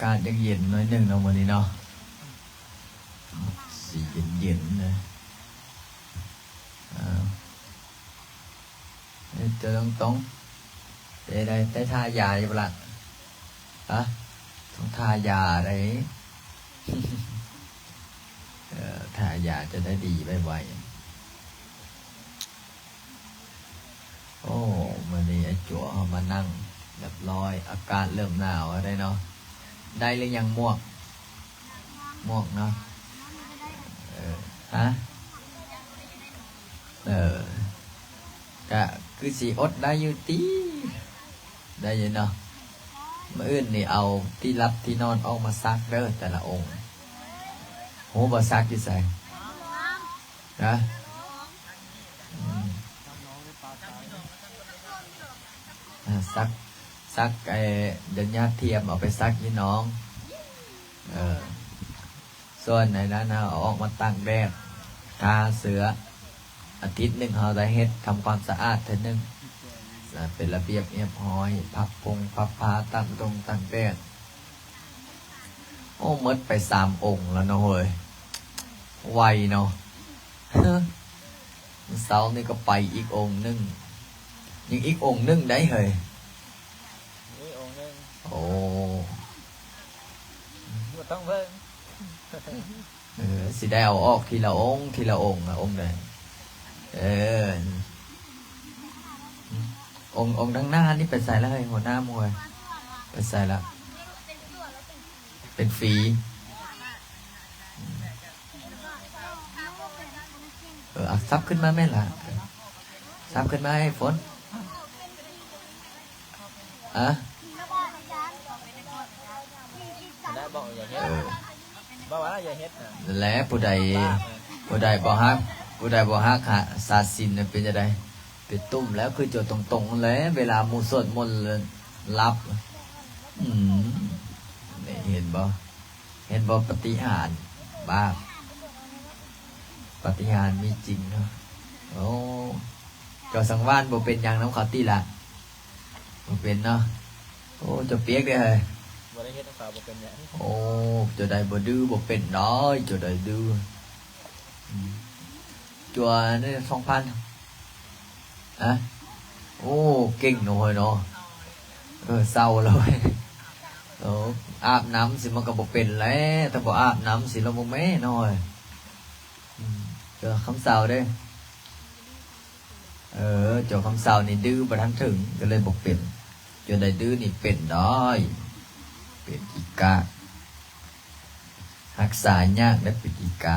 ກາດຢາກເຢັນໜ້ອຍໜຶ່ງເນາະ ມື້ນີ້ເນາະ ຊິເຢັນໆ ນະ. ເອີ ເຮັດຕົວຕົງໆ ເປັນໃດ ໄດ້ທາຢາຢູ່ບໍ່ລະ? ຮະ? ຕ້ອງທາຢາໃດ໋. ເອີ ທາຢາຈະໄດ້ດີໄວໆ. ໂອ້ ມື້ນີ້ອ້າຍຈົວເຮົາມານັ່ງຮຽບຮ້ອຍ ອາກາດເລີ່ມໜາວແລ້ວເດ້ເນາະ. ໄດ້ຫຼືຍັງໝວກ? ໝວກເນາະ. ເອີ ຮະ? ເອີ ກະຄືຊິອົດໄດ້ຢູ່ຕິ ໄດ້ຢູ່ເນາະ. ມື້ອື່ນນີ້ເອົາທີ່ຫຼັບທີ່ນອນອອກມາຊັກເດີ ແຕ່ລະອົງ. ຮູ້ບໍ່ ຊັກຢູ່ໃສ? ນະ ອືມ ອາ ຊັກ ຊັກ ໄອ້ ຢາດທຽມເອົາໄປຊັກຢູ່ໜອງ. ເອີ ສ່ວນໄອ້ນັ້ນເຮົາເອົາອອກມາຕາກແດດ ທາເສື້ອ. ອາທິດໜຶ່ງເຮົາໄດ້ເຮັດທຳຄວາມສະອາດເທື່ອໜຶ່ງ ເປັນລະບຽບຮຽບຮ້ອຍ ພັບພົງພັບພາ ຕາກດົງຕາກແດດ. ໂອ້ ໝົດໄປສາມອົງແລ້ວເນາະເຮີຍ ໄວເນາະ. ມື້ເຊົ້ານີ້ກໍໄປອີກອົງໜຶ່ງ ຍັງອີກອົງໜຶ່ງໄດ໋ເຮີຍ. ໂອ້ ບໍ່ຕ້ອງເບິ່ງ. ເອີ ຊິໄດ້ເອົາອອກທີລະອົງ ທີລະອົງ ອົງໃດ. ເອີ ອົງ ອົງທາງໜ້ານີ້ໄປໃສລະເຮີຍ ຫົວໜ້າໝູ່ເຮີຍ ໄປໃສລະ? ເປັນຟຣີ. ເອີ ເອົາ ສັບຂຶ້ນມາແມ່ນລະ ສັບຂຶ້ນມາໃຫ້ຝົນ. ອະ ໄດ້ບອກຢ່າເຮັດ ເອີ ບອກວ່າຢ່າເຮັດນະ. ນັ້ນແຫຼະ ຜູ້ໃດ ຜູ້ໃດບໍ່ຮັກ ຜູ້ໃດບໍ່ຮັກສາສິນເປັນຈັ່ງໃດ? ເປັນຕຸ່ມແລ້ວ ຄືໂຈຕົງໆ ນັ້ນແຫຼະ ເວລາໝູ່ສວດມົນຫຼັບ. ອືມ ນີ້ເຫັນບໍ່? ເຫັນບໍ່ ປາຕິຫານ ບ້າ ປາຕິຫານມີຈິງເນາະ. ໂອ້ ເຈົ້າສັງວານບໍ່ເປັນຫຍັງນຳເຂົາຕິລະ? ບໍ່ເປັນເນາະ. ໂອ້ ເຈົ້າປຽກເດ້ເຮີຍ. ບໍ່ໄດ້ເຮັດນຳເຂົາບໍ່ເປັນຫຍັງ. ໂອ້ ເຈົ້າໃດບໍ່ດື້ບໍ່ເປັນດອກ ເຈົ້າໃດດື້. ອືມ ຈົວນີ້ສອງພັນ. ຮະ? ໂອ້ ເກັ່ງເນາະເຮີຍເນາະ. ເອີ ເຊົາແລ້ວເວີຍ. ເອີ ອາບນ້ຳຊິມັນກໍບໍ່ເປັນແຫຼະ ຖ້າບໍ່ອາບນ້ຳຊິລະບໍ່ແມ່ນເຮີຍ. ອືມ ເຈົ້າຄຳເຊົາເດ້. ເອີ ເຈົ້າຄຳເຊົານີ້ດື້ບໍ່ທັນເຖິງ ກໍເລີຍບໍ່ເປັນ. ເຈົ້າໃດດື້ນີ້ເປັນດອຍ ເປັນອີກກະ ຮັກສາຍາກໄດ໋ ເປັນອີກກະ.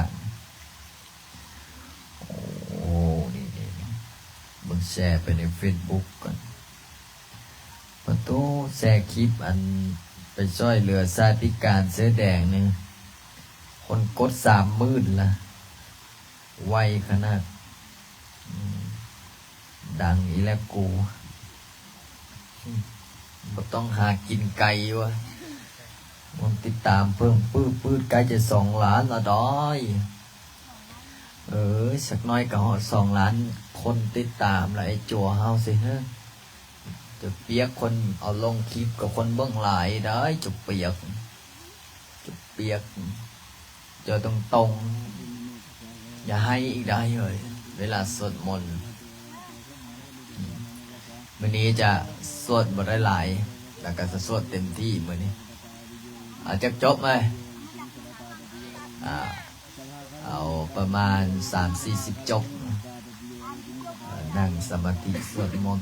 ໂອ້ ນີ້ໆ ເບິ່ງແຊໄປໃນເຟສບຸກກ່ອນ. ປະໂຕ ແຊຄລິບອັນໄປຊ່ອຍເຫຼືອຊາຍພິການເສື້ອແດງນີ້ ຄົນກົດສາມໝື່ນລະ ໄວຂະໜາດ. ອືມ ດັງອີກແລ້ວກູ ບໍ່ຕ້ອງຫາກິນໄກວະ ຄົນຕິດຕາມເພີ່ມປືດໆ ໃກ້ຈະສອງລ້ານລະດອຍ. ເອີ ສັກໜ້ອຍກໍຮອດສອງລ້ານຄົນຕິດຕາມລະ ໄອ້ຈົວເຮົາຊິເຮີ້. ຈະປຽກ ຄົນເອົາລົງຄລິບກໍຄົນເບິ່ງຫຼາຍໄດ໋ ຈະປຽກ ຈະປຽກ. ເຈົ້າຕົງໆ ຢ່າໄຫ້ອີກໄດ້ເຮີຍ ເວລາສວດມົນ. ມື້ນີ້ຈະສວດບໍ່ໄດ້ຫຼາຍ ແລ້ວກໍຈະສວດເຕັມທີ່ມື້ນີ້. ເອົາຈັກຈົບເອີຍ ອ່າ ເອົາປະມານສາມສີ່ສິບຈົບ ເອີ ນັ່ງສະມາທິສວດມົນ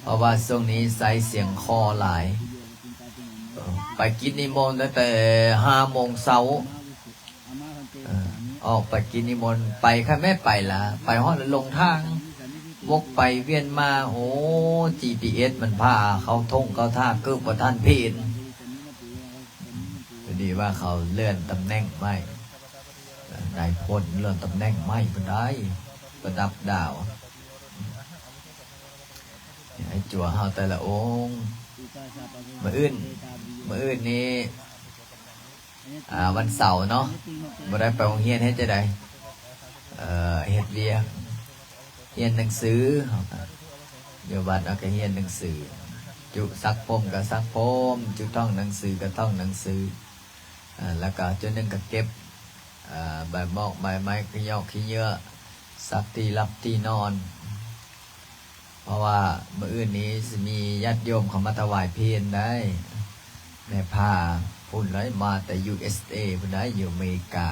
ເພາະວ່າຊ່ວງນີ້ໃຊ້ສຽງຄໍຫຼາຍ. ເອີ ໄປກິດນິມົນຕັ້ງແຕ່ຫ້າໂມງເຊົ້າ ເອີ ອອກໄປກິດນິມົນ ໄປ ຄັນແມ່ນໄປລະ ໄປຮອດລະຫຼົງທາງ ວົກໄປວຽນມາ. ໂອ້ ຈີພີເອັສມັນພາເຂົ້າທົ່ງເຂົ້າທ່າ ເກີບບໍ່ທັນເພນ. ພໍດີວ່າເຂົາເລື່ອນຕຳແໜ່ງໃໝ່ ນາຍພົນເລື່ອນຕຳແໜ່ງໃໝ່ພຸ້ນໄດ໋ ປະດັບດາວ. ໃຫ້ຈົວເຮົາແຕ່ລະອົງ. ມື້ອື່ນ ມື້ອື່ນນີ້ ອ່າ ວັນເສົາເນາະ ບໍ່ໄດ້ໄປໂຮງຮຽນ ເຮັດຈັ່ງໃດ? ເອີ ເຮັດວຽກ ຮຽນໜັງສື. ຢູ່ວັດເຮົາກໍຮຽນໜັງສື. ຈຸສັກຜົມກໍສັກຜົມ, ຈຸທ່ອງໜັງສືກໍທ່ອງໜັງສື, ເອີ ແລ້ວກໍຈຸໜຶ່ງກໍເກັບ ເອີ ໃບໝອກໃບໄມ້ ຂີ້ຫຍອກຂີ້ເຫຍື້ອ ສັກທີ່ຫຼັບທີ່ນອນ. ເພາະວ່າມື້ອື່ນນີ້ຊິມີຍາດໂຍມເຂົ້າມາຖວາຍເພນໄດ໋ ແມ່ພາພຸ້ນເລີຍ ມາແຕ່ USA ພຸ້ນໄດ໋ ຢູ່ອາເມລິກາ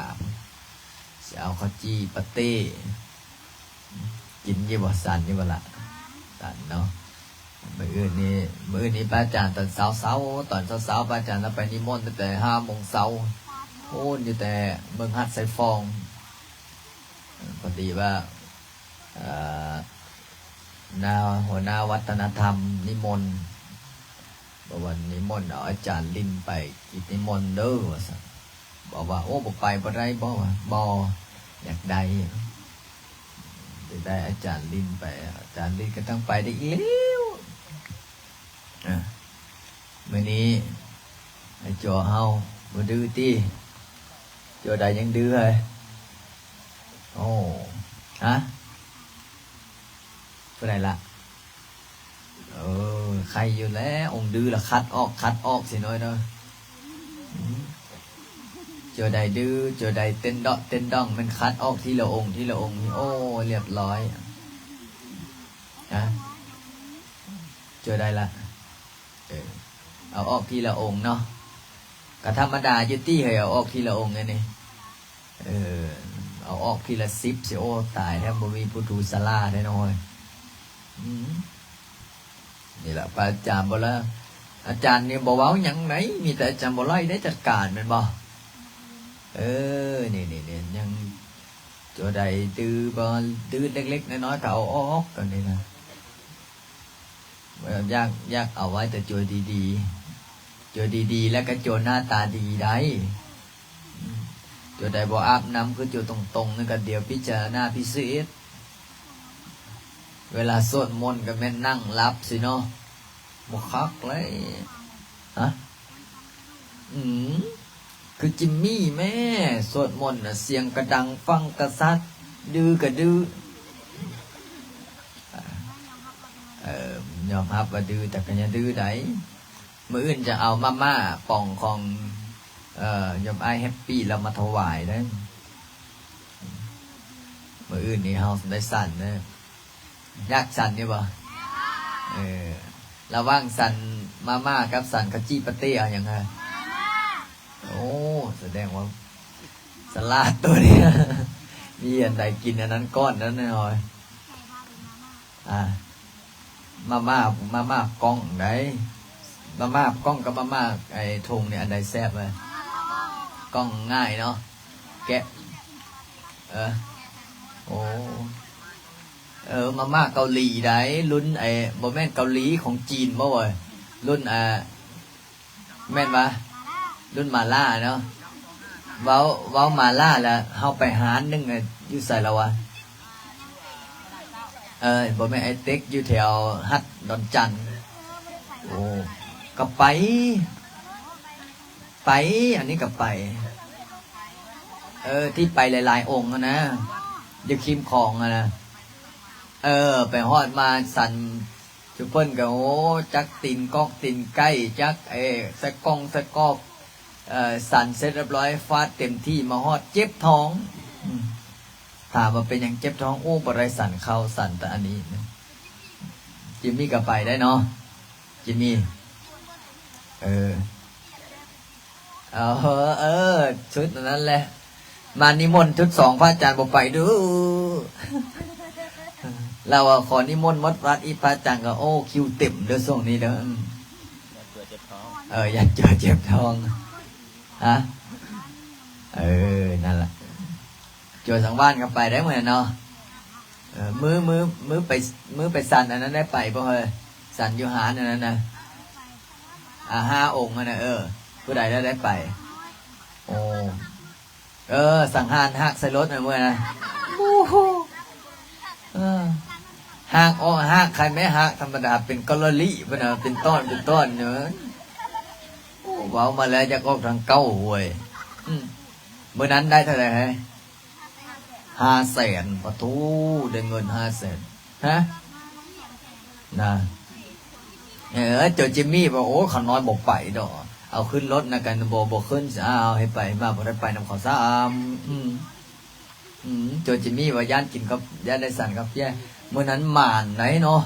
ຊິເອົາເຂົ້າຈີ່ປາເຕ້ ກິນຢູ່ບໍ່? ສັນຢູ່ບໍ່ລະ? ສັນເນາະ. ມື້ອື່ນນີ້ ມື້ອື່ນນີ້ພະອາຈານຕອນເຊົ້າໆ ຕອນເຊົ້າໆ ພະອາຈານລາວໄປນິມົນຕັ້ງແຕ່ຫ້າໂມງເຊົ້າ ໂອ້ນ ຢູ່ແຕ່ເມືອງຫາດຊາຍຟອງ. ພໍດີວ່າ ເອີ ໜ້າ ຫົວໜ້າວັດທະນະທຳນິມົນ ບອກວ່າ ນິມົນເອົາອາຈານລິນໄປກິດນິມົນເດີ ວ່າຊັ້ນ. ບອກວ່າ ໂອ້ ບໍ່ໄປບໍ່ໄດ້ບໍ? ວ່າ ບໍ່ ຢາກໄດ້ ຢາກໄດ້ອາຈານລິນໄປ. ອາຈານລິນກໍຕ້ອງໄປໄດ້ອີກແລ້ວ. ອາ ມື້ນີ້ໄອ້ໂຈເຮົາບໍ່ດື້ຕິ? ໂຈໃດຍັງດື້ເຮີ້ຍ? ໂອ້ ຮະ? ຜູ້ໃດລະ? ເອີ ໄຄຢູ່ແຫຼະ ອົງດື້ລະຂັດອອກ ຂັດອອກຊິນ້ອຍເນາະ. ອືມ ໂຈໃດດື້ ໂຈໃດເຕັ້ນເດາະເຕັ້ນດອງ ແມ່ນຂັດອອກທີລະອົງ ທີລະອົງ. ໂອ້ ລຽບລ້ອຍ. ຮະ? ໂຈໃດລະ? ເອີ ເອົາອອກທີລະອົງເນາະ. ກະທຳມະດາຢູ່ຕິເຮີ້ຍ ເອົາອອກທີລະອົງແນວນີ້. ເອີ ເອົາອອກທີລະສິບຊິ ໂອ້ ຕາຍແທ້ ບໍ່ມີຜູ້ຖືສາລາແທ້ນ້ອຍ. ອືມ ນີ້ລະ ພະອາຈານບໍ່ລະ ອາຈານນີ້ບໍ່ເວົ້າຫຍັງໃດ ມີແຕ່ອາຈານບໍ່ໄຫຼໄດ້ຈັດການແມ່ນບໍ່? ເອີ ນີ້ໆ ຍັງ ໂຈໃດດື້ບໍ່ ດື້ເລັກໆ ນ້ອຍໆ ກໍເອົາອອກ ຕອນນີ້ນະ. ຢາກ ຢາກເອົາໄວ້ແຕ່ໂຈດີໆ ໂຈດີໆ ແລ້ວກໍໂຈໜ້າຕາດີໄດ໋. ໂຈໃດບໍ່ອາບນ້ຳ ຄືໂຈຕົງໆ ນັ້ນກໍດຽວພິຈາລະນາພິເສດ. ເວລາສວດມົນກໍແມ່ນນັ່ງຫຼັບຊິເນາະ ບໍ່ຄັກເລີຍ. ຮະ? ອືມ ຄືຈິມມີແມ້ ສວດມົນນະ ສຽງກະດັງຟັງກະຊັດ ດື້ກະດື້. ເອີ ຍອມຮັບວ່າດື້ ແຕ່ກະຢ່າດື້ໃດ໋. ມື້ອື່ນຈະເອົາມາມ່າປ່ອງຂອງ ເອີ ໂຍມອ້າຍແຮັບປີລາວມາຖວາຍເດີ້. ມື້ອື່ນນີ້ເຮົາໄດ້ສັນເດີ້. ຢາກສັນຢູ່ບໍ່? ເອີ ລະຫວ່າງສັນມາມ່າກັບສັນເຂົ້າຈີ່ປາເຕ້ ເອົາຫຍັງເຮີ້ຍ? ໂອ້ ສະແດງວ່າສະຫຼາດໂຕນີ້ ມີອັນໃດກິນອັນນັ້ນກ່ອນນັ້ນແນ່ນອນ. ອາ ມາມ່າ ມາມ່າກ່ອງໃດ໋ ມາມ່າກ່ອງກັບມາມ່າໄອ້ຖົງນີ້ ອັນໃດແຊບເວີຍ? ກ່ອງງ່າຍເນາະ ແກະ ເອີ ໂອ້ ເອີ ມາມ່າເກົາຫຼີໃດ໋ ລຸ້ນໄອ້ ບໍ່ແມ່ນເກົາຫຼີ ຂອງຈີນບໍ່ເວີຍ? ລຸ້ນ ອ່າ ແມ່ນຫວາ? ລຸ້ນໝາລ່າເນາະ. ເວົ້າ ເວົ້າໝາລ່າແລ້ວ ເຮົາໄປຮ້ານໜຶ່ງ ຢູ່ໃສລະຫວາ? ເອີ ບໍ່ແມ່ນ ໄອເຕັກ ຢູ່ແຖວຮັດດອນຈັນ. ໂອ້ ກໍໄປ ໄປ ອັນນີ້ກໍໄປ ເອີ ທີ່ໄປຫຼາຍໆອົງຫັ້ນນະ ຢູ່ຄີມຂອງຫັ້ນນະ. ເອີ ໄປຮອດມາສັນ ຊຸມເພິ່ນກໍ ໂອ້ ຈັກຕີນກອກຕີນໄກ່ ຈັກ ເອີ ໃສ່ກ່ອງໃສ່ກອກ ເອີ ສັນເສັດຮຽບຮ້ອຍ ຟາດເຕັມທີ່ ມາຮອດເຈັບທ້ອງ. ອືມ ຖາມວ່າເປັນຫຍັງເຈັບທ້ອງ? ໂອ້ ບໍ່ໄດ້ສັນເຂົ້າ ສັນແຕ່ອັນນີ້. ຈິມມີກໍໄປໄດ້ເນາະ ຈິມມີ. ເອີ ເອີ ເອີ ຊຸດນັ້ນແຫຼະ ມານິມົນຊຸດສອງ ພະອາຈານບໍ່ໄປດູ ລາວວ່າຂໍນິມົນໝົດວັດອີກ ພະອາຈານກໍ ໂອ້ ຄິວເຕັມເດີ້ຊ່ວງນີ້ເດີ້. ອືມ ເອີ ຢ້ານຕົວເຈັບທ້ອງ ຮະ? ເອີ ນັ້ນລະ ໂຈສັງວານກໍໄປໄດ້ມື້ນັ້ນເນາະ. ເອີ ມື້ ມື້ ມື້ໄປ ມື້ໄປສັນອັນນັ້ນໄດ້ໄປບໍ່ເຮີ້ຍ? ສັນຢູ່ຫານອັນນັ້ນນະ ອາ ຫ້າອົງຫັ້ນນະ. ເອີ ຜູ້ໃດລະໄດ້ໄປ? ໂອ້ ເອີ ສັງຫານຮາກໃສ່ລົດນະມື້ນັ້ນ. ໂອ້ໂຫ ເອີ ຮາກ ອອກຮາກ ໃຄແມ່ຮາກທຳມະດາ ເປັນກອລລະລິພຸ້ນນະ ເປັນຕ້ອນ ເປັນຕ້ອນຢູ່. ໂອ້ ເວົ້າມາແລ້ວຢາກອອກທາງເກົ່າເວີຍ. ອືມ ມື້ນັ້ນໄດ້ເທົ່າໃດເຮີ້ຍ? ຫ້າແສນ. ປະໂທ ໄດ້ເງິນຫ້າແສນ ຮະ ນະ. ເອີ ໂຈຈິມມີວ່າ ໂອ້ ຂ້ານ້ອຍບໍ່ໄປດອກ ເອົາຂຶ້ນລົດນະ ກັນບໍ່ ບໍ່ຂຶ້ນ ອ້າວ ໃຫ້ໄປມາ ບໍ່ໄດ້ໄປນຳເຂົາຊ້ຳ. ອືມ ອືມ ໂຈຈິມມີວ່າຢ້ານກິນກັບ ຢ້ານໄດ້ສັນກັບເພຍ. ມື້ນັ້ນໝານໄດ໋ເນາະ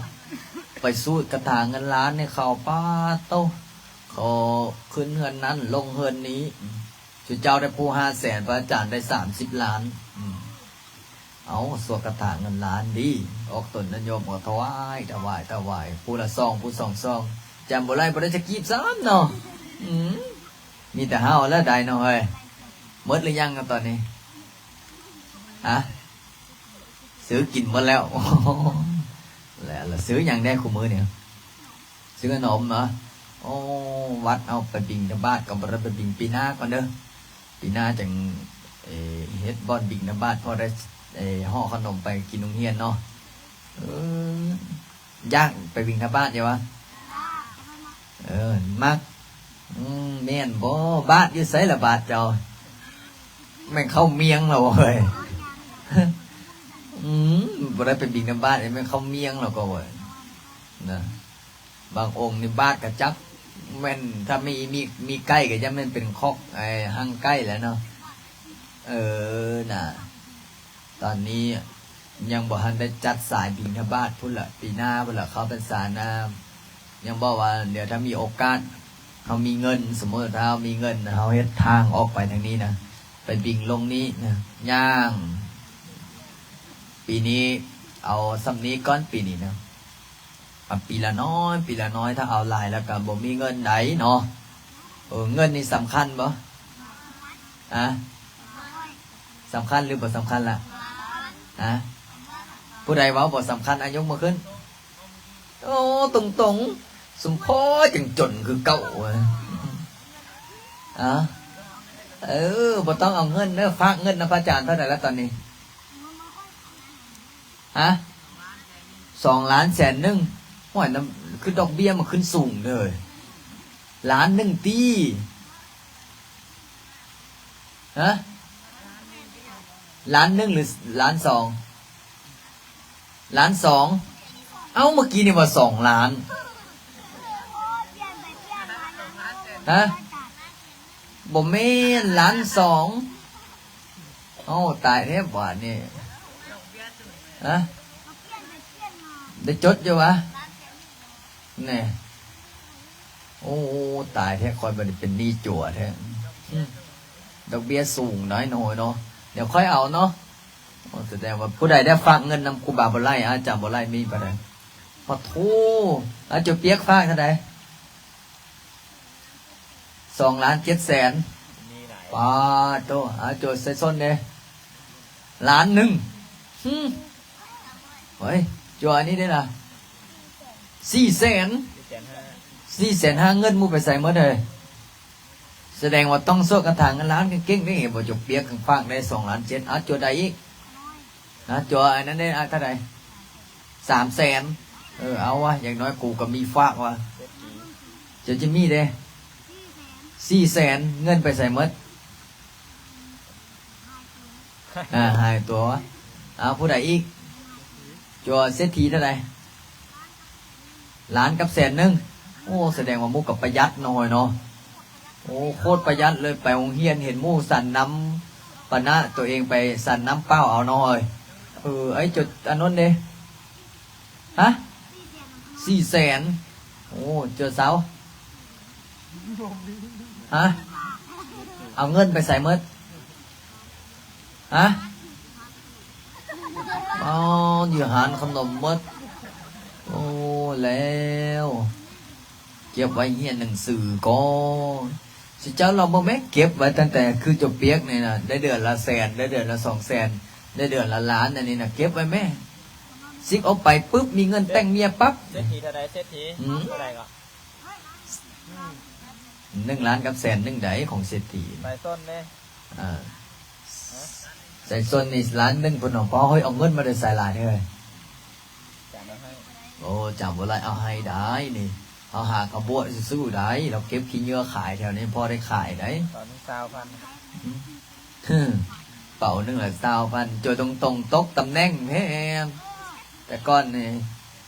ໄປສູດກະຖາເງິນລ້ານໃຫ້ເຂົາ ປາດໂທ້ ຂໍຂຶ້ນເຮືອນນັ້ນ ລົງເຮືອນນີ້. ຊຸເຈົ້າໄດ້ຜູ້ຫ້າແສນ ພະອາຈານໄດ້ສາມສິບລ້ານ. ອືມ ເອົາ ສວດຄາຖາເງິນລ້ານດີ ອອກຕົນນະໂຍມກໍຖວາຍ ຖວາຍ ຖວາຍ ຜູ້ລະຊອງ ຜູ້ສອງຊອງ ຈຳບໍ່ໄດ້ ບໍ່ໄດ້ຈັກກີບຊ້ຳເນາະ. ອືມ ມີແຕ່ເຮົາແລ້ວໄດ້ເນາະເຮີ້ຍ. ໝົດຫຼືຍັງຕອນນີ້? ຮະ? ຊື້ກິນໝົດແລ້ວ. ແລ້ວ ແລ້ວຊື້ຫຍັງແດ່ຄູ່ມື້ນີ້? ຊື້ຂະໜົມເນາະ. ໂອ້ ວັດເຮົາໄປບິນທະບາດກໍບໍ່ໄດ້ໄປບິນ ປີໜ້າກ່ອນເດີ ປີໜ້າຈັ່ງ ເອີ ເຮັດບ່ອນບິນທະບາດ ພໍໄດ້ ເອີ ຫໍ່ຂະໜົມໄປກິນໂຮງຮຽນເນາະ. ເອີ ຢາກໄປບິນທະບາດຢູ່ຫວາ? ເອີ ມັກ. ອືມ ແມ່ນບໍ່? ບາດຢູ່ໃສລະບາດເຈົ້າ? ແມ່ນເຂົ້າມຽງແລ້ວເວີຍ. ອືມ ບໍ່ໄດ້ໄປບິນທະບາດ ແມ່ນເຂົ້າມຽງແລ້ວກໍເວີຍນະ. ບາງອົງນີ້ບາດກະຈັກແມ່ນ ຖ້າມີ ມີ ມີໄກ່ກະຢ້ານແມ່ນເປັນຄອກ ໄອ້ ຮັງໄກ່ແລ້ວເນາະ. ເອີ ນະ ຕອນນີ້ຍັງບໍ່ທັນໄດ້ຈັດສາຍບິນທະບາດພຸ້ນລະ ປີໜ້າພຸ້ນລະ ເຂົ້າພັນສານະ. ຍັງບອກວ່າ ດຽວຖ້າມີໂອກາດ ເຮົາມີເງິນ ສົມມຸດວ່າຖ້າເຮົາມີເງິນ ເຮົາເຮັດທາງອອກໄປທາງນີ້ນະ ໄປບິນລົງນີ້ນະ ຍ່າງ. ປີນີ້ເອົາສ່ຳນີ້ກ່ອນ ປີນີ້ນະ. ເອົາປີລະນ້ອຍ ປີລະນ້ອຍ ຖ້າເອົາຫຼາຍແລ້ວກໍບໍ່ມີເງິນໃດເນາະ. ເອີ ເງິນນີ້ສຳຄັນບໍ່? ຮະ? ສຳຄັນຫຼືບໍ່ສຳຄັນລະ? ຮະ? ຜູ້ໃດເວົ້າບໍ່ສຳຄັນ ອາ ຍົກມືຂຶ້ນ. ໂອ້ ຕົງໆ ສົມພໍຈັ່ງຈົນຄືເກົ່າ. ອາ ເອີ ບໍ່ຕ້ອງເອົາເງິນເດີ ຝາກເງິນນຳພະອາຈານເທົ່າໃດລະຕອນນີ້? ຮະ? ສອງລ້ານແສນໜຶ່ງ. ໂອ້ຍ ນຳ ຄືດອກເບ້ຍມັນຂຶ້ນສູງເດີ ລ້ານໜຶ່ງຕິ? ຮະ? ລ້ານໜຶ່ງ ຫຼື ລ້ານສອງ? ລ້ານສອງ. ເອົ້າ ເມື່ອກີ້ນີ້ວ່າສອງລ້ານ. ຮະ? ບໍ່ແມ່ນ ລ້ານສອງ. ເອົ້າ ຕາຍແທ້ບາດນີ້. ຮະ? ໄດ້ຈົດຢູ່ຫວາ? ແນ່. ໂອ້ ຕາຍແທ້ ຂ້ອຍບັດນີ້ເປັນໜີ້ຈົວແທ້. ດອກເບ້ຍສູງໄດ໋ນ້ອຍເນາະ. ດຽວຄ່ອຍເອົາເນາະ. ໂອ້ ສະແດງວ່າຜູ້ໃດໄດ້ຝາກເງິນນຳຄູບາບໍ່ໄຫຼ ອາຈານບໍ່ໄຫຼ ມີປານໃດ? ປະໂທ ອາ ເຈົ້າປຽກຝາກເທົ່າໃດ? ສອງລ້ານເຈັດແສນ. ປາໂຕ ອາ ໂຈໃສ່ສົ້ນເດ້ ລ້ານໜຶ່ງ. ຫື ເຮີ້ຍ ໂຈອັນນີ້ເດ້ລະ ສີ່ແສນ. ສີ່ແສນຫ້າ ເງິນໝູ່ໄປໃສໝົດເຮີ້ຍ? ສະແດງວ່າຕ້ອງສວດຄາຖາເງິນລ້ານເກັ່ງໆເດ້. ບໍ່ ໂຈປຽກຝາກໄດ້ສອງລ້ານເຈັດ. ອາ ໂຈໄດ້ອີກ. ນະ ໂຈ ອັນນັ້ນເດ້ ອາ ເທົ່າໃດ? ສາມແສນ. ເອີ ເອົາວະ ຢ່າງໜ້ອຍກູກໍມີຝາກວະ. ເຈົ້າຈິມມີເດ້ ສີ່ແສນ. ເງິນໄປໃສໝົດ? ອາ ຫາຍຕົວວະ. ເອົາ ຜູ້ໃດອີກ? ໂຈ ເສດຖີເທົ່າໃດ? ລ້ານກັບແສນໜຶ່ງ. ໂອ້ ສະແດງວ່າໝູ່ກໍປະຢັດເນາະເຮົາເນາະ. ໂອ້ ໂຄດປະຢັດເລີຍ. ໄປໂຮງຮຽນເຫັນໝູ່ສັນນ້ຳປານະ ໂຕເອງໄປສັນນ້ຳເປົ່າເອົາເນາະເຮີ້ຍ. ເອີ ໄອ້ເຈົ້າ ອັນນັ້ນເດ້? ຮະ? ສີ່ແສນ. ໂອ້ ເຈົ້າສາວ ຮະ? ເອົາເງິນໄປໃສໝົດ? ຮະ? ອໍ ຢູ່ຮ້ານຂະໜົມໝົດ. ໂອ້ ແລ້ວ ເກັບໄວ້ຮຽນໜັງສືກ່ອນ. ຊິເຈົ້າລອງເບິ່ງແມະ ເກັບໄວ້ຕັ້ງແຕ່ຄືເຈົ້າປຽກນີ້ນະ ໄດ້ເດືອນລະແສນ ໄດ້ເດືອນລະສອງແສນ ໄດ້ເດືອນລະລ້ານ ອັນນີ້ນະ ເກັບໄວ້ແມະ. ຊິກອອກໄປປຶບ ມີເງິນແຕ່ງເມຍປັບ. ເສດຖີເທົ່າໃດ? ເສດຖີ ຫື? ເທົ່າໃດກໍ? ໜຶ່ງລ້ານກັບແສນໜຶ່ງໃດ ຂອງເສດຖີ. ໃສ່ສົ້ນເດ້. ເອີ ໃສ່ສົ້ນນີ້ລ້ານໜຶ່ງພຸ້ນເນາະ. ພໍ່ເຮີ້ຍ ເອົາເງິນມາແຕ່ໃສຫຼາຍເຮີ້ຍ? ໂອ້ ຈຳບໍ່ໄດ້ ເອົາໃຫ້ໄດ້ນີ້. ເຮົາຫາກະບວດຊື່ໆໄດ້. ລາວເກັບຂີ້ເຫຍື້ອຂາຍແຖວນີ້ ພໍໄດ້ຂາຍໄດ້. ຕອນນີ້ຊາວພັນ. ເປົາໜຶ່ງລະຊາວພັນ. ໂຈຕົງໆ ຕົກຕຳແໜ່ງແທ້. ແຕ່ກ່ອນນີ້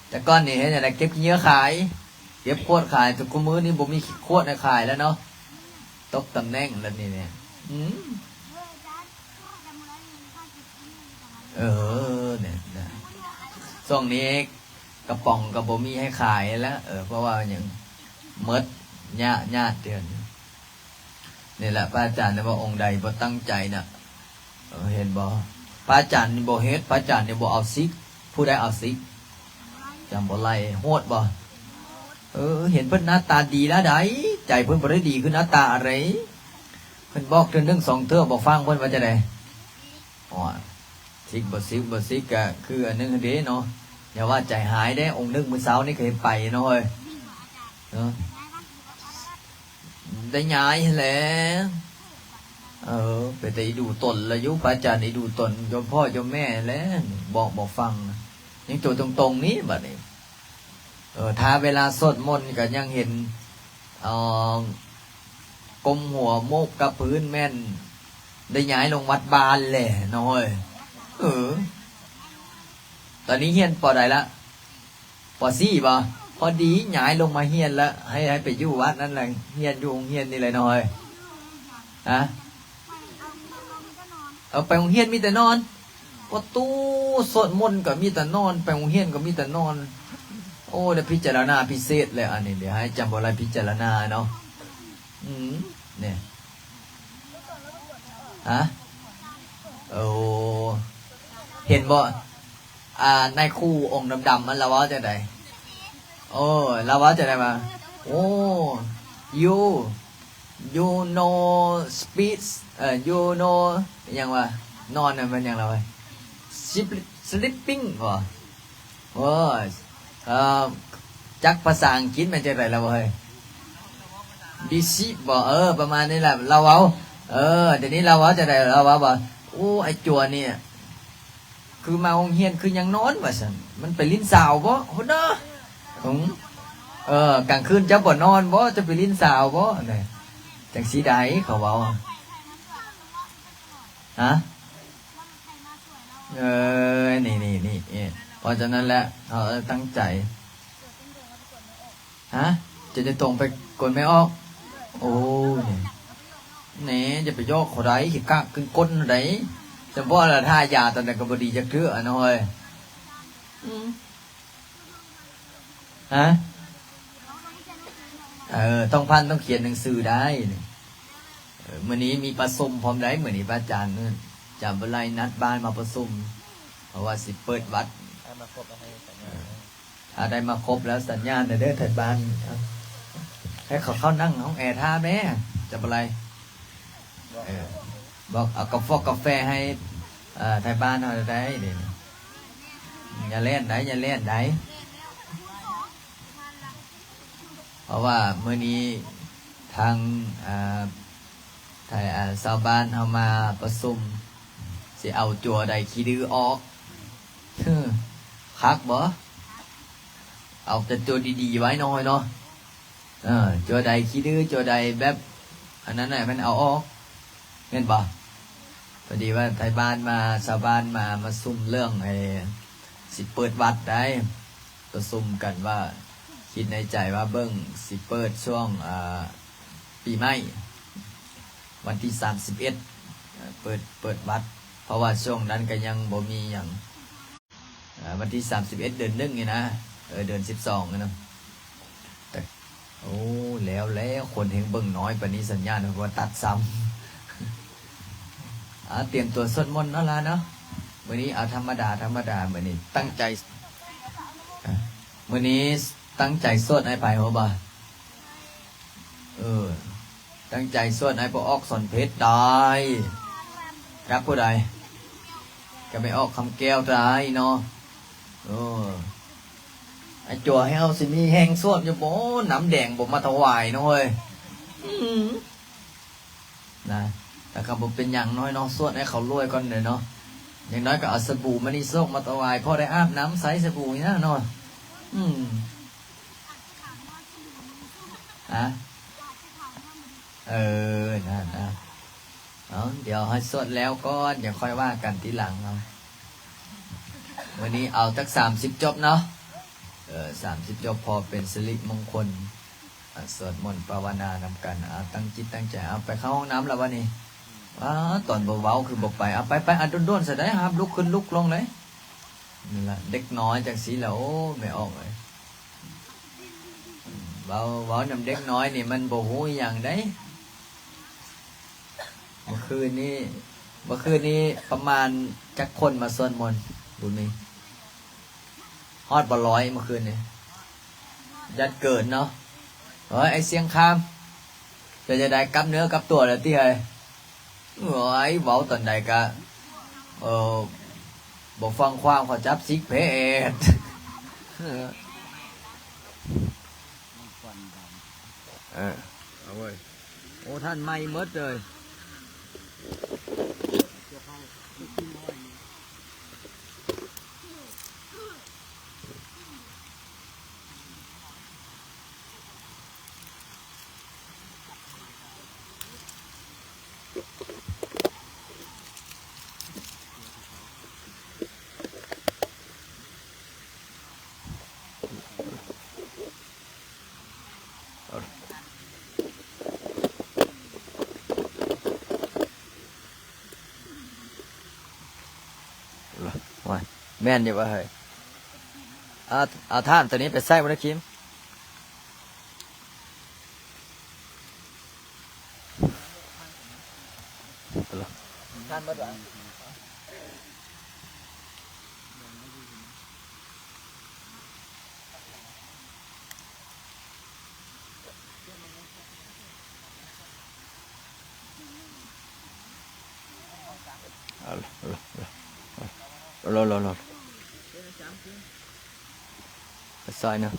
ແຕ່ກ່ອນນີ້ເຮັດຈັ່ງໃດ? ເກັບຂີ້ເຫຍື້ອຂາຍ. ເກັບຂວດຂາຍ ແຕ່ຄູ່ມື້ນີ້ບໍ່ມີຂວດໃຫ້ຂາຍແລ້ວເນາະ ຕົກຕຳແໜ່ງແລ້ວນີ້ແຫຼະ. ອືມ ເອີ ນີ້ນະ ຊ່ວງນີ້ກະປ໋ອງກະບໍ່ມີໃຫ້ຂາຍແລ້ວ ເອີ ເພາະວ່າຫຍັງ ໝົດ ຍາດ ຍາດເດືອນ. ນີ້ແຫຼະ ພະອາຈານເວົ້າ ອົງໃດບໍ່ຕັ້ງໃຈນະ ເຫັນບໍ່? ພະອາຈານນີ້ບໍ່ເຮັດ ພະອາຈານນີ້ບໍ່ເອົາສິກ. ຜູ້ໃດເອົາສິກ? ຈຳບໍ່ໄລ່. ໂຫດບໍ່? ເອີ ເຫັນເພິ່ນໜ້າຕາດີລະໃດ ໃຈເພິ່ນບໍ່ໄດ້ດີຄືໜ້າຕາອະໄລ. ເພິ່ນບອກເທື່ອໜຶ່ງສອງເທື່ອບໍ່ຟັງ ເພິ່ນວ່າຈັ່ງໃດ? ໂອ້ຍ ສິກບໍ່ສິກ ບໍ່ສິກກະຄືອັນໜຶ່ງຫັ້ນເດເນາະ. ຢ່າວ່າໃຈຮ້າຍເດ້ ອົງໜຶ່ງມື້ເຊົ້ານີ້ກະເຫັນໄປເນາະເອີຍ ເນາະ. ໄດ້ຍ້າຍຫັ້ນແຫຼະ. ເອີ ເປັນແຕ່ອີດູຕົນລະຢູ່ ພະອາຈານອີດູຕົນ ໂຍມພໍ່ໂຍມແມ່ແຫຼະ ບອກບໍ່ຟັງ. ຍັງໂຕຕົງໆນີ້ບາດນີ້. ເອີ ຖ້າເວລາສວດມົນກະຍັງເຫັນ ເອີ ກົ້ມຫົວໂມກກັບພື້ນ ແມ່ນໄດ້ຍ້າຍລົງວັດບ້ານແຫຼະນ້ອຍ. ເອີ ຕອນນີ້ຮຽນ ປ.ໃດລະ? ປ.ສີ່ ບໍ່? ພໍດີຍ້າຍລົງມາຮຽນລະ ໃຫ້ ໃຫ້ໄປຢູ່ວັດນັ້ນແຫຼະ ຮຽນຢູ່ໂຮງຮຽນນີ້ແຫຼະນ້ອຍ. ຮະ? ເອີ ໄປໂຮງຮຽນມີແຕ່ນອນ. ປະຕູ ສວດມົນກະມີແຕ່ນອນ ໄປໂຮງຮຽນກະມີແຕ່ນອນ. ໂອ້ ໄດ້ພິຈາລະນາພິເສດແລ້ວ ອັນນີ້ເດ ໃຫ້ຈຳບໍ່ໄດ້ພິຈາລະນາເນາະ. ອືມ ນີ້ ຮະ? ໂອ້ ເຫັນບໍ່? ອ່າ ນາຍຄູອົງດຳໆ ຫັ້ນລາວເວົ້າຈັ່ງໃດ? ໂອ້ ລາວເວົ້າຈັ່ງໃດວ່າ ໂອ້ you you know speech ເອີ you know ຫຍັງວະ ນອນນັ້ນແມ່ນຫຍັງລະວະ sleep sleeping ບໍ່? ໂອ້ຍ ເອີ ຈັກພາສາອັງກິດແມ່ນຈັ່ງໃດລະບໍ່ເຮີ້ຍ? Busy ບໍ່? ເອີ ປະມານນີ້ລະ ລາວເວົ້າ. ເອີ ດຽວນີ້ລາວເວົ້າຈັ່ງໃດ? ລາວເວົ້າວ່າ ໂອ້ ໄອ້ຈົວນີ້ ຄືມາໂຮງຮຽນຄືຍັງນອນວ່າຊັ້ນ ມັນໄປຫຼິ້ນສາວບໍ່ພຸ້ນເນາະ. ອືມ ເອີ ກາງຄືນເຈົ້າບໍ່ນອນບໍ່? ເຈົ້າໄປຫຼິ້ນສາວບໍ່? ຈັ່ງຊີ້ໃດ ເຂົາເວົ້າ. ຮະ? ເອີ ນີ້ໆ ເພາະສະນັ້ນແຫຼະ ເຮົາຕັ້ງໃຈ. ຮະ? ຈະໄດ້ຕົງໄປກົນໄມ້ອອກ? ໂອ້ ນີ້ ແໜ ຢ່າໄປຢອກເຂົາໃດ໋ ຂີ້ກາກຂຶ້ນກົ້ນໃດ໋. ສຳພໍລະທາຢາຕອນໃດກະບໍ່ດີຈັກເທື່ອນ້ອຍ. ອືມ ຮະ? ເອີ ຕ້ອງພັນ ຕ້ອງຂຽນໜັງສືໄດ້. ເອີ ມື້ນີ້ມີປະຊຸມພ້ອມໃດ໋ ມື້ນີ້ພະອາຈານ ຈຳບໍ່ໄດ້ນັດບ້ານມາປະຊຸມ ເພາະວ່າຊິເປີດວັດ. ມາຄົບແລ້ວໃຫ້ສັນຍານ ເອີ ຖ້າໄດ້ມາຄົບແລ້ວສັນຍານເດີ ໄທບ້ານ. ໃຫ້ເຂົາເຂົ້ານັ່ງຫ້ອງແອຖ້າແມ້ ຈະບໍ່ໄດ້. ເອີ ບອກເອົາກາຟອກກາແຟໃຫ້ ເອີ ໄທບ້ານເຮົາໄດ້ເດ. ຢ່າແລ່ນໄດ໋ ຢ່າແລ່ນໄດ໋. ເພາະວ່າມື້ນີ້ທາງ ເອີ ໄທ ເອີ ຊາວບ້ານເຮົາມາປະຊຸມ ຊິເອົາຈົວໃດຂີ້ດື້ອອກ. ຄັກບໍ່? ເອົາແຕ່ຈົວດີໆໄວ້ນ້ອຍເນາະ. ເອີ ຈົວໃດຂີ້ດື້ ຈົວໃດແບບອັນນັ້ນນະ ແມ່ນເອົາອອກ ແມ່ນບໍ່? ພໍດີວ່າໄທບ້ານມາ ຊາວບ້ານມາ ມາຊຸມເລື່ອງ ເອີ ຊິເປີດວັດໄດ໋. ປະຊຸມກັນວ່າ ຄິດໃນໃຈວ່າເບິ່ງ ຊິເປີດຊ່ວງ ເອີ ປີໃໝ່ ວັນທີສາມສິບເອັດ ເປີດ ເປີດວັດ ເພາະວ່າຊ່ວງນັ້ນກະຍັງບໍ່ມີຫຍັງ. ເອີ ວັນທີສາມສິບເອັດ ເດືອນໜຶ່ງນີ້ນະ ເອີ ເດືອນສິບສອງນີ້ນະ. ໂອ້ ແລ້ວ ແລ້ວ ຄົນແຮ່ງເບິ່ງນ້ອຍປານນີ້ ສັນຍານເພິ່ນວ່າຕັດຊ້ຳ. ອາ ຕຽມຕົວສວດມົນເນາະຫຼານເນາະ ມື້ນີ້ເອົາທຳມະດາ ທຳມະດາ ມື້ນີ້ຕັ້ງໃຈ ມື້ນີ້ຕັ້ງໃຈສວດໃຫ້ໃຜຮູ້ບໍ່? ເອີ ຕັ້ງໃຈສວດໃຫ້ພໍ່ອອກສອນເພັດໄດ້ ກັບຜູ້ໃດ? ກັບແມ່ອອກຄຳແກ້ວໄດ້ເນາະ. ເອີ ໄອ້ຈົວແຫ້ວຊິມີແຮງສວດຢູ່ບໍ່? ນ້ຳແດງບໍ່ມາຖວາຍເນາະເອີຍ. ອືມ ນະ ແຕ່ກະບໍ່ເປັນຫຍັງນ້ອຍເນາະ ສວດໃຫ້ເຂົາລວຍກ່ອນເດີເນາະ. ຢ່າງໜ້ອຍກະເອົາສະບູມະນີໂຊກມາຖວາຍ ພໍໄດ້ອາບນ້ຳໃຊ້ສະບູນີ້ນະເນາະ. ອືມ ຮະ? ເອີ ນັ້ນນະ. ເອົາ ດຽວໃຫ້ສວດແລ້ວກ່ອນ ດຽວຄ່ອຍວ່າກັນທີຫຼັງເນາະ. ມື້ນີ້ເອົາຈັກສາມສິບຈົບເນາະ. ເອີ ສາມສິບ ຈົບ ພໍເປັນສິລິມົງຄົນ ອາ ສວດມົນພາວະນານຳກັນ. ອາ ຕັ້ງຈິດຕັ້ງໃຈ. ເອົາ ໄປເຂົ້າຫ້ອງນ້ຳແລ້ວວະນີ້. ອາ ຕອນບໍ່ເວົ້າຄືບໍ່ໄປ. ເອົາ ໄປໆ ອາ ດົນໆ ຊະໄດ໋ ຫາບລຸກຂຶ້ນລຸກລົງເລີຍ. ນີ້ລະ ເດັກນ້ອຍຈັ່ງຊີ້ລະ. ໂອ້ ແມ່ອອກເອີຍ ເວົ້າ ເວົ້ານຳເດັກນ້ອຍນີ້ມັນບໍ່ຮູ້ອີຫຍັງໃດ. ເມື່ອຄືນນີ້ ເມື່ອຄືນນີ້ປະມານຈັກຄົນມາສວດມົນ ບຸນມີ? ຮອດບໍ່ຮ້ອຍເມື່ອຄືນນີ້? ຢ້ານເກີນເນາະ. ເອີຍ ໄອ້ຊຽງຄາມ ເປັນຈັ່ງໃດ ກັບເນື້ອກັບຕົວແລ້ວຕິເຮີ້ຍ? ໂອ້ຍ ເວົ້າຕອນໃດກະ ເອີ ບໍ່ຟັງຄວາມ ເຂົາຈັບຊິກແພດ. ເອີ ເອົາເວີຍ. ໂອ້ ທ່ານໃໝ່ໝົດເລີຍ. ໂອ້ຍ ແມ່ນຢູ່ບໍ່ເຮີ້ຍ? ເອົາ ເອົາຖ່ານໂຕນີ້ໄປໃສ່ບໍ່ໄດ້ ຄິມ? ທ່ານເບິດຫວາ? ໄປຊອຍໜຶ່ງ.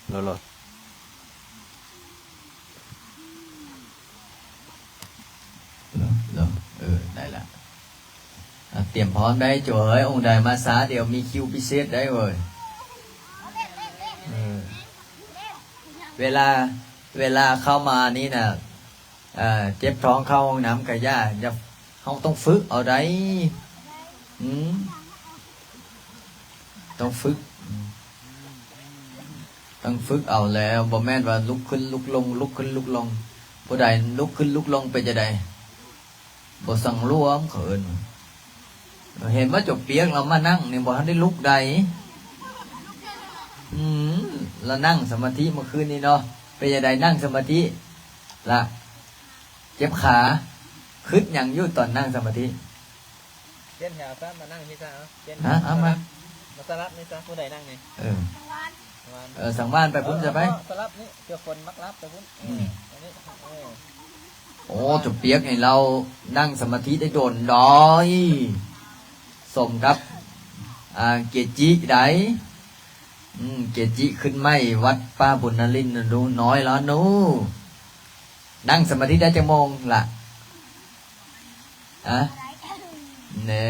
ໂລດ ໂລດ ໂລດ ໂລດ ເອີ ໄດ້ລະ. ອາ ຕຽມພ້ອມໄດ້ໂຈເອີຍ. ອົງໃດມາຊ້າ ດຽວມີຄິວພິເສດໄດ້ເວີຍ. ເອີ ເວລາ ເວລາເຂົ້າມານີ້ນະ ເອີ ເຈັບທ້ອງເຂົ້າຫ້ອງນ້ຳກະຢ່າ ຢ່າ ເຮົາຕ້ອງຝຶກເອົາໄດ໋. ອືມ ຕ້ອງຝຶກ ອືມ ຕ້ອງຝຶກເອົາແລ້ວ. ບໍ່ແມ່ນວ່າລຸກຂຶ້ນລຸກລົງ ລຸກຂຶ້ນລຸກລົງ. ຜູ້ໃດລຸກຂຶ້ນລຸກລົງເປັນຈັ່ງໃດ? ບໍ່ສັງລວມ ເຂົາເອີ້ນວ່າ. ເຫັນບໍ່ ຈົບປຽກລາວມານັ່ງນີ້ ບໍ່ທັນໄດ້ລຸກໃດ. ອືມ ລາວນັ່ງສະມາທິເມື່ອຄືນນີ້ເນາະ. ເປັນຈັ່ງໃດ ນັ່ງສະມາທິລະ ເຈັບຂາ? ຄຶດຫຍັງຢູ່ຕອນນັ່ງສະມາທິ? ປ່ຽນແຖວຊະ ມານັ່ງພີ້ຊະ. ເອົາ ປ່ຽນ ຮະ? ເອົາມາ ມາສະຫຼັບນີ້ຊະ. ຜູ້ໃດນັ່ງນີ້? ເອີ ສັງວານ ເອີ ສັງວານໄປພຸ້ນຊະໄປ. ເອີ ສະຫຼັບນີ້ ເພື່ອຄົນມັກຫຼັບໄປພຸ້ນ. ອືມ ອັນນີ້ ເອີ ໂອ້ ຈົບປຽກນີ້ລາວນັ່ງສະມາທິໄດ້ດົນດອຍ. ສົມກັບ ອ່າ ເກຈິໄດ໋. ອືມ ເກຈິຂຶ້ນໃໝ່ວັດປ່າບຸນນະລິນນະ ໜູນ້ອຍລະໜູ. ນັ່ງສະມາທິໄດ້ຈັກໂມງລະ? ອະ ແນ່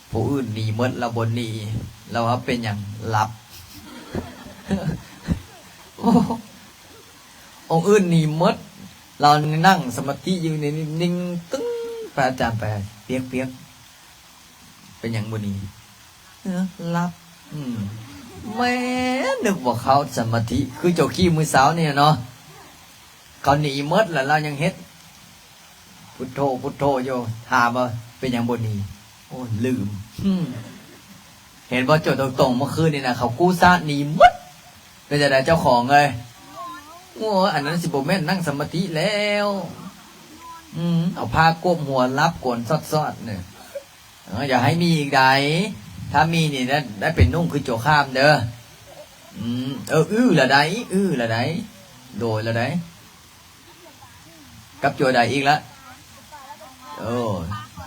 ຜູ້ອື່ນໜີໝົດ ລາວບໍ່ໜີ. ລາວວ່າເປັນຫຍັງ? ຫຼັບ. ໂອ້ ອົງອື່ນໜີໝົດ ລາວນັ່ງສະມາທິຢູ່ນີ້ ນິ່ງໆ ຕຶ້ງ. ພະອາຈານໄປ ປຽກໆ ເປັນຫຍັງບໍ່ນີ້? ເອີ ຫຼັບ. ອືມ ແໝ່ ນຶກວ່າເຂົ້າສະມາທິ ຄືເຈົ້າຂີ້ມື້ເຊົ້ານີ້ເນາະ. ເຂົາໜີໝົດແລ້ວ ລາວຍັງເຮັດ ພຸດໂທ ພຸດໂທຢູ່. ຖາມວ່າເປັນຫຍັງບໍ່ໜີ? ໂອ້ຍ ລືມ. ເຫັນບໍ່ ໂຈຕົງໆ ເມື່ອຄືນນີ້ນະ ເຂົາກູ້ຊາດໜີໝົດ. ເປັນຈັ່ງໃດເຈົ້າຂອງເອີຍ? ໂອ້ຍ ອັນນັ້ນຊິບໍ່ແມ່ນນັ່ງສະມາທິແລ້ວ. ອືມ ເອົາຜ້າກົບຫົວຫຼັບກວນຊອດໆ ນີ້. ເອີ ຢ່າໃຫ້ມີອີກໃດ໋. ຖ້າມີນີ້ໄດ້ ໄດ້ໄປນຸ່ງຄືໂຈຂ້າມເດີ. ອືມ ເອີ ອື້ລະໄດ໋ ອື້ລະໄດ໋ ໂດຍລະໄດ໋. ກັບຕົວໃດອີກລະ? ເອີ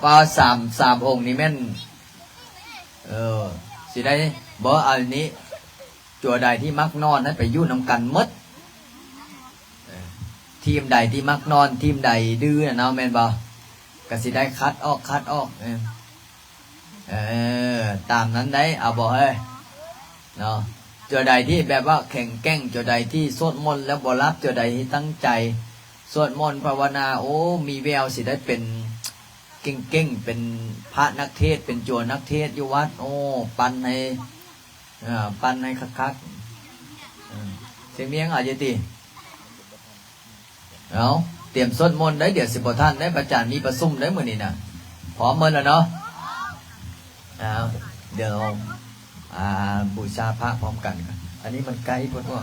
ວ່າສາມ ສາມອົງນີ້ແມ່ນ ເອີ ຊິໄດ້ບໍ່? ອັນນີ້ ຕົວໃດທີ່ມັກນອນໃຫ້ໄປຢູ່ນຳກັນໝົດ. ເອີ ທີມໃດທີ່ມັກນອນ ທີມໃດດື້ນະເນາະ ແມ່ນບໍ່? ກະຊິໄດ້ຄັດອອກ ຄັດອອກ. ເອີ ເອີ ຕາມນັ້ນໄດ໋ ເອົາບໍ່ເຮີ້ຍ ເນາະ. ຕົວໃດທີ່ແບບວ່າແຂງແກ່ງ ຕົວໃດທີ່ສວດມົນແລ້ວບໍ່ຫຼັບ ຕົວໃດທີ່ຕັ້ງໃຈສວດມົນພາວະນາ ໂອ້ ມີແວວຊິໄດ້ເປັນເກ ເກັ່ງໆ ເປັນພະນັກເທດ ເປັນຈົວນັກເທດຢູ່ວັດ. ໂອ້ ປັ່ນໃຫ້ ເອີ ປັ່ນໃຫ້ຄັກໆ. ເອີ ສຽງມຽງເອົາຢູ່ຕິ? ເອົາ ຕຽມສວດມົນເດີ້ ດຽວຊິບໍ່ທັນເດີ້ ພະອາຈານມີປະຊຸມເດີ້ມື້ນີ້ນະ. ພ້ອມໝົດແລ້ວເນາະ? ເອົາ ດຽວ ອ່າ ບູຊາພະພ້ອມກັນ. ອັນນີ້ມັນໃກ້ໂພດບໍ່?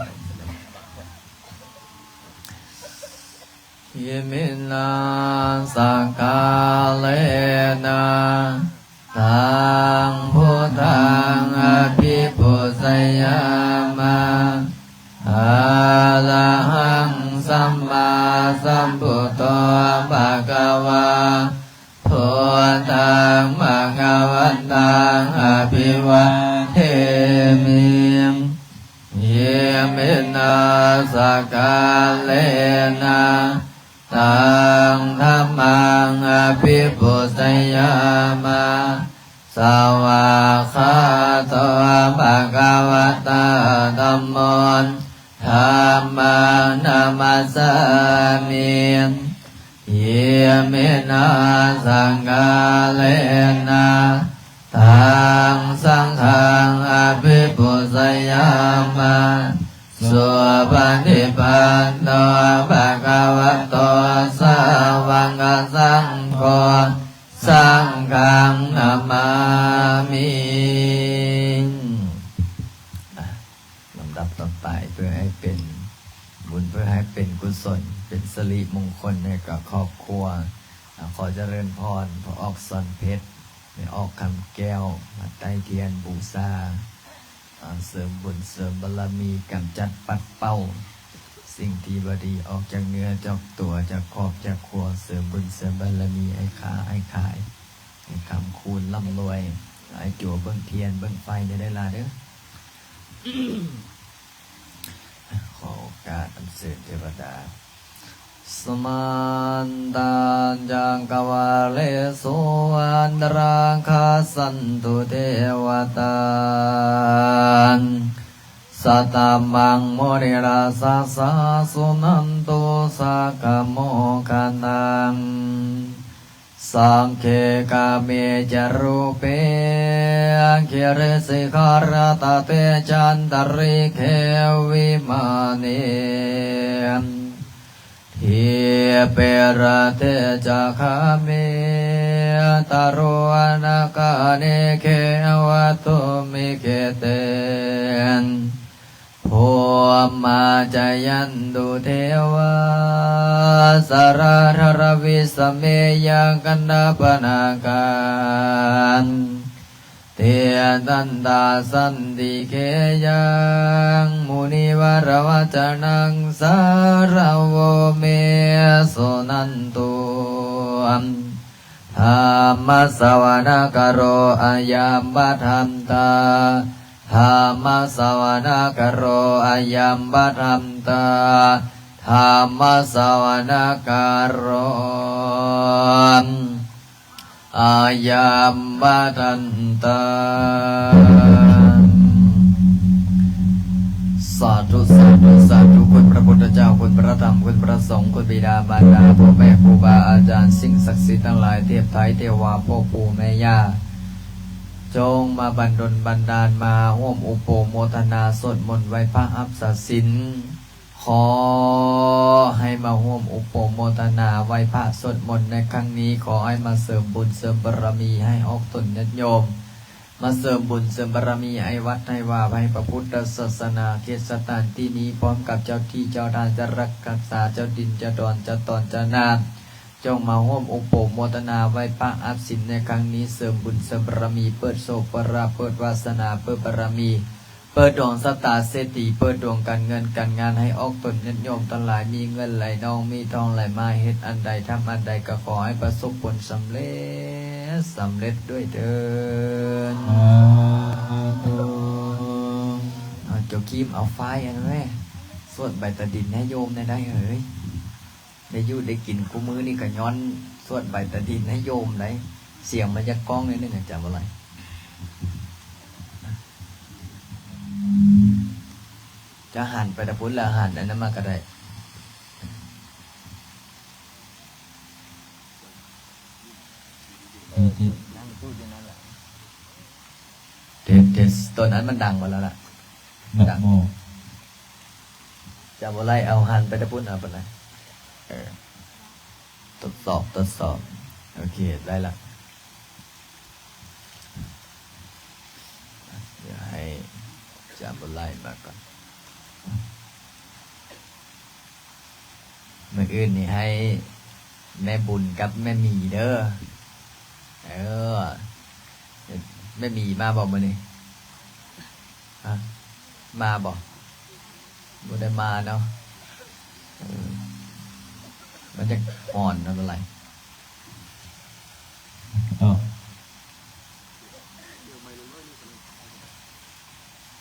Iminā sakkārena taṃ buddhaṃ abhipūjayāma. Arahaṃ sammāsambuddho bhagavā, buddhaṃ bhagavantaṃ abhivādemi. Iminā sakkārena taṃ dhammaṃ abhipūjayāma. Svākkhāto bhagavatā dhammo, dhammaṃ namassāmi. Iminā sakkārena taṃ saṅghaṃ abhipūjayāma. Supaṭipanno bhagavato sāvakasaṅgho, saṅghaṃ namāmi. ລຳດັບຕໍ່ໄປ ເພື່ອໃຫ້ເປັນບຸນ ເພື່ອໃຫ້ເປັນກຸສົນ ເປັນສິລິມົງຄົນໃຫ້ກັບຄອບຄົວ. ອາ ຂໍຈະເລີນພອນ ພໍ່ອອກ ສອນເພັດ, ແມ່ອອກ ຄຳແກ້ວ ມາໄຕ້ທຽນບູຊາ ອາ ເສີມບຸນເສີມບາລະມີ, ກຳຈັດປັດເປົ່າສິ່ງທີ່ບໍ່ດີອອກຈາກເນື້ອຈາກຕົວ ຈາກຄອບຈາກຄົວ, ເສີມບຸນເສີມບາລະມີ ອ້າຍຄ້າອ້າຍຂາຍ ໃຫ້ຄ້ຳຄູນລ່ຳລວຍ. ອ້າຍຈົວເບິ່ງທຽນເບິ່ງໄຟແດ່ເດີ້ຫຼາເດີ້. ຂໍໂອກາດອັນເຊີນເທວະດາ. Samantā cakkavāḷesu atrāgacchantu devatā, saddhammaṃ munirājassa suṇantu saggamokkhadaṃ. Sagge kāme ca rūpe girisikharataṭe cantalikkhe vimāne, dīpe raṭṭhe ca gāme taruvanagahane gehavatthumhi khette, bhummā cāyantu devā jalathalavisame yakkhagandhabbanāgā, tiṭṭhantā santike yaṃ munivaravacanaṃ sādhavo me suṇantu. Dhammassavanakālo ayambhadantā. Dhammassavanakālo ayambhadantā. Dhammassavanakālo ayambhadantā. ສາທຸ ສາທຸ ສາທຸ. ຄຸນພະພຸດທະເຈົ້າ ຄຸນພະທຳ ຄຸນພະສົງ ຄຸນບິດາມານດາ ພໍ່ແມ່ຄູບາອາຈານ ສິ່ງສັກສິດທັງຫຼາຍ ເທບໄທ ເທວາ ພໍ່ປູ່ແມ່ຍ່າ ຈົ່ງມາບັນດົນບັນດານ ມາຮ່ວມອຸປະໂມທະນາສວດມົນໄຫວ້ພະຮັກສາສິນ. ຂໍໃຫ້ມາຮ່ວມອຸປະໂມທະນາໄຫວ້ພະສວດມົນໃນຄັ້ງນີ້ ຂໍໃຫ້ມາເສີມບຸນເສີມບາລະມີໃຫ້ອອກຕົນຍາດໂຍມ ມາເສີມບຸນເສີມບາລະມີໃຫ້ວັດໃຫ້ວາ ໃຫ້ພະພຸດທະສາສະໜາ ເຂດສະຖານທີ່ນີ້ ພ້ອມກັບເຈົ້າທີ່ເຈົ້າທາງຈະຮັກກັກສາ ເຈົ້າຖິ່ນເຈົ້າດອນເຈົ້າຕອນເຈົ້ານາ ຈົ່ງມາຮ່ວມອຸປະໂມທະນາໄຫວ້ພະຮັບສິນໃນຄັ້ງນີ້ ເສີມບຸນເສີມບາລະມີ ເປີດໂຊກເປີດລາບ ເປີດວາສະໜາ ເປີດບາລະມີ ເປີດດວງຊະຕາເສດຖີ ເປີດດວງການເງິນການງານໃຫ້ອອກຕົນຍາດໂຍມທັງຫຼາຍ ມີເງິນໄຫຼນອງ ມີທອງໄຫຼມາ ເຮັດອັນໃດທຳອັນໃດກໍຂໍໃຫ້ປະສົບຜົນສຳເລັດ ສຳເລັດດ້ວຍເທີ້ນ. ສາທຸ. ເອົາ ເຈົ້າຄີມເອົາຝ້າຍອັນນັ້ນແຫຼະ ສວດໃບຕາດິນໃຫ້ໂຍມແດ່ໄດ໋ເຮີ້ຍ. ໄດ້ຢູ່ໄດ້ກິນຄູ່ມື້ນີ້ກໍຍ້ອນສວດໃບຕາດິນໃຫ້ໂຍມໄດ໋. ສຽງມັນຢາກກ້ອງໜ້ອຍໜຶ່ງ ອາຈານບໍ່ໄຫຼ. ຈະຫັນໄປທາງພຸ້ນ ແລ້ວຫັນອັນນັ້ນມາກໍໄດ້. ຕົວນັ້ນມັນດັງບໍ່ແລ້ວລະ? ດັງ. ຈາບໍ່ໄລ່ ເອົາຫັນໄປແຕ່ພຸ້ນ ເອົາປານນັ້ນ. ເອີ ທົດສອບ ທົດສອບ. ໂອເຄ ໄດ້ລະ. ດຽວໃຫ້ຈາບໍ່ໄລ່ມາກ່ອນ. ມື້ອື່ນນີ້ໃຫ້ແມ່ບຸນກັບແມ່ໝີເດີ. ເອີ ແມ່ໝີມາບໍ່ມື້ນີ້? ຮະ ມາບໍ່? ບໍ່ໄດ້ມາເນາະ. ເອີ ມັນຈະຮ້ອນເນາະ ບໍ່ໄຫຼ. ໂ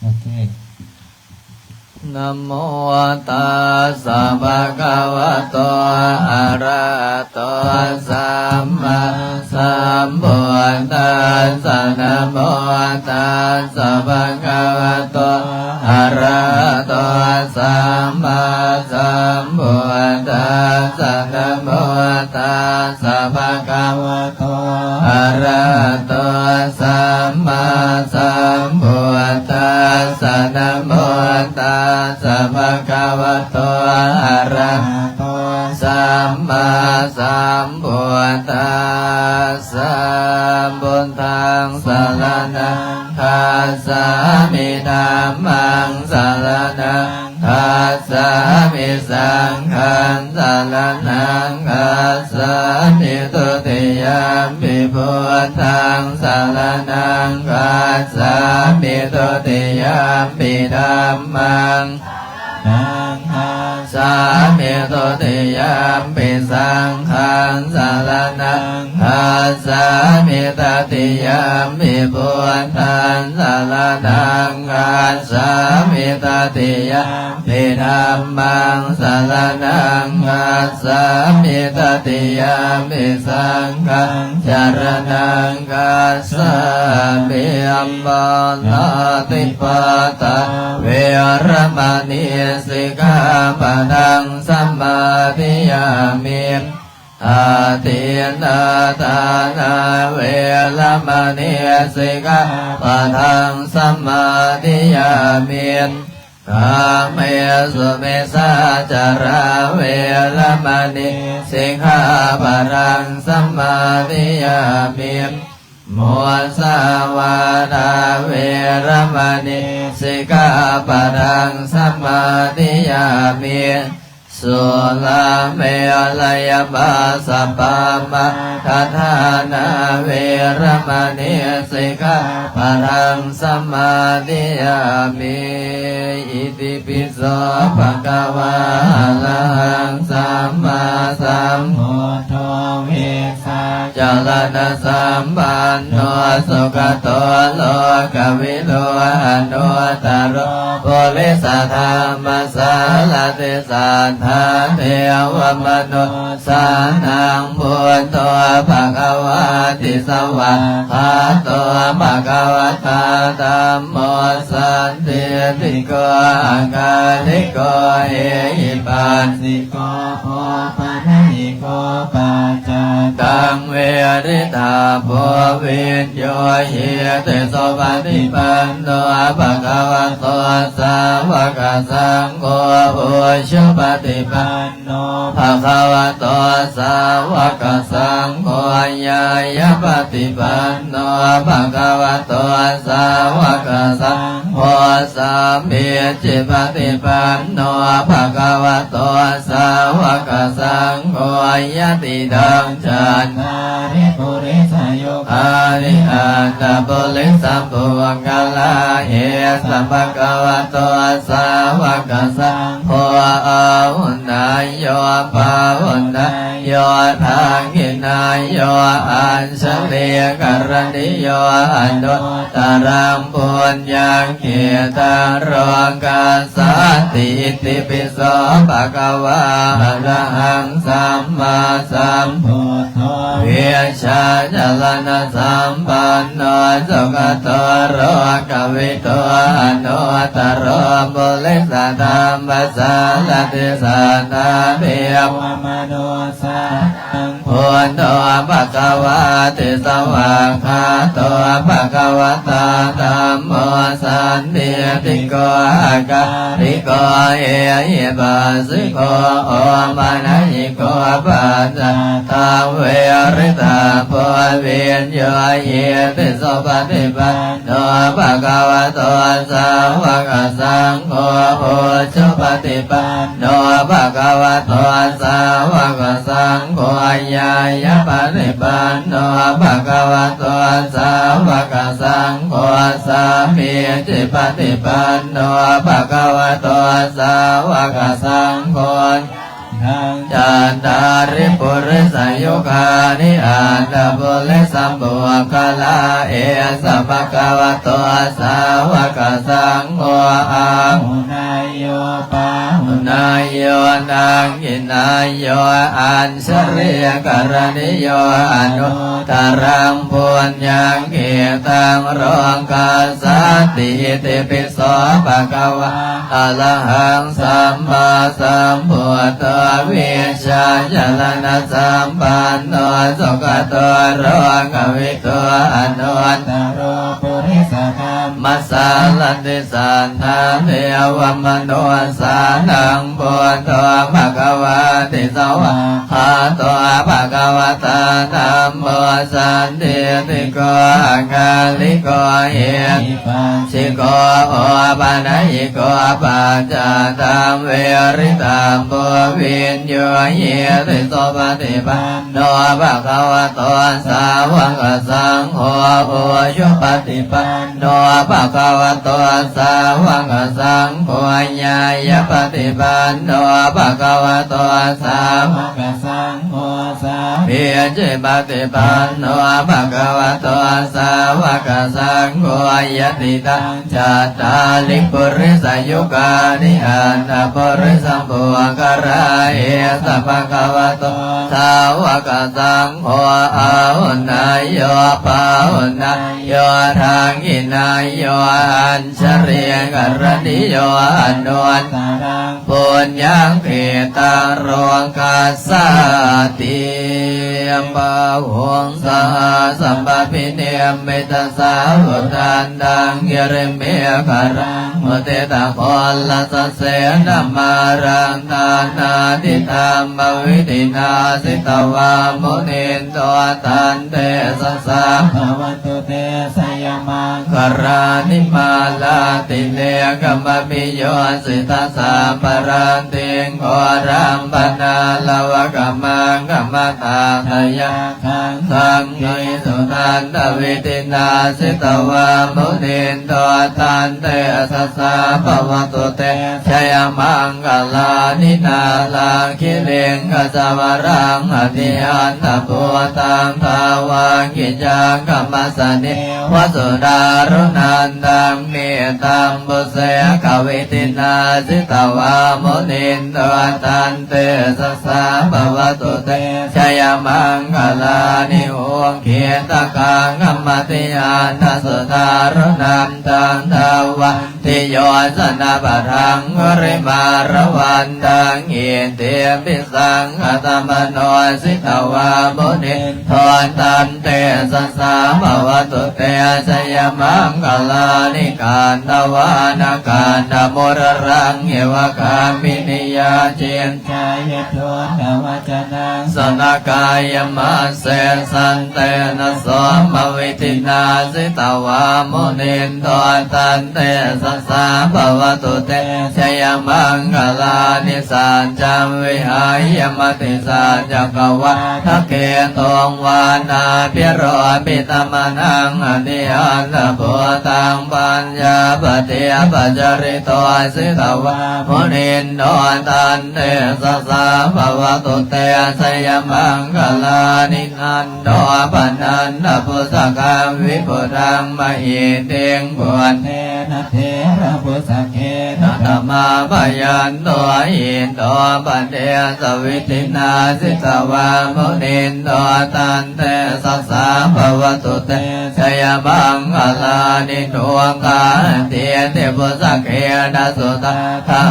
ອເຄ. ນະໂມຕັດສະ ພະຄະວະໂຕ ອະລະຫະໂຕ ສຳມາສຳພຸດທັດສະ. ນະໂມຕັດສະ ພະຄະວະໂຕ ອະລະຫະໂຕ ສຳມາສຳພຸດທັດສະ. ນະໂມຕັດສະ ພະຄະວະໂຕ ອະລະຫະໂຕ ສຳມາສຳພຸດທັດສະ. ນະໂມຕັດສະ ພະຄະວະໂຕ ອະລະຫະໂຕ ສຳມາສຳພຸດທັດສະ. ພຸດທັງສະລະນັງ ຄັດສາມິ ທຳມັງສະລະນັງ ຄັດສາມິ ສັງຄັງສະລະນັງ ຄັດສາມິ ທຸຕິຍຳປິ ພຸດທັງສະລະນັງ ຄັດສາມິ ທຸຕິຍຳປິ ທຳມັງ ນັງ ຄັດສາມິ ທຸຕິຍຳປິ ສັງຄັງສະລະນັງ ຄັດສາມິ ຕະຕິຍຳປິ ພຸດທັງສະລະນັງ ຄັດສາມິ ຕະຕິຍຳປິ ທຳມັງສະລະນັງ ຄັດສາມິ ຕະຕິຍຳປິ ສັງຄັງສະລະນັງ ຄັດສາມິ ປານາຕິປາຕາ ເວລະມະນີ ສິກຂາປະທັງ ສະມາທິຍາມິ. ອາທິນນາທານາ ເວລະມະນີ ສິກຂາປະທັງ ສະມາທິຍາມິ. ກາເມສຸມິດສາຈາລາ ເວລະມະນີ ສິກຂາປະທັງ ສະມາທິຍາມິ. ມຸສາວາທາ ເວລະມະນີ ສິກຂາປະທັງ ສະມາທິຍາມິ. ສຸລາເມລະຍະມາສະປາມາທະຖານາ ເວລະມະນີ ສິກຂາປະທັງ ສະມາທິຍາມິ. ອິຕິປິໂສ ພະຄະວາ ອະລະຫັງ ສຳມາສຳພຸດໂທ ວິສາຈະລະນະສຳປັນໂນ ສຸກະໂຕ ໂລກະວິທູ ອະນຸດຕະໂລ ປຸລິສະທຳມະສາລະຕິ ສັດທາເທວະມະນຸດສານັງ ພຸດໂທ ພະຄະວາຕິ ສະຫວາກຂາໂຕ ພະຄະວະຕາ ທຳໂມ ສັນທິດຖິໂກ ອາກາລິໂກ ເອຫິປັດສິໂກ ໂອປະນະຍິໂກ ປັດຈັນຕັງ ວະລິທາໂພ ວິນໂຍ ຫິຕິ ສຸປະຕິປັນໂນ ພະຄະວະໂຕ ສາວະກະສັງໂຄ ອຸຊຸປະຕິປັນໂນ ພະຄະວະໂຕ ສາວະກະສັງໂຄ ຍາຍະປະຕິປັນໂນ ພະຄະວະໂຕ ສາວະກະສັງໂຄ ສາມິດຈິປະຕິປັນໂນ ພະຄະວະໂຕ ສາວະກະສັງໂຄ ຍະຕິດທັງ ຈັດຖາລິ ປຸລິສະຍຸຄານິ ອັດຕະປຸລິສະປຸກກະລາ ເອສະ ພະຄະວະໂຕ ສາວະກະສັງໂຄ ອາຫຸນນະໂຍ ປາຫຸນນະໂຍ ທັກຂິນະໂຍ ອັນຊະລີກະລະນິໂຍ ອະນຸດຕະລັງ ປຸນຍັງ ເຂຕັງ ໂລກັດສາຕິ ອິຕິປິໂສ ພະຄະວາ ອະລະຫັງ ສຳມາສຳພຸດໂທ ວິຊາຈະລະນະສຳປັນໂນ ສຸກະໂຕ ໂລກະວິທູ ອະນຸດຕະໂລ ປຸລິສະທຳມະສາລະຕິ ສັດທາເທວະມະນຸດສານັງ ພຸ โต ภะคะวาติ สวากขาโต ภะคะวะตา ธัมโม สันทิฏฐิโก อะกาลิโก เอหิปัสสิโก โอปะนะยิโก ปัจจาตัง เวริตาโพ วิญญูหิติ สุปะฏิปันโน ภะคะวะโต สาวะกะสังโฆ อุจุปะฏิปันโน ภะคะวะโต สาวะกะสังโฆ ญาณปะฏิปันโน ภะคะวะโต สาวะกะสังโฆ สามีจิปะฏิปันโน ภะคะวะโต สาวะกะสังโฆ จัตตาริปุริสยุคานิ อัตถะปุริสะปุคคละ เอสะภะคะวะโต สาวะกะสังโฆ อาหุเนยโย ปาหุเนยโย ทักขิเนยโย อัญชลีกะรณีโย อนุตตะรัง ปุญญัง ขิตัง โลกัสสาติ อิติปิโส ภะคะวา อะระหัง สัมมาสัมพุทโธ วิชาจารณะสัมปันโน สุขโต โลกวิทู อนุตตะโร ปุริสะธัมมสารถิ สัทธา เทวะมนุสสานัง พุทโธ ภะคะวาติ สวากขาโต ภะคะวะตา ธัมโม สันทิฏฐิโก อะกาลิโก เอหิปัสสิโก โอปะนะยิโก ปัจจาตัง เวริตาโพ วิญญูหิติ สุปะฏิปันโน ภะคะวะโต สาวะกะสังโฆ อุจุปะฏิปันโน ภะคะวะโต สาวะกะสังโฆ ญาณปะฏิปันโน ภะคะวะโต สาวะกะสังโฆ สามีจิปะฏิปันโน ภะคะวะโต สาวะกะสังโฆ ยะติตัง จัตตาริปุริสยุคานิ อัตถะปุริสะปุคคละ เอสะภะคะวะโต สาวะกะสังโฆ อาหุเนยโย ปาหุเนยโย ทักขิเนยโย อัญชลีกะรณีโย อนุตตะรัง ปุญญัง ขิตัง โลกัสสาติ บาหุง สะหะสัพพะ อภินิมมิตะสาวุธันตัง กริเมขลัง อุทิตะโคณะสะเสนะมารัง ฐานาธิธัมมะวิธินา สิตะวา มุนินโต ตันเตสะสะ ภะวะตุ เต ชะยะมังคลานิ มาลาติเรกะมະภิโยสิตะสัพพะรัตติง โฆรัมปะนาลวะกะมัง กะมะตะ ทะยะ ขัง สังฆีสุนันทวิธินา สิตะวา มุนินโต ตันเตสะสะ ภะวะตุ เต ชะยะมังคลานิ นาลาคิริงกะสะวะรัง อติยันตะภูตัง ทาวังกิจจังกะมัสสะเนวะ สุดารุณันตัง เมตตัมปุเสกะวิธินา สิตะวา มุนินโต ตันเตสะสะ ภะวะตุ เต ชะยะมังคลานิ อุกขิตะขังกะมะติยันตะ สุดารุณันตัง ทาวัง ติโยชนะปะทังคุริมาระวันตัง อิติปิสังขะตะมะโน สิตะวา มุนินโต ตันเตสะสะ ภะวะตุ เต ชะยะมังคลานิ ขันทะวานะขันทะมุระรัง อิวะกามินิยา จิน จายะโททะวะจนะ สะนะกายะมัสเส สันเตนะโสมะวิธินา สิตะวา มุนินโต ตันเตสะสะ ภะวะตุ เต ชะยะมังคลานิ สัจจังวิหายะมติสัจจะกะวาทะเกตุง วาทาภิโรปิตะมะนัง อติยันตะภูตัง ปัญญาปะเทปะจะริโต สิตะวา มุนินโต ตันเตสะสะ ภะวะตุ เต ชะยะมังคลานิ นันโดปะนันทะพุสสะกัง วิปุตังมะหิติง พุทเทนะเถระพุสสะเกนะ ตะมาพะยันโต อิโตปะเดสะวิธินา สิตะวา มุนินโต ตันเตสะสะ ภะวะตุ เต ชะยะมังคลานิ ทุกขา ນະ ທິຕິພຸສະເຂນະ ສຸຕາທາ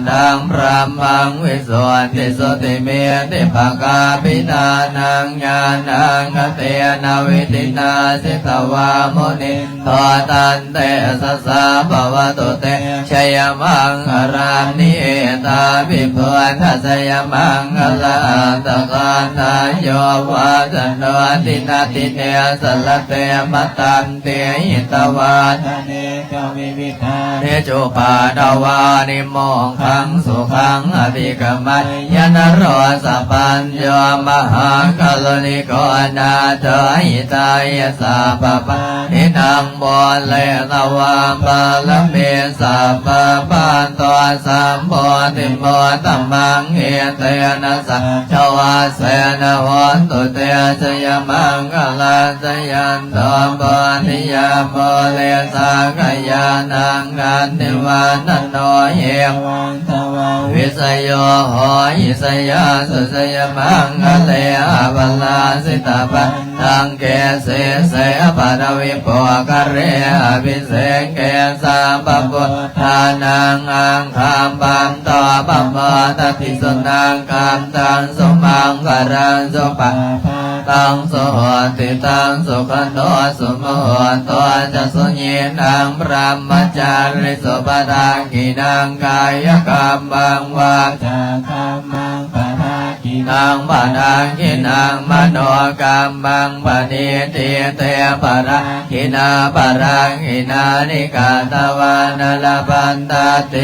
ນັງ ບຣະມະງ ວິສຸດທິ ຈຸຕິ ມິດທິ ພະຄາພິຖານັງ ຍານັງ ຄະເຕນະ ວິທິນາ ຈິດຕະວາ ມຸນິ ໂຕ ຕັນ ເຕ ສະສາ ພະວະຕຸ ເຕ ຊະຍະ ມັງຄະລັງ ນິເອ ຕາ ວິພຸດທະ ຊະຍະ ມັງຄະລາ ອັດຕະກາທາ ໂຍ ວາຊະໂນ ດິນະ ດິເນ ສະລະເຕ ມະຕັນ ຕິ ຫິຕະວາ ທະເນ ຈະ ວິວິທາ ເນ ໂຈ ປາດະວານິ ໂມກຂັງ ສຸຂັງ ອະທິກະໄມຍະ ນະໂຣ ສະປັນໂຍ ມະຫາກາລຸນິໂກ ນາໂຖ ຫິຕາຍະ ສັບພະປານິນາງ ໂມເລນະ ວາມາລະມີ ສັບພະປະໂຕ ສຳໂພທິມຸດຕະມັງ ເອເຕນະ ສັດຖະວັດເສນະ ໂຫນຕຸ ເຕ ຊະຍະ ມັງຄະລັງ ຈະຍັນໂຕ ໂພທິຍາ ໂມເລ ສັກຂະຍານັງ ຄັນທິວາທະໂນ ເອວັງ ຕະວັງ ວິຊະໂຍ ໂຫ ຫິຊະຍາ ສຸ ຊະຍະ ມັງຄະເລ ອະປະລາຊິຕະ ປັນ ຕັງ ເກ ເສ ເສ ປະທະວິ ໂພຄະເລ ອະພິເສເກ ສັບພະພຸດທານັງ ອັງຄະປັນໂຕ ປະໂມດະຕິ ສຸນັງຄັນທັງ ສຸມັງຄະລັງ ສຸປະພາ ຕັງ ສຸຫຸດທິຕັງ ສຸຂະໂນ ສຸມຸຫຸດໂຕ ຈະ ສຸຍິນັງ ບຣະມະຈາຣິສຸ ປະທັກຂິນັງ ກາຍະກັມມັງ ວາຈາກັມມັງ ປະທັກຂິນັງ ປະທັກຂິນັງ ມະໂນກັມມັງ ປະນິດຖິ ເຕ ປະທັກຂິນາ ປະທັກຂິນານິ ກະຕະວານະ ລະພັນຕະ ເຕ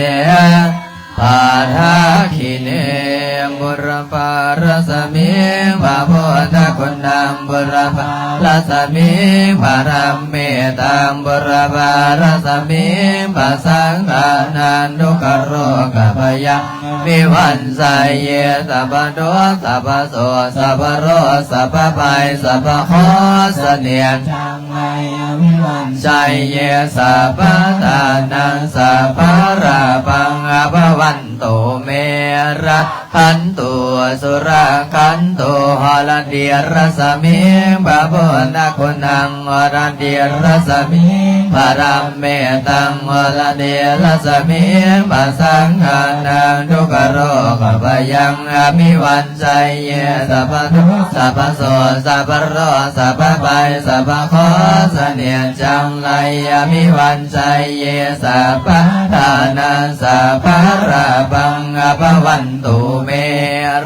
ປະທັກຂິເນ ບຸລະພາຣັດສະມິງ ພະພຸດທະຄຸນນັງ ບຸລະພາຣັດສະມິງ ພະທຳມິຕັງ ບຸລະພາຣັດສະມິງ ພະສັງຄານັງ ທຸກຂະໂລກະພະຍັງ ວິວັນໄຊເຍ ສັບພະທຸກ ສັບພະໂສກ ສັບພະໂລກ ສັບພະໄພ ສັບພະເຄາະ ສະເໜັດຈັງໄລ ວິວັນໄຊເຍ ສັບພະທານັງ ສັບພະລາພັງ ອະພະວັນຕຸເມ ລະຂັນຕຸ ສຸລະຂັນຕຸ ຫົລະດີຣັດສະມິງ ພະພຸດທະຄຸນນັງ ຫົລະດີຣັດສະມິງ ພະທຳມິຕັງ ຫົລະດີຣັດສະມິງ ພະສັງຄານັງ ທຸກຂະໂລກະພະຍັງ ອະວິວັນໄຊເຍ ສັບພະທຸກ ສັບພະໂສກ ສັບພະໂລກ ສັບພະໄພ ສັບພະເຄາະ ສະເໜັດຈັງໄລ ອະວິວັນໄຊເຍ ສັບພະທານັງ ສັບພະລາພັງ ອະພະວັນຕຸເມ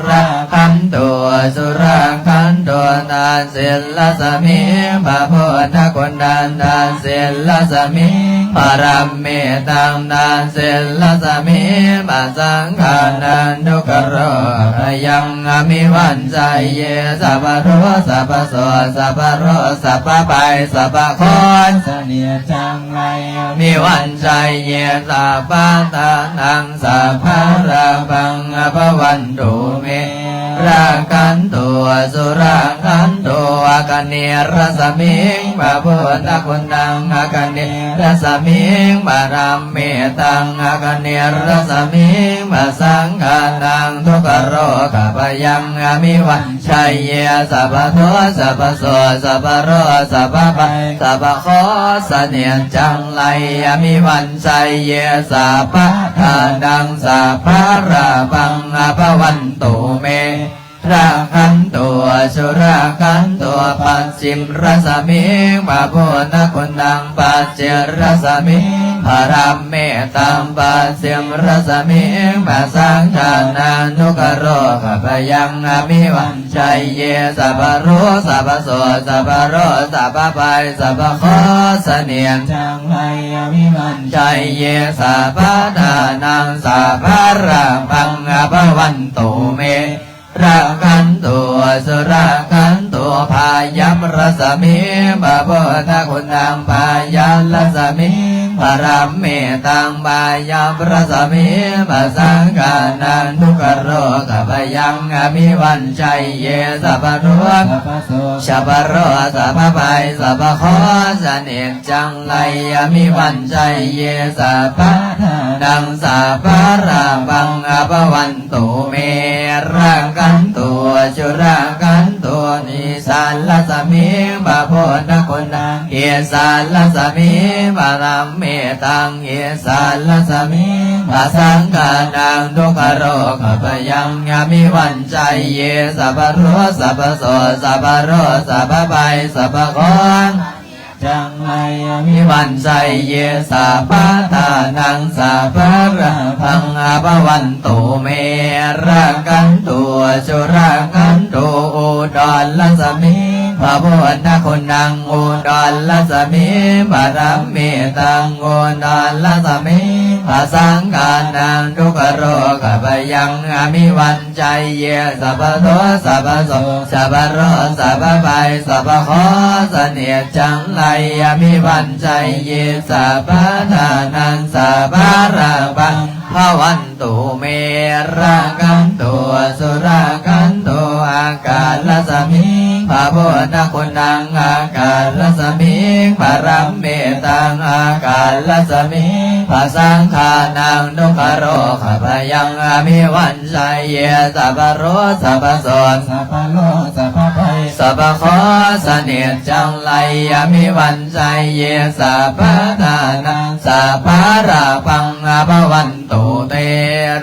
ລະຂັນຕຸ ສຸລະຂັນຕຸ ທັກສິນຣັດສະມິງ ພະພຸດທະຄຸນນັງ ທັກສິນຣັດສະມິງ ພະທຳມິຕັງ ທັກສິນຣັດສະມິງ ພະສັງຄານັງ ທຸກຂະໂລກະພະຍັງ ອະວິວັນໄຊເຍ ສັບພະທຸກ ສັບພະໂສກ ສັບພະໂລກ ສັບພະໄພ ສັບພະເຄາະ ສະເໜັດຈັງໄລ ອະວິວັນໄຊເຍ ສັບພະທານັງ ສັບພະລາພັງ ອະພະວັນຕຸເມ ລະຂັນຕຸ ສຸລະຂັນຕຸ ອາຄະເນ ຣັດສະມິງ ພະພຸດທະຄຸນນັງ ອາຄະເນ ຣັດສະມິງ ພະທຳມິຕັງ ອາຄະເນ ຣັດສະມິງ ພະສັງຄານັງ ທຸກຂະໂລກະພະຍັງ ອະວິວັນໄຊເຍ ສັບພະທຸກ ສັບພະໂສກ ສັບພະໂລກ ສັບພະໄພ ສັບພະເຄາະ ສະເໜັດຈັງໄລ ອະວິວັນໄຊເຍ ສັບພະທານັງ ສັບພະລາພັງ ອະພະວັນຕຸເມ ລະຂັນຕຸ ສຸລະຂັນຕຸ ປັດ ຊິມຣັດສະມິງ ພະພຸດທະຄຸນນັງ ປັດສິມຣັດສະມິງ ພະທຳມິຕັງ ປັດສິມຣັດສະມິງ ພະສັງຄານັງ ທຸກຂະໂລກະພະຍັງ ອະວິວັນໄຊເຍ ສັບພະໂລກ ສັບພະໂສກ ສັບພະໂລກ ສັບພະໄພ ສັບພະເຄາະ ສະເໜັດຈັງໄລ ອະວິວັນໄຊເຍ ສັບພະທານັງ ສັບພະລາພັງ ອະພະວັນຕຸເມ ລະຂັນຕຸ ສຸລະຂັນຕຸ ພະຍັບຣັດສະມິງ ພະພຸດທະຄຸນນັງ ພະຍັບຣັດສະມິງ ພະທຳມິຕັງ ພະຍັບຣັດສະມິງ ພະສັງຄານັງ ທຸກຂະໂລກະພະຍັງ ອະວິວັນໄຊເຍ ສັບພະທຸກ ສັບພະໂສກ ສັບພະໂລກ ສັບພະໄພ ສັບພະເຄາະ ສະເໜັດຈັງໄລ ອະວິວັນໄຊເຍ ສັບພະທານັງ ສັບພະລາພັງ ອະພະວັນ ຕຸເມ ລະຂັນຕຸ ສຸລະຂັນຕຸ ອີສານລັດສະມິງ ພະພຸດທະຄຸນນັງ ອີສານລັດສະມິງ ພະທຳເມຕັງ ອີສານລັດສະມິງ ພະສັງຄານັງ ທຸກຂະໂລກະພະຍັງ ອະວິວັນໄຊເຍ ສັບພະໂລກ ສັບພະໂສກ ສັບພະໂລກ ສັບພະໄພ ສັບພະເຄາະ ຈັງໄລອະວິວັນໄຊເຍ ສັບພະທານັງ ສັບພະລາພັງ ອາພະວັນຕຸເມ ລັກຂັນຕຸ ສຸລັກຂັນຕຸ ອຸດອນລັດສະມິງ ພະພຸດທະຄຸນນັງ ອຸດອນລັດສະມິງ ພະທຳເມຕັງ ອຸດອນລັດສະມິງ ພະສັງຄານັງ ທຸກຂະໂລກະພະຍັງ ອະວິວັນ ໄຊເຍ ສັບພະໂລກ ສັບພະໂສກ ສັບພະໂລກ ສັບພະໄພ ສັບພະເຄາະ ສະເໜັດຈັງໄລອະວິວັນໄຊເຍ ສັບພະທານັງ ສັບພະລາພັງ ພະວັນຕຸເມ ລັກຂັນຕຸ ສຸລັກຂັນຕຸ ອາກາດລັດສະມິງ ພະພຸດທະຄຸນນັງ ອາກາດລັດສະມິງ ພະທຳເມຕັງ ອາກາດລັດສະມິງ ພະສັງຄານັງ ທຸກຂະໂລກະພະຍັງ ອະວິວັນ ໄຊເຍ ສັບພະໂລກ ສັບພະໂສກ ສັບພະໂລກ ສັບພະໄພ ສັບພະເຄາະ ສະເໜັດຈັງໄລອະວິວັນໄຊເຍ ສັບພະທານັງ ສັບພະລາພັງ ອາພະວັນຕຸເຕ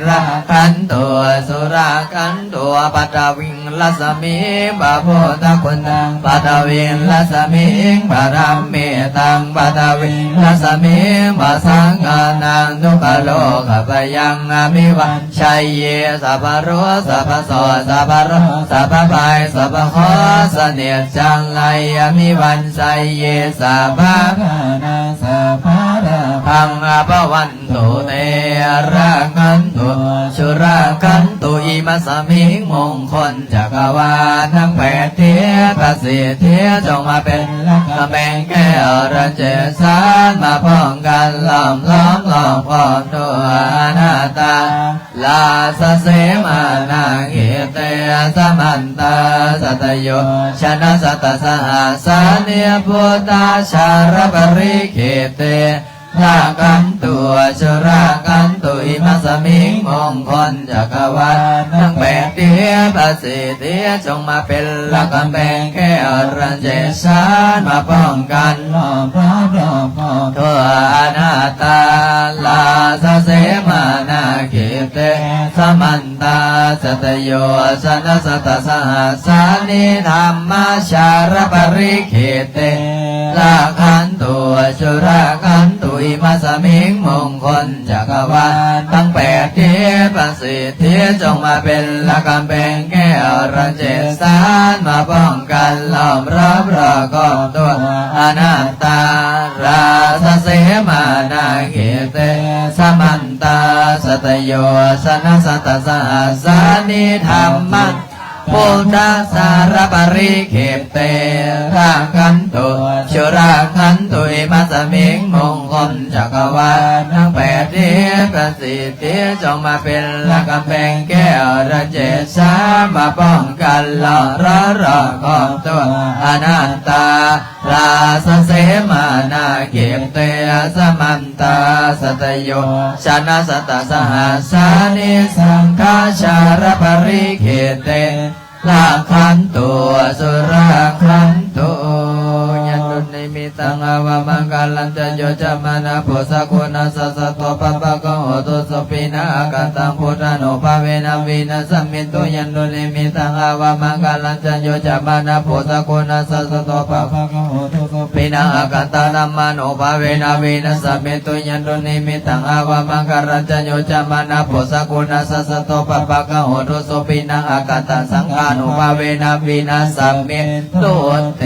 ລັກຂັນຕຸ ສຸລັກຂັນຕຸ ປັດຖະວິງ ລັດສະມິງ ພະພຸດທະຄຸນນັງ ປັດຖະວິງ ລັດສະມິງ ພະທຳເມຕັງ ປັດຖະວິງ ລັດສະມິງ ພະສັງຄານັງ ທຸກຂະໂລກະພະຍັງ ອະວິວັນໄຊເຍ ສັບພະໂລກ ສັບພະໂສກ ສັບພະໂລກ ສັບພະໄພ ສັບພະເຄາະ ສະເໜັດຈັງໄລອະວິວັນໄຊເຍ ສັບພະທານັງ ສັບພະລາພັງ ອາພະວັນ ຕຸເຕ ລັກຂັນຕຸ ສຸລັກຂັນຕຸ ອິມັດສະມິງ ມົງຄົນຈັກກະວານ ທັງແປດທິດ ພະສິດທິ ຈົ່ງມາເປັນລັກກຳແພງແກ້ວ ລັດເຈສານ ມາປ້ອງກັນ ລ້ອມລອບ ລອບຄອບທົ່ວອະນັດຕາ ລາຊະເສມານາເຂເຕ ສະມັນຕາ ສັດຕະໂຍຊະນະ ສັດຕະສະຫັດສານິ ພຸດທະຊາລະປະລິເຂເຕ ລັກຂັນຕຸ ສຸລັກຂັນຕຸ ອິມັດສະມິງ ມົງຄົນຈັກກະວານ ທັງແປດທິດ ພະສິດທິ ຈົ່ງມາເປັນລັກກຳແພງແກ້ວ ລັດເຈສານ ມາປ້ອງກັນ ລ້ອມລອບ ລອບຄອບທົ່ວອະນັດຕາ ລາຊະເສມານາເຂເຕ ສະມັນ ຕາ ສັດຕະໂຍຊະນະ ສັດຕະສະຫັດສານິ ທຳມະຊາລະປະລິເຂເຕ ລັກຂັນຕຸ ສຸລັກຂັນຕຸ ອິມັດສະມິງ ມົງຄົນຈັກກະວານ ທັງແປດທິດ ພະສິດທິ ຈົ່ງມາເປັນລັກກຳແພງແກ້ວ ລັດເຈສານ ມາປ້ອງກັນ ລ້ອມລອບ ລອບຄອບທົ່ວອະນັດຕາ ລາຊະເສມານາເຂເຕ ສະມັນ ຕາ ສັດຕະໂຍຊະນະ ສັດຕະສະຫັດສານິ ທຳມັງ ພຸດທະຊາລະປະລິເຂເຕ ລັກຂັນຕຸ ສຸລັກຂັນຕຸ ອິມັດສະມິງ ມົງຄົນຈັກກະວານ ທັງແປດທິດ ພະສິດທິ ຈົ່ງມາເປັນລັກກຳແພງແກ້ວ ລັດເຈສານ ມາປ້ອງກັນ ລ້ອມລອບ ລອບຄອບທົ່ວອະນັດຕາ ລາຊະເສມານາເຂເຕ ສະມັນຕາ ສັດຕະໂຍຊະນະ ສັດຕະສະຫັດສານິ ສັງຄະຊາລະປະລິເຂເຕ ລັກຂັນຕຸ ສຸລັກຂັນຕຸ ຍັນຕຸນິມິດຕັງ ອາວະມັງຄະລັນຈະ ໂຍຈະມານະໂພຊະໂກນະສະສະໂຕ ປະປະກະໂຫຕຸ ສຸປິນັງ ອາຄັນຕັງ ພຸດທານຸພາເວນະ ວິນັດສະມິນຕຸ ຍັນຕຸນິມິດຕັງ ອາວະມັງຄະລັນຈະ ໂຍຈະມານະໂພຊະໂກນະສະສະໂຕ ປະປະກະໂຫຕຸ ສຸປິນັງ ອາຄັນຕັງ ທຳມານຸພາເວນະ ວິນັດສະມິນຕຸ ຍັນຕຸນິມິດຕັງ ອາວະມັງຄະລັນຈະ ໂຍຈະມານະໂພຊະໂກນະສະສະໂຕ ປະປະກະໂຫຕຸ ສຸປິນັງ ອາຄັນຕັງ ສັງຄານຸພາເວນະ ວິນັດສະມິນຕຸ ເຕ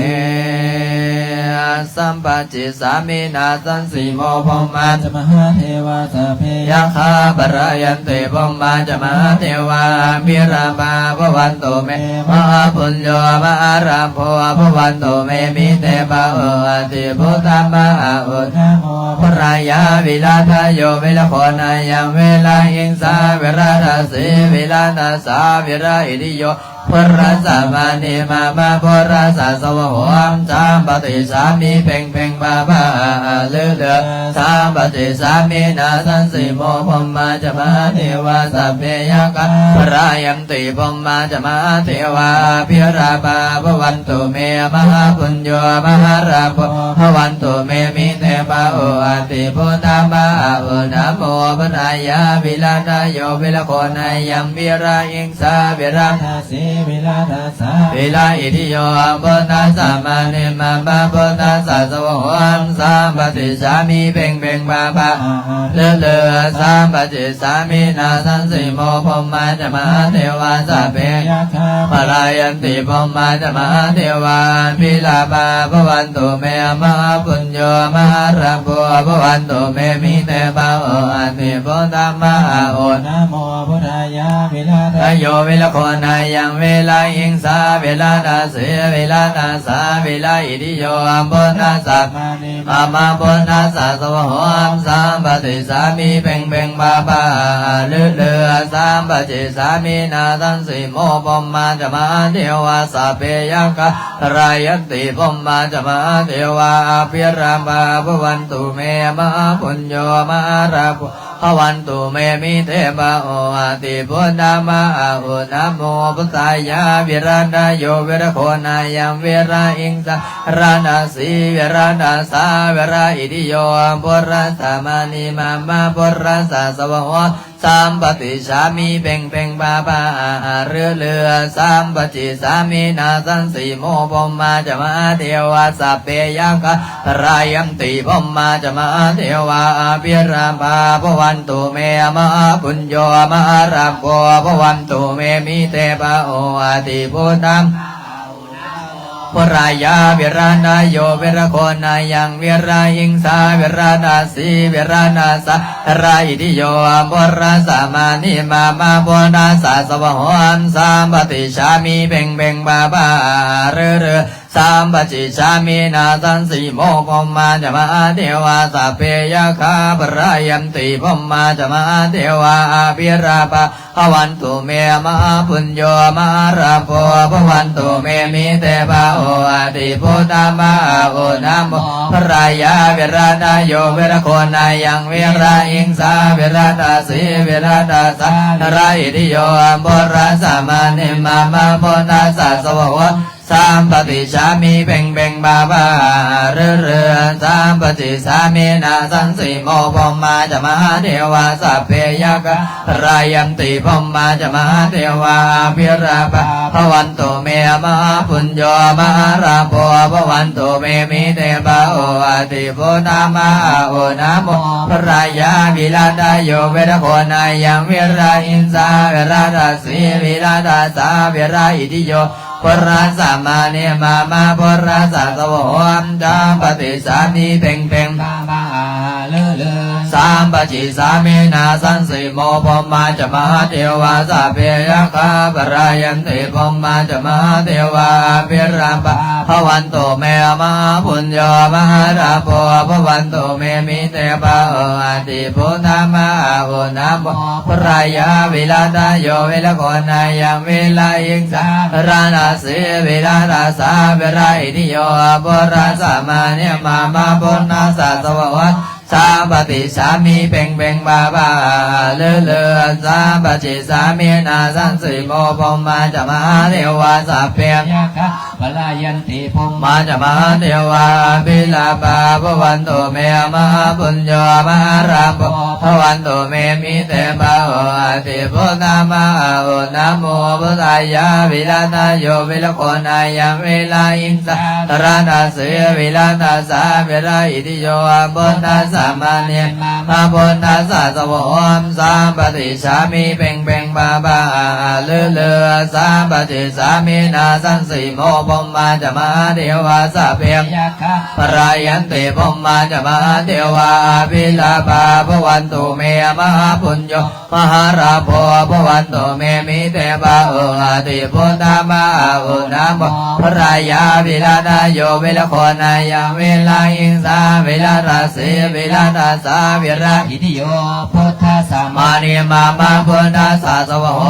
ສະປະ ຈິສາມິນາສັນຕິໂມ ພົມມາຈະມະຫາເທວາ ສັບເພ ຍັກຂາ ປະລາຍັນຕິ ພົມມາຈະມະຫາເທວາ ອະພິລາພາ ພະວັນຕຸເມ ມະຫາປຸນໂຍ ມະຫາລາໂພ ພະວັນຕຸເມ ມິເຕ ພະໂຫ ອະທິພຸດທະມະຫາອຸດທະໂມ ພຸດທາຍາ ວິລາທະໂຍ ວິລະໂຄນາຍັງ ວິລະຫິງສາ ວິລະຕະສີ ວິລະຕະສາ ວິລະອິດທິໂຍ Purasamaṇi mama purasasavāhom sampaṭicchāmi. Peṅ peṅ pā pā a a ru ru sampaṭicchāmi. Nāsaṃsimo brahmā ca mahādevā sabbe yakkhā parāyanti, brahmā ca mahādevā abhilāphā bhavantu me. Mahāpuñño mahālābho bhavantu me. Mitebāhuhati buddhamāhu. Namo buddhāya. Viradayo viragonāyaṃ virāhiṃsā viradāsī viradāsā viraitthiyo buddhasamaṇi mama buddhasasavāhom sampaṭicchāmi. Peṅ peṅ pā pā a a ru ru sampaṭicchāmi. Nāsaṃsimo brahmā ca mahādevā sabbe yakkhā parāyanti, brahmā ca mahādevā abhilāphā bhavantu me. Mahāpuñño mahālābho bhavantu me. Mitebāhuhati buddhamāhu. Namo buddhāya. Viradayo viragonāyaṃ virāhiṃsā viradāsī viradāsā viraitthiyo buddhasamaṇi mama buddhasasavāhom sampaṭicchāmi. Peṅ peṅ pā pā a a ru ru sampaṭicchāmi. Nāsaṃsimo brahmā ca mahādevā sabbe yakkhā parāyanti, brahmā ca mahādevā abhilāphā bhavantu me. Mahāpuñño mahālābho bhavantu me. Mitebāhuhati buddhamāhu. Namo buddhāya. Viradayo viragonāyaṃ virāhiṃsā viradāsī viradāsā viraitthiyo buddhasamaṇi mama buddhasasavāhom sampaṭicchāmi. Peṅ peṅ pā pā a a ru ru sampaṭicchāmi. Nāsaṃsimo brahmā ca mahādevā sabbe yakkhā parāyanti, brahmā ca mahādevā abhilāphā bhavantu me. Mahāpuñño mahālābho bhavantu me. Mitebāhuhati buddhamāhu. Namo buddhāya. Viradayo viragonāyaṃ virāhiṃsā viradāsī viradāsā viraitthiyo buddhasamaṇi mama buddhasasavāhom sampaṭicchāmi. Peṅ peṅ pā pā a a ru ru sampaṭicchāmi. Nāsaṃsimo brahmā ca mahādevā sabbe yakkhā parāyanti, brahmā ca mahādevā abhilāphā bhavantu me. Mahāpuñño mahālābho bhavantu me. Mitebāhuhati buddhamāhu. Namo buddhāya. Viradayo viragonāyaṃ virāhiṃsā viradāsī viradāsā viraitthiyo buddhasamaṇi mama buddhasasavāhom sampaṭicchāmi. Peṅ peṅ pā pā a a ru ru sampaṭicchāmi. Nāsaṃsimo brahmā ca mahādevā sabbe yakkhā parāyanti, brahmā ca mahādevā abhilāphā bhavantu me. Mahāpuñño mahālābho bhavantu me. Mitebāhuhati buddhamāhu. Namo buddhāya. Viradayo viragonāyaṃ virāhiṃsā viradāsī viradāsā viraitthiyo buddhasamaṇi mama buddhasasavāhom sampaṭicchāmi. Peṅ peṅ pā pā a a ru ru sampaṭicchāmi. Nāsaṃsimo brahmā ca mahādevā sabbe yakkhā parāyanti, brahmā ca mahādevā abhilāphā bhavantu me. Mahāpuñño mahālābho bhavantu me. Mitebāhuhati buddhamāhu. Namo buddhāya. Viradayo viragonāyaṃ virāhiṃsā viradāsī viradāsā viraitthiyo buddhasamaṇi mama buddhasasavāhom sampaṭicchāmi. Peṅ peṅ pā pā a a ru ru sampaṭicchāmi. Nāsaṃsimo brahmā ca mahādevā sabbe yakkhā parāyanti, brahmā ca mahādevā abhilāphā bhavantu me. Mahāpuñño mahālābho bhavantu me. Mitebāhuhati buddhamāhu. Namo buddhāya. Viradayo viragonāyaṃ virāhiṃsā viradāsī viradāsā viraitthiyo buddhasamaṇi mama buddhasasavāhom sampaṭicchāmi. Peṅ peṅ pā pā a a ru ru sampaṭicchāmi. Nāsaṃsimo brahmā ca mahādevā sabbe yakkhā parāyanti, brahmā ca mahādevā abhilāphā bhavantu me. Mahāpuñño ມະຫາລາໂພ ພະວັນຕຸ ເມ ມິເຕ ພະໂຫ ອະທິ ພຸດທະ ມະຫາ ອຸນນະໂມ ພຸດທາຍາ ວິລາທະໂຍ ວິລະໂຄ ນາຍັງ ວິລາຫິງສາ ວິລາທະສີ ວິລາທະສາ ວິລາ ອິຕິໂຍ ພຸດທະສະ ມານິ ມະ ມະ ພຸດທະສະ ສະວາໂຫ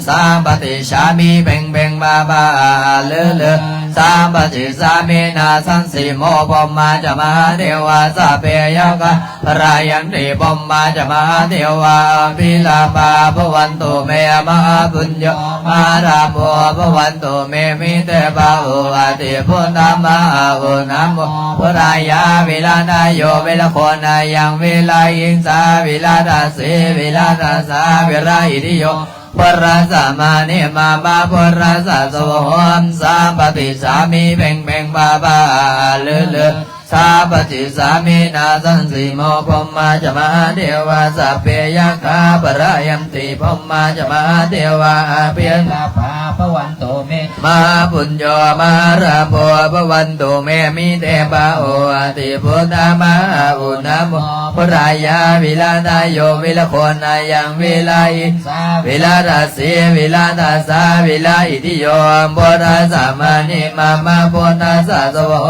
ສຳປະຕິສາມິ ເພັງເພັງ ພະພາ ອາ ລືລື ສຳປະຕິສາມິ ນາສັງສີໂມ ພົມມາ ຈະ ມະຫາເທວາ ສັບເພ ຍັກຂາ ພະລາຍັນຕິ ພົມມາ ຈະ ມະຫາເທວາ ອາພິລາພາ ພະວັນຕຸ ເມ ມະຫາປຸນໂຍ ມະຫາລາໂພ ພະວັນຕຸ ເມ ມິເຕ ພະໂຫ ອະທິ ພຸດທະ ມະຫາ ອຸນນະໂມ ພຸດທາຍາ ວິລາທະໂຍ ວິລະໂຄ ນາຍັງ ວິລາຫິງສາ ວິລາທະສີ ວິລາທະສາ ວິລາ ອິຕິໂຍ ພຸດທະສະ ມານິ ມະ ມະ ພຸດທະສະ ສະວາໂຫ ສຳປະຕິສາມິ ເພັງເພັງ ພະພາ ອາ ລືລື ສຳປະຕິສາມິ ນາສັງສີໂມ ພົມມາ ຈະ ມະຫາເທວາ ສັບເພ ຍັກຂາ ພະລາຍັນຕິ ພົມມາ ຈະ ມະຫາເທວາ ອາພິລາພາ ພະວັນຕຸ ເມ ມະຫາປຸນໂຍ ມະຫາລາໂພ ພະວັນຕຸ ເມ ມິເຕ ພະໂຫ ອະທິ ພຸດທະ ມະຫາ ອຸນນະໂມ ພຸດທາຍາ ວິລາທະໂຍ ວິລະໂຄ ນາຍັງ ວິລາຫິງສາ ວິລາທະສີ ວິລາທະສາ ວິລາ ອິຕິໂຍ ພຸດທະສະ ມານິ ມະ ມະ ພຸດທະສະ ສະວາໂຫ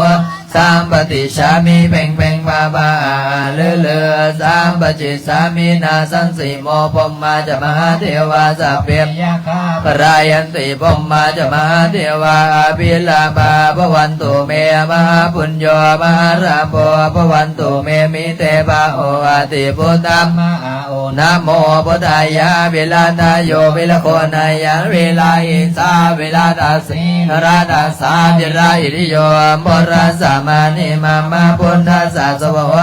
ສຳປະຕິສາມິ ເພັງເພັງ ພະພາ ອາ ລືລື ສຳປະຕິສາມິ ນາສັງສີໂມ ພົມມາ ຈະ ມະຫາເທວາ ສັບເພ ຍັກຂາ ພະລາຍັນຕິ ພົມມາ ຈະ ມະຫາເທວາ ອາພິລາພາ ພະວັນຕຸ ເມ ມະຫາປຸນໂຍ ມະຫາລາໂພ ພະວັນຕຸ ເມ ມິເຕ ພະໂຫ ອະທິ ພຸດທະ ມະຫາ ໂອ ນະໂມ ພຸດທາຍາ ວິລາທະໂຍ ວິລະໂຄ ນາຍັງ ວິລາຫິງສາ ວິລາທະສີ ວິລາທະສາ ວິລາ ອິຕິໂຍ ພຸດທະສະ ມານິ ມະ ມະ ພຸດທະສະ ສະວາໂຫ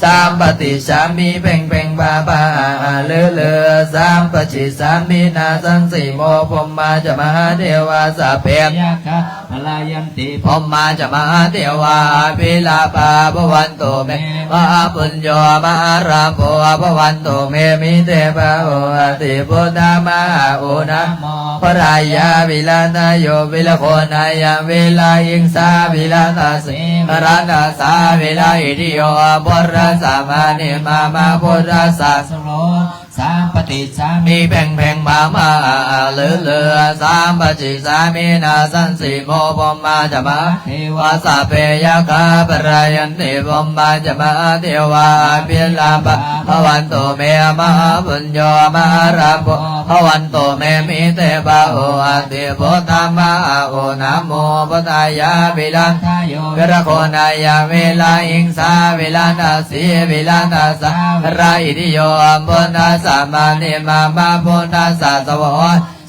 ສຳປະຕິສາມິ ເພັງເພັງ ພະພາ ອາ ລືລື ສຳປະຕິສາມິ ນາສັງສີໂມ ພົມມາ ຈະ ມະຫາເທວາ ສັບເພ ຍັກຂາ ພະລາຍັນຕິ ພົມມາ ຈະ ມະຫາເທວາ ອາພິລາພາ ພະວັນຕຸ ເມ ມະຫາປຸນໂຍ ມະຫາລາໂພ ພະວັນຕຸ ເມ ມິເຕ ພະໂຫ ອະທິ ພຸດທະ ມະຫາ ໂອ ນະໂມ ພຸດທາຍາ ວິລາທະໂຍ ວິລະໂຄ ນາຍັງ ວິລາຫິງສາ ວິລາທະສີ ວິລາທະສາ ວິລາ ອິຕິໂຍ ພຸດທະສະ ມານິ ມະ ມະ ພຸດທະສະ ສະໂລ ສຳປະຕິສາມິ ເພັງເພັງ ພະພາ ອາ ອາ ລືລື ສຳປະຕິສາມິ ນາສັງສີໂມ ພົມມາ ຈະ ມະຫາເທວາ ສັບເພ ຍັກຂາ ພະລາຍັນຕິ ພົມມາ ຈະ ມະຫາເທວາ ອາພິລາພາ ພະວັນຕຸ ເມ ມະຫາປຸນໂຍ ມະຫາລາໂພ ພະວັນຕຸ ເມ ມິເຕ ພະໂຫ ອະທິ ພຸດທະ ມະຫາ ໂອ ນະໂມ ພຸດທາຍາ ວິລາທະໂຍ ວິລະໂຄ ນາຍັງ ວິລາຫິງສາ ວິລາທະ ສີ ວິລາທະສາ ວິລາ ອິຕິໂຍ ພຸດທະສະ ມານິ ມະ ມະ ພຸດທະສະ ສະວາໂຫ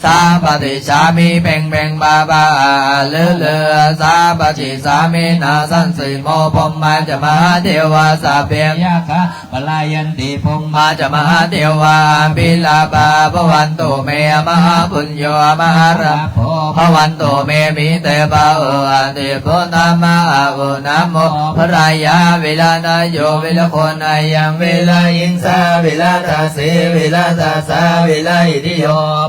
ສຳປະຕິສາມິ ເພັງເພັງ ພະພາ ອາ ລືລື ສຳປະຕິສາມິ ນາສັງສີໂມ ພົມມາ ຈະ ມະຫາເທວາ ສັບເພ ຍັກຂາ ພະລາຍັນຕິ ພົມມາ ຈະ ມະຫາເທວາ ອາພິລາພາ ພະວັນຕຸ ເມ ມະຫາປຸນໂຍ ມະຫາລາໂພ ພະວັນຕຸ ເມ ມິເຕ ພະໂຫ ອະທິ ພຸດທະ ມະຫາ ໂອ ນະໂມ ພຸດທາຍາ ວິລາທະໂຍ ວິລະໂຄ ນາຍັງ ວິລາຫິງສາ ວິລາທະ ສີ ວິລາທະສາ ວິລາ ອິຕິໂຍ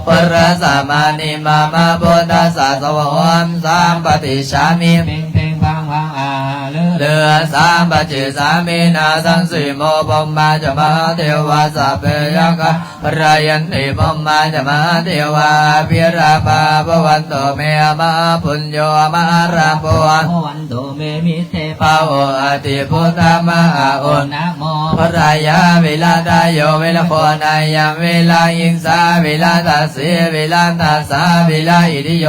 ພຸດທະສະ ມານິ ມະ ມະ ພຸດທະສະ ສະວາໂຫ ສຳປະຕິສາມິ ເພັງເພັງ ພັງພັງ ອາ ລືລື ສຳປະຕິສາມິ ນາສັງສີໂມ ພົມມາ ຈະ ມະຫາເທວາ ສັບເພ ຍັກຂາ ພະລາຍັນຕິ ພົມມາ ຈະ ມະຫາເທວາ ອາພິລາພາ ພະວັນຕຸ ເມ ມະຫາປຸນໂຍ ມະຫາລາໂພ ພະວັນຕຸ ເມ ມິເຕ ພະໂຫ ອະທິ ພຸດທະ ມະຫາ ໂອ ນະໂມ ພຸດທາຍາ ວິລາທະໂຍ ວິລະໂຄ ນາຍັງ ວິລາຫິງສາ ວິລາທະ ສີ ວິລາທະສາ ວິລາ ອິຕິໂຍ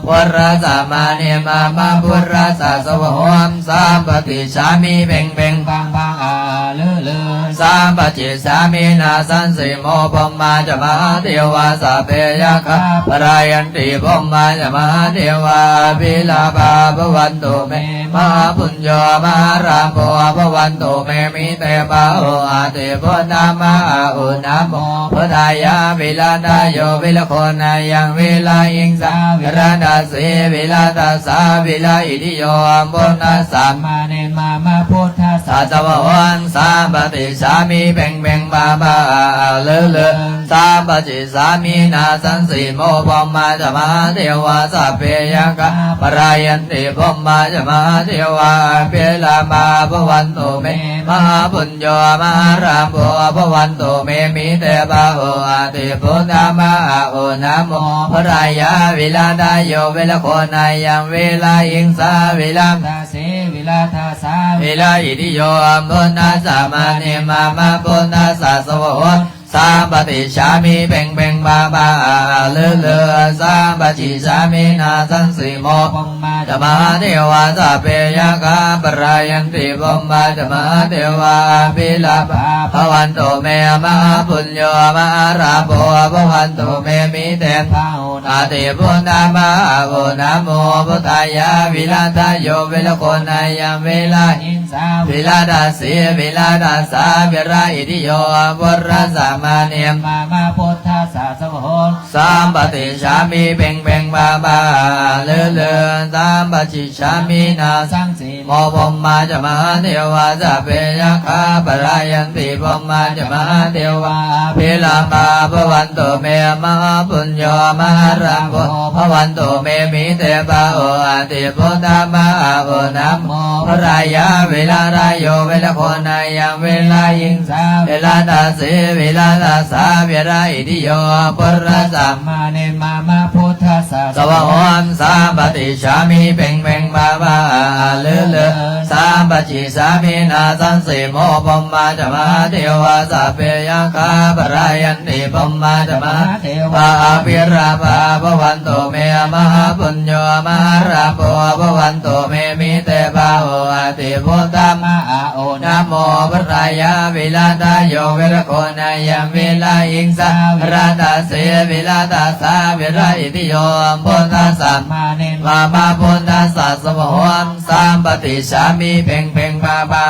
ພຸດທະສະ ມານິ ມະ ມະ ພຸດທະສະ ສະວາໂຫ ສຳປະຕິສາມິ ເພັງເພັງ ພັງພັງ ອາ ລືລື ສຳປະຕິສາມິ ນາສັງສີໂມ ພົມມາ ຈະ ມະຫາເທວາ ສັບເພ ຍັກຂາ ພະລາຍັນຕິ ພົມມາ ຈະ ມະຫາເທວາ ອາພິລາພາ ພະວັນຕຸ ເມ ມະຫາປຸນໂຍ ມະຫາລາໂພ ພະວັນຕຸ ເມ ມິເຕ ພະໂຫ ອະທິ ພຸດທະ ມະຫາ ໂອ ນະໂມ ພຸດທາຍາ ວິລາທະໂຍ ວິລະໂຄ ນາຍັງ ວິລາຫິງສາ ວິລາທະ ສີ ວິລາທະສາ ວິລາ ອິທິໂຍ ພຸດທະສະ ສະມານີມາມະພຸດທັດສະ ສະວະໂຫ ສຳປະຕິສາມິ ເພັງເພັງບາບາ ເລີເລີ ສຳປະຕິສາມິ ນາສັງສີໂມ ພົມມາຈະມະຫາເທວາ ສັບເພຍັກຂາ ປະລາຍັນຕິ ພົມມາຈະມະຫາເທວາ ອະພິລາພາ ພະວັນຕຸເມ ມະຫາປຸນໂຍ ມະຫາລາໂພ ພະວັນຕຸເມ ມິເຕພາໂຫ ອະທິພຸດທາມະຫາໂອ ນະໂມ ພຸດທາຍາ ວິລະທາໂຍ ວິລະໂຄນາຍັງ ວິລະຫິງສາ ວິລະ ສີວິລະທັດສາ ວິລະອິດທິໂຍ ພຸດທັດສະມານີມາມະພຸດທັດສະ ສະວະໂຫ ສຳປະຕິສາມິ ເພັງເພັງບາບາ ເລີເລີ ສຳປະຕິສາມິ ນາສັງສີໂມ ພົມມາຈະມະຫາເທວາ ສັບເພຍັກຂາ ປະລາຍັນຕິ ພົມມາຈະມະຫາເທວາ ອະພິລາພາ ພະວັນຕຸເມ ມະຫາປຸນໂຍ ມະຫາລາໂພ ພະວັນຕຸເມ ມິເຕພາໂຫ ອະທິພຸດທາມະຫາໂອ ນະໂມ ພຸດທາຍາ ວິລະທາໂຍ ວິລະໂຄນາຍັງ ວິລະຫິງສາ ວິລະທັດສີ ວິລະທັດສາ ວິລະອິດທິໂຍ ພຸດທັດສະມານີມາມະພຸດທັດສະ ສະວະໂຫ ສຳປະຕິສາມິ ເພັງເພັງບາບາ ເລີເລີ ສຳປະຕິສາມິ ນາສັງສີໂມ ພົມມາຈະມະຫາເທວາ ສັບເພຍັກຂາ ປະລາຍັນຕິ ພົມມາຈະມະຫາເທວາ ອະພິລາພາ ພະວັນຕຸເມ ມະຫາປຸນໂຍ ມະຫາລາໂພ ພະວັນຕຸເມ ມິເຕພາໂຫ ອະທິພຸດທາມະຫາໂອ ນະໂມ ພຸດທາຍາ ວິລະທາໂຍ ວິລະໂຄນາຍັງ ວິລະຫິງສາ ວິລະທັດສີ ວິລະທັດສາ ວິລະອິດທິໂຍ ພຸດທັດສະມານີມາມະພຸດທັດສະ ສະວະໂຫ ສຳປະຕິສາມິ ເພັງເພັງບາບາ ເລີເລີ ສຳປະຕິສາມິ ນາສັງສີໂມ ພົມມາຈະມະຫາເທວາ ສັບເພຍັກຂາ ປະລາຍັນຕິ ພົມມາຈະມະຫາເທວາ ອະພິລາພາ ພະວັນຕຸເມ ມະຫາປຸນໂຍ ມະຫາລາໂພ ພະວັນຕຸເມ ມິເຕພາໂຫ ອະທິພຸດທາມະຫາໂອ ນະໂມ ພຸດທາຍາ ວິລະທາໂຍ ວິລະໂຄນາຍັງ ວິລະຫິງສາ ວິລະທັດສີ ວິລະທັດສາ ວິລະອິດທິໂຍ ພຸດທັດສະມານີມາມະພຸດທັດສະ ສະວະໂຫ ສຳປະຕິສາມິ ເພັງເພັງບາບາ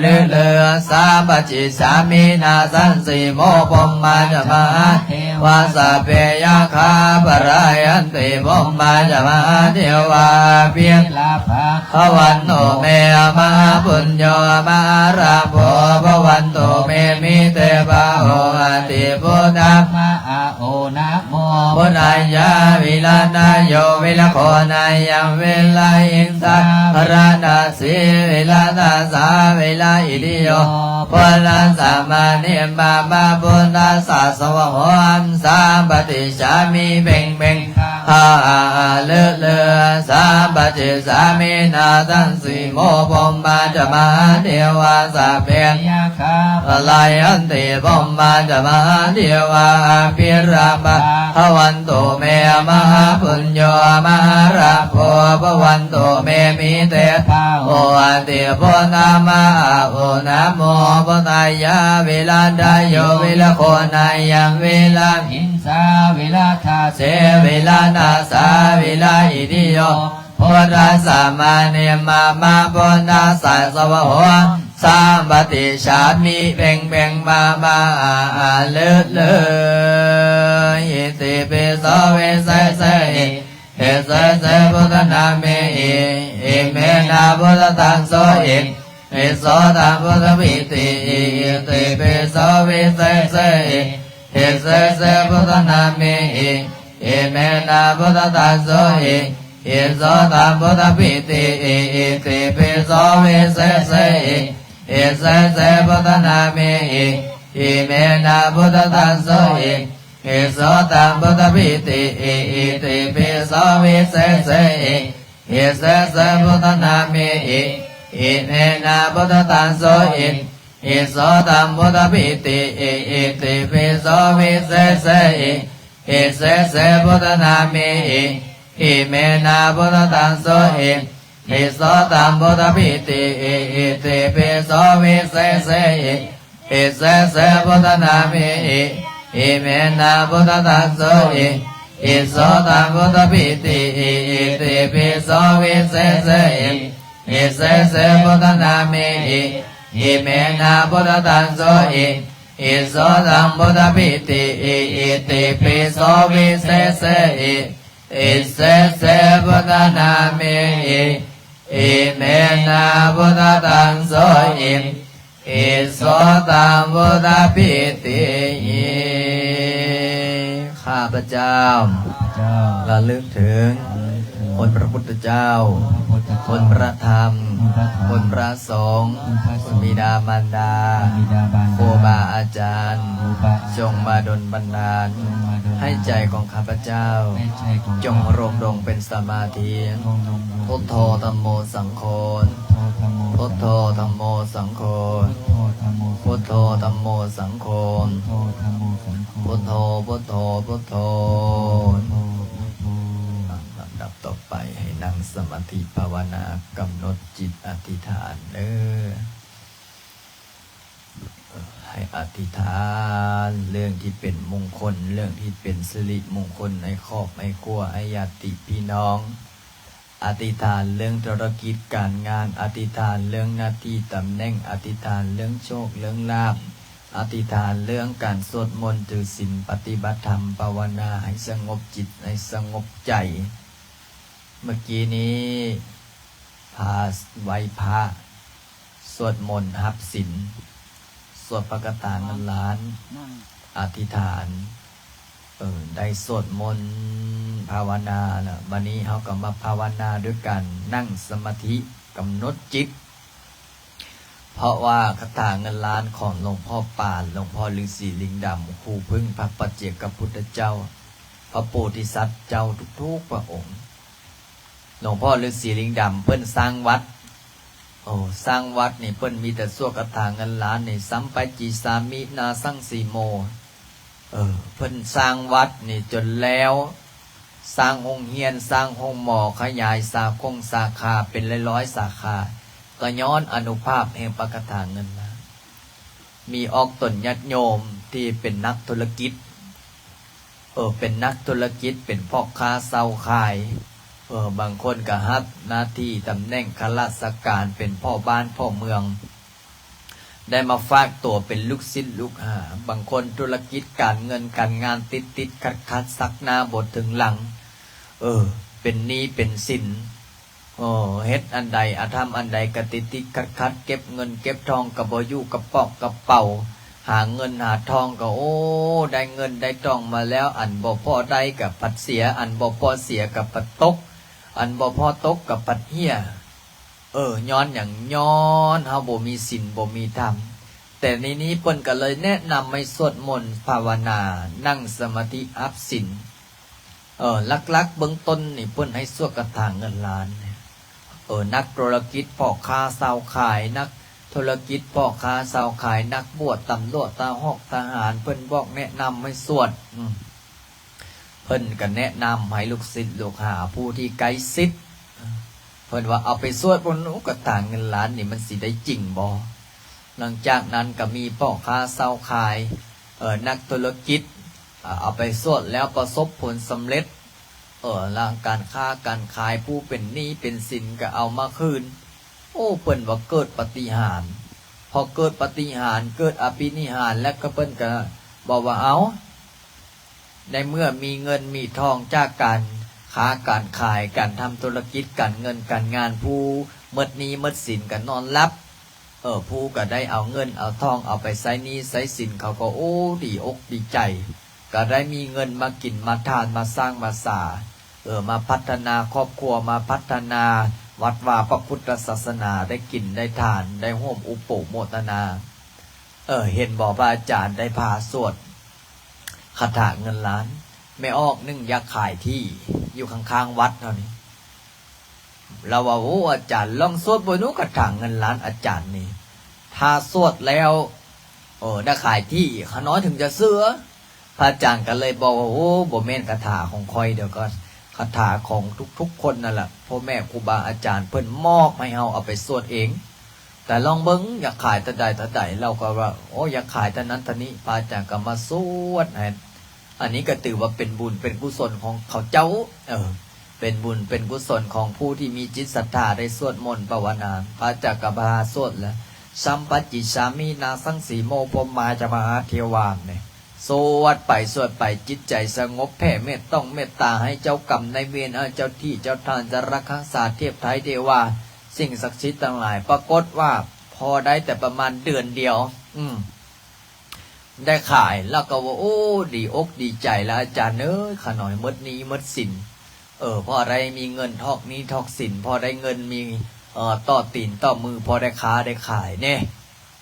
ເລີເລີ ສຳປະຕິສາມິ ນາສັງສີໂມ ພົມມາຈະມະຫາເທວາ ສັບເພຍັກຂາ ປະລາຍັນຕິ ພົມມາຈະມະຫາເທວາ ອະພິລາພາ ພະວັນຕຸເມ ມະຫາປຸນໂຍ ມະຫາລາໂພ ພະວັນຕຸເມ ມິເຕພາໂຫ ອະທິພຸດທາມະຫາໂອ ນະໂມ ພຸດທາຍາ ວິລະທາໂຍ ວິລະໂຄນາຍັງ ວິລະຫິງສາ ວິລະທັດສີ ວິລະທັດສາ ວິລະອິດທິໂຍ ພຸດທັດສະມານີມາມະພຸດທັດສະ ສະວະໂຫ ສຳປະຕິສາມິ ເພັງເພັງ ຫາ ເລີເລີ ສຳປະຕິສາມິ ນາສັງສີໂມ ພົມມາຈະມະຫາເທວາ ສັບເພຍັກຂາ ປະລາຍັນຕິ ພົມມາຈະມະຫາເທວາ ອະພິລາພາ ພະວັນຕຸເມ ມະຫາປຸນໂຍ ມະຫາລາໂພ ພະວັນຕຸເມ ມິເຕພາໂຫ ອະທິພຸດທາມະຫາໂອ ນະໂມ ພຸດທາຍາ ວິລະທາໂຍ ວິລະໂຄນາຍັງ ວິລະຫິງສາ ວິລະທັດສີ ວິລະທັດສາ ວິລະອິດທິໂຍ ພຸດທັດສະມານີມາມະພຸດທັດສະ ສະວະໂຫ ສຳປະຕິສາມິ ເພັງເພັງບາບາ ເລີເລີ ອິຕິປິໂສ ວິເສສະ ເອ ເສເສ ພຸດທະນາເມ ເອ ເອເມນະ ພຸດທະທັງ ໂສ ເອ ເອໂສ ທຳ ພຸດທະ ປິຕິ ເອ ອິຕິປິໂສ ວິເສສະ ເອ ເອເສສະ ພຸດທະນາເມ ເອ ເອເມນະ ພຸດທະທັງ ໂສ ເອ ເອໂສ ທຳ ພຸດທະ ປິຕິ ເອ ອິຕິປິໂສ ວິເສສະ ເອ ເອເສສະ ພຸດທະນາເມ ເອ ເອເມນະ ພຸດທະທັງ ໂສ ເອ ເອໂສ ທຳ ພຸດທະ ປິຕິ ເອ ອິຕິປິໂສ ວິເສສະ ເອ ເອເສສະ ພຸດທະນາເມ ເອ ເອເມນະ ພຸດທະທັງ ໂສ ເອ ເອໂສ ທຳ ພຸດທະ ປິຕິ ເອ ອິຕິປິໂສ ວິເສສະ ເອ ເອເສສະ ພຸດທະນາເມ ເອ ເອເມນະ ພຸດທະທັງ ໂສ ເອ ເອໂສ ທຳ ພຸດທະ ປິຕິ ເອ ອິຕິປິໂສ ວິເສສະ ເອ ເອເສສະ ພຸດທະນາເມ ເອ ເອເມນະ ພຸດທະທັງ ໂສ ເອ ເອໂສ ທຳ ພຸດທະ ປິຕິ ເອ ອິຕິປິໂສ ວິເສສະ ເອ ເອເສສະ ພຸດທະນາເມ ເອ ເອເມນະ ພຸດທະທັງ ໂສ ເອ ເອໂສ ທຳ ພຸດທະ ປິຕິ ເອ ອິຕິປິໂສ ວິເສສະ ເອ ເອເສສະ ພຸດທະນາເມ ເອ ອິເມນະ ພຸດທະທັງ ໂສ ອິ ອິໂສ ຕັງ ພຸດທະປີຕິຫິ. ຂ້າພະເຈົ້າ ຂ້າພະເຈົ້າ ລະລຶກເຖິງ ລະລຶກເຖິງ ຄຸນພະພຸດທະເຈົ້າ ຄຸນພະພຸດທະເຈົ້າ ຄຸນພະທຳ ຄຸນພະທຳ ຄຸນພະສົງ ຄຸນພະສົງ ຄຸນບິດາມານດາ ຄຸນບິດາມານດາ ຄູບາອາຈານ ຄູບາອາຈານ ຈົ່ງມາດົນບັນດານ ຈົ່ງມາດົນບັນດານ ໃຫ້ໃຈຂອງຂ້າພະເຈົ້າ ໃຫ້ໃຈຂອງຂ້າພະເຈົ້າ ຈົ່ງໂຮມລົງເປັນສະມາທິ ຈົ່ງໂຮມລົງເປັນສະມາທິ ພຸດໂທ ທຳໂມ ສັງໂຄ ພຸດໂທ ທຳໂມ ສັງໂຄ ພຸດໂທ ທຳໂມ ສັງໂຄ ພຸດໂທ ທຳໂມ ສັງໂຄ ພຸດໂທ ທຳໂມ ສັງໂຄ ພຸດໂທ ພຸດໂທ ພຸດໂທ ພຸດໂທ ພຸດໂທ ລຳດັບຕໍ່ໄປໃຫ້ນັ່ງສະມາທິພາວະນາ ກຳນົດຈິດອະທິຖານເດີ້. ໃຫ້ອະທິຖານເລື່ອງທີ່ເປັນມຸງຄົນ ເລື່ອງທີ່ເປັນສິລິມຸງຄົນໃນຄອບໃນຄົວ ໃຫ້ຍາດຕິພີ່ນ້ອງ. ອະທິຖານເລື່ອງທຸລະກິດການງານ, ອະທິຖານເລື່ອງໜ້າທີ່ຕຳແໜ່ງ, ອະທິຖານເລື່ອງໂຊກເລື່ອງລາບ, ອະທິຖານເລື່ອງການສວດມົນຖືສິນ ປະຕິບັດທຳ ພາວະນາໃຫ້ສະຫງົບຈິດ ໃຫ້ສະຫງົບໃຈ. ເມື່ອກີ້ນີ້ພາໄຫວ້ພະ ສວດມົນຮັບສິນ ສວດພະຄາຖາເງິນລ້ານ ອະທິຖານ ເອີ ໄດ້ສວດມົນພາວະນາແລ້ວ ບາດນີ້ເຮົາກໍມາພາວະນາດ້ວຍການນັ່ງສະມາທິກຳນົດຈິດ ເພາະວ່າຄາຖາເງິນລ້ານຂອງຫຼວງພໍ່ປານ ຫຼວງພໍ່ລືສີລິງດຳ ຄູເພິ່ງພະປັດເຈກະພຸດທະເຈົ້າ ພະໂພທິສັດເຈົ້າທຸກໆພະອົງ ຫຼວງພໍ່ລືສີລິງດຳເພິ່ນສ້າງວັດ ໂອ້ ສ້າງວັດນີ້ເພິ່ນມີແຕ່ສວດຄາຖາເງິນລ້ານນີ້ ສຳປະຈິສາມິນາສັງສີໂມ ເອີ ເພິ່ນສ້າງວັດນີ້ຈົນແລ້ວ ສ້າງໂຮງຮຽນ ສ້າງໂຮງໝໍ ຂະຫຍາຍສາຂົງສາຂາເປັນຮ້ອຍໆສາຂາ ກໍຍ້ອນອານຸພາບແຫ່ງພະຄາຖາເງິນລ້ານ ມີອອກຕົນຍາດໂຍມທີ່ເປັນນັກທຸລະກິດ ເອີ ເປັນນັກທຸລະກິດ ເປັນພໍ່ຄ້າເຊົ່າຂາຍ ເອີ ບາງຄົນກໍຮັບໜ້າທີ່ຕຳແໜ່ງຂ້າລາຊະການ ເປັນພໍ່ບ້ານພໍ່ເມືອງ ໄດ້ມາຝາກຕົວເປັນລູກສິດລູກຫາ ບາງຄົນທຸລະກິດການເງິນການງານຕິດໆຂັດໆ ຊັກໜ້າບໍ່ເຖິງຫຼັງ ເອີ ເປັນໜີ້ເປັນສິນ ເອີ ເຮັດອັນໃດ ອາ ທຳອັນໃດກະຕິດໆຂັດໆ ເກັບເງິນເກັບທອງກະບໍ່ຢູ່ກະປອກກະເປົາ ຫາເງິນຫາທອງກະ ໂອ້ ໄດ້ເງິນໄດ້ທອງມາແລ້ວ ອັນບໍ່ພໍໄດ້ກະພັດເສຍ ອັນບໍ່ພໍເສຍກະພັດຕົກ ອັນບໍ່ພໍຕົກກະພັດເຫຍ ເອີ ຍ້ອນຫຍັງ? ຍ້ອນເຮົາບໍ່ມີສິນບໍ່ມີທຳ ແຕ່ໃນນີ້ເພິ່ນກະເລີຍແນະນຳໃຫ້ສວດມົນພາວະນາ ນັ່ງສະມາທິຮັບສິນ ເອີ ຫຼັກໆເບື້ອງຕົ້ນນີ້ເພິ່ນໃຫ້ສວດຄາຖາເງິນລ້ານ ເອີ ນັກທຸລະກິດ ພໍ່ຄ້າຊາວຂາຍ ນັກທຸລະກິດ ພໍ່ຄ້າຊາວຂາຍ ນັກບວດ ຕຳຫຼວດ ທະຫອກ ທະຫານ ເພິ່ນບອກແນະນຳໃຫ້ສວດ ອືມ ເພິ່ນກໍແນະນຳໃຫ້ລູກສິດລູກຫາຜູ້ທີ່ໃກ້ຊິດ ເພິ່ນວ່າເອົາໄປສວດເບິ່ງດູ ຄາຖາເງິນລ້ານນີ້ມັນຊິໄດ້ຈິງບໍ່? ຫຼັງຈາກນັ້ນກໍມີພໍ່ຄ້າຊາວຂາຍ ເອີ ນັກທຸລະກິດ ເອົາໄປສວດແລ້ວປະສົບຜົນສຳເລັດ ເອີ ລະການຄ້າການຂາຍ ຜູ້ເປັນໜີ້ເປັນສິນກໍເອົາມາຄືນ ໂອ້ ເພິ່ນວ່າເກີດປາຕິຫານ ພໍເກີດປາຕິຫານ ເກີດອະພິນິຫານ ແລ້ວກໍເພິ່ນກໍບອກວ່າ ເອົາ ໃນເມື່ອມີເງິນມີທອງຈາກການຄ້າການຂາຍ ການທຳທຸລະກິດ ການເງິນການງານ ຜູ້ໝົດໜີ້ໝົດສິນກໍນອນຫຼັບ ເອີ ຜູ້ກໍໄດ້ເອົາເງິນເອົາທອງ ເອົາໄປໃຊ້ໜີ້ໃຊ້ສິນ ເຂົາກໍ ໂອ້ ດີອົກດີໃຈ ກໍໄດ້ມີເງິນມາກິນມາທານ ມາສ້າງມາສາ ເອີ ມາພັດທະນາຄອບຄົວ ມາພັດທະນາວັດວາພະພຸດທະສາສະໜາ ໄດ້ກິນໄດ້ທານ ໄດ້ຮ່ວມອຸປະໂມທະນາ ເອີ ເຫັນບໍ່ ພະອາຈານໄດ້ພາສວດຄາຖາເງິນລ້ານ ແມ່ອອກໜຶ່ງຢາກຂາຍທີ່ຢູ່ຂ້າງໆວັດເຮົານີ້ ລາວວ່າ ໂອ້ ອາຈານ ລອງສວດເບິ່ງດູ ຄາຖາເງິນລ້ານອາຈານນີ້ ຖ້າສວດແລ້ວ ເອີ ໄດ້ຂາຍທີ່ ຂ້ານ້ອຍເຖິງຈະເຊື່ອ. ພະອາຈານກໍເລີຍບອກວ່າ ໂອ້ ບໍ່ແມ່ນຄາຖາຂອງຂ້ອຍດອກ ກໍຄາຖາຂອງທຸກໆຄົນນັ້ນລະ ພໍ່ແມ່ຄູບາອາຈານເພິ່ນມອບໃຫ້ເຮົາເອົາໄປສວດເອງ ແຕ່ລອງເບິ່ງ ຢາກຂາຍເທົ່າໃດເທົ່າໃດ ລາວກໍວ່າ ໂອ້ ຢາກຂາຍເທົ່ານັ້ນເທົ່ານີ້ ພະອາຈານກໍມາສວດໃຫ້ ອັນນີ້ກໍຖືວ່າເປັນບຸນເປັນກຸສົນຂອງເຂົາເຈົ້າ ເອີ ເປັນບຸນເປັນກຸສົນຂອງຜູ້ທີ່ມີຈິດສັດທາໄດ້ສວດມົນພາວະນາ ພະອາຈານກໍພາສວດແລ້ວ ສຳປະຈິສາມິນາສັງສີໂມ ພົມມາຈະມະຫາເທວາ ນີ້ ສວດໄປສວດໄປ ຈິດໃຈສະຫງົບ ແຜ່ເມດຕ້ອງເມດຕາໃຫ້ເຈົ້າກຳນາຍເວນ ເອີ ເຈົ້າທີ່ເຈົ້າທານ ຈະລັກຮັກສາ ເທບໄທເທວາ ສິ່ງສັກສິດທັງຫຼາຍ ປາກົດວ່າພໍໄດ້ແຕ່ປະມານເດືອນດຽວ ອືມ ໄດ້ຂາຍ ລາວກໍວ່າ ໂອ້ ດີອົກດີໃຈລະ ອາຈານເອີຍ ຂ້ານ້ອຍໝົດໜີ້ໝົດສິນ ເອີ ພໍໄດ້ມີເງິນຖອກໜີ້ຖອກສິນ ພໍໄດ້ເງິນມີ ເອີ ຕໍ່ຕີນຕໍ່ມື ພໍໄດ້ຄ້າໄດ້ຂາຍແດ່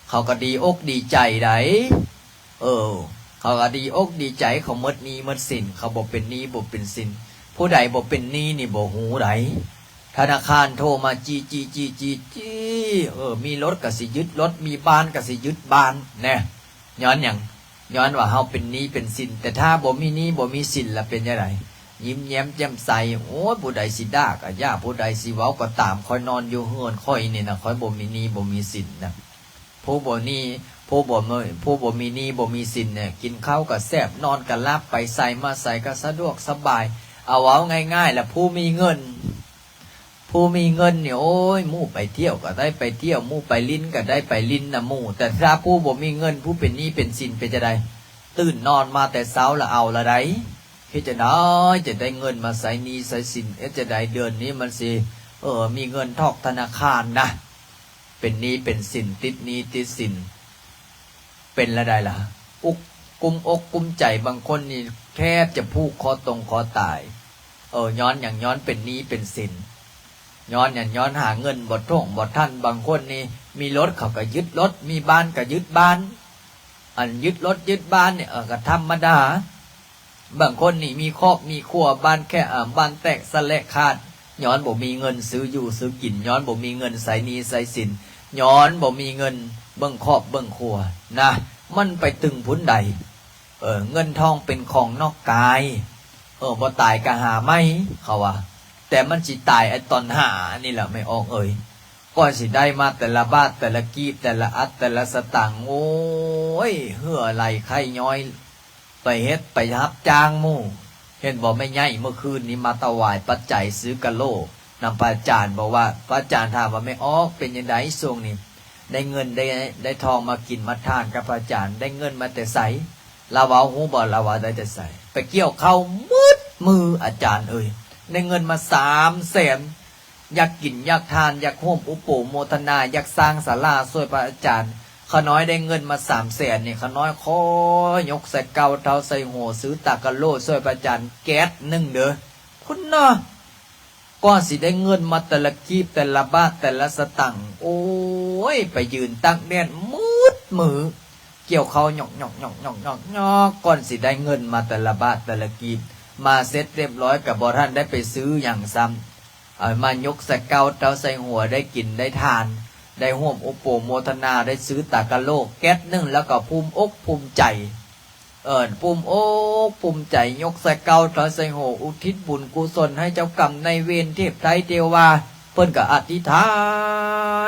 ເຂົາກໍດີອົກດີໃຈໃດ ເອີ ເຂົາກໍດີອົກດີໃຈ ເຂົາໝົດໜີ້ໝົດສິນ ເຂົາບໍ່ເປັນໜີ້ບໍ່ເປັນສິນ ຜູ້ໃດບໍ່ເປັນໜີ້ນີ້ບໍ່ຮູ້ໃດ ທະນາຄານໂທມາຈີ້ໆໆໆ ເອີ ມີລົດກໍຊິຍຶດລົດ ມີບ້ານກໍຊິຍຶດບ້ານແນ່ ຍ້ອນຫຍັງ? ຍ້ອນວ່າເຮົາເປັນໜີ້ເປັນສິນ ແຕ່ຖ້າບໍ່ມີໜີ້ບໍ່ມີສິນລະເປັນຈັ່ງໃດ? ຍິ້ມແຍ້ມແຈ່ມໃສ ໂອ້ຍ ຜູ້ໃດຊິດ່າກໍຢ່າ ຜູ້ໃດຊິເວົ້າກໍຕາມ ຂ້ອຍນອນຢູ່ເຮືອນຂ້ອຍນີ້ນະ ຂ້ອຍບໍ່ມີໜີ້ບໍ່ມີສິນນະ ຜູ້ບໍ່ໜີ້ ຜູ້ບໍ່ ຜູ້ບໍ່ມີໜີ້ບໍ່ມີສິນນີ້ ກິນເຂົ້າກໍແຊບ ນອນກໍຫຼັບ ໄປໃສມາໃສກໍສະດວກສະບາຍ ເອົາເວົ້າງ່າຍໆລະ ຜູ້ມີເງິນ ຜູ້ມີເງິນນີ້ ໂອ້ຍ ໝູ່ໄປທ່ຽວກໍໄດ້ໄປທ່ຽວ ໝູ່ໄປຫຼິ້ນກໍໄດ້ໄປຫຼິ້ນນຳໝູ່ ແຕ່ຖ້າຜູ້ບໍ່ມີເງິນ ຜູ້ເປັນໜີ້ເປັນສິນ ເປັນຈັ່ງໃດ? ຕື່ນນອນມາແຕ່ເຊົ້າລະເອົາລະໃດ ເຮັດຈັ່ງໃດຈະໄດ້ເງິນມາໃຊ້ໜີ້ໃຊ້ສິນ ເຮັດຈັ່ງໃດເດືອນນີ້ມັນຊິ ເອີ ມີເງິນຖອກທະນາຄານນະ ເປັນໜີ້ເປັນສິນ ຕິດໜີ້ຕິດສິນ ເປັນລະໃດລະ ອຸກ ກຸ້ມອົກກຸ້ມໃຈ ບາງຄົນນີ້ແທບຈະຜູກຄໍຕົງຄໍຕາຍ ເອີ ຍ້ອນຫຍັງ? ຍ້ອນເປັນໜີ້ເປັນສິນ ຍ້ອນຫຍັງ? ຍ້ອນຫາເງິນບໍ່ທົ່ງບໍ່ທັນ ບາງຄົນນີ້ມີລົດເຂົາກໍຍຶດລົດ ມີບ້ານກໍຍຶດບ້ານ ອັນຍຶດລົດຍຶດບ້ານນີ້ ເອີ ກໍທຳມະດາ ບາງຄົນນີ້ມີຄອບມີຄົວ ບ້ານແຄະ ເອີ ບ້ານແຕກສະແຫຼະຂາດ ຍ້ອນບໍ່ມີເງິນຊື້ຢູ່ຊື້ກິນ ຍ້ອນບໍ່ມີເງິນໃຊ້ໜີ້ໃຊ້ສິນ ຍ້ອນບໍ່ມີເງິນເບິ່ງຄອບເບິ່ງຄົວນະ ມັນໄປເຖິງພຸ້ນໃດ ເອີ ເງິນທອງເປັນຂອງນອກກາຍ ເອີ ບໍ່ຕາຍກໍຫາໃໝ່ ເຂົາວ່າ ແຕ່ມັນຊິຕາຍໄອ້ຕອນຫານີ້ລະ ແມ່ອອກເອີຍ ກວ່າຊິໄດ້ມາແຕ່ລະບາດແຕ່ລະກີບ ແຕ່ລະອັດແຕ່ລະສະຕັງ ໂອ້ຍ ເຫື່ອໄຫຼໄຂ້ຍ້ອຍ ໄປເຮັດໄປຮັບຈ້າງໝູ່ ເຫັນບໍ່ ແມ່ໃຫຍ່ເມື່ອຄືນນີ້ມາຖວາຍປັດໄຈຊື້ກະໂຫຼນຳພະອາຈານ ບອກວ່າ ພະອາຈານຖາມວ່າ ແມ່ອອກເປັນຈັ່ງໃດຊ່ວງນີ້ ໄດ້ເງິນໄດ້ ໄດ້ທອງມາກິນມາທານກັບພະອາຈານ ໄດ້ເງິນມາແຕ່ໃສ? ລາວເວົ້າຮູ້ບໍ່ ລາວວ່າໄດ້ແຕ່ໃສ? ໄປກ່ຽວເຂົ້າໝົດມື້ ອາຈານເອີຍ ໄດ້ເງິນມາສາມແສນ ຢາກກິນຢາກທານ ຢາກຮ່ວມອຸໂປໂມທະນາ ຢາກສ້າງສາລາຊ່ວຍພະອາຈານ ຂ້ານ້ອຍໄດ້ເງິນມາສາມແສນນີ້ ຂ້ານ້ອຍຂໍຍົກໃສ່ເກົ້າເທົ້າໃສ່ຫົວ ຊື້ຕາກະໂຫຼຊ່ວຍພະອາຈານແກັດໜຶ່ງເດີ ພຸ້ນນະ ກວ່າຊິໄດ້ເງິນມາແຕ່ລະກີບແຕ່ລະບາດແຕ່ລະສະຕັງ ໂອ້ຍ ໄປຢືນຕາກແດດໝົດມື້ ກ່ຽວເຂົ້າຫຍອກໆໆໆໆ ກ່ອນຊິໄດ້ເງິນມາແຕ່ລະບາດແຕ່ລະກີບ ມາເສັດຮຽບຮ້ອຍກໍບໍ່ທັນໄດ້ໄປຊື້ຫຍັງຊ້ຳ ເອົາມາຍົກໃສ່ເກົ້າເທົ້າໃສ່ຫົວ ໄດ້ກິນໄດ້ທານ ໄດ້ຮ່ວມອຸໂປໂມທະນາ ໄດ້ຊື້ຕາກະໂຫຼແກັດໜຶ່ງ ແລ້ວກໍພູມອົກພູມໃຈ ເອີ ພູມອົກພູມໃຈ ຍົກໃສ່ເກົ້າເທົ້າໃສ່ຫົວ ອຸທິດບຸນກຸສົນໃຫ້ເຈົ້າກຳນາຍເວນ ເທບໄທເທວາ ເພິ່ນກໍອະທິຖາ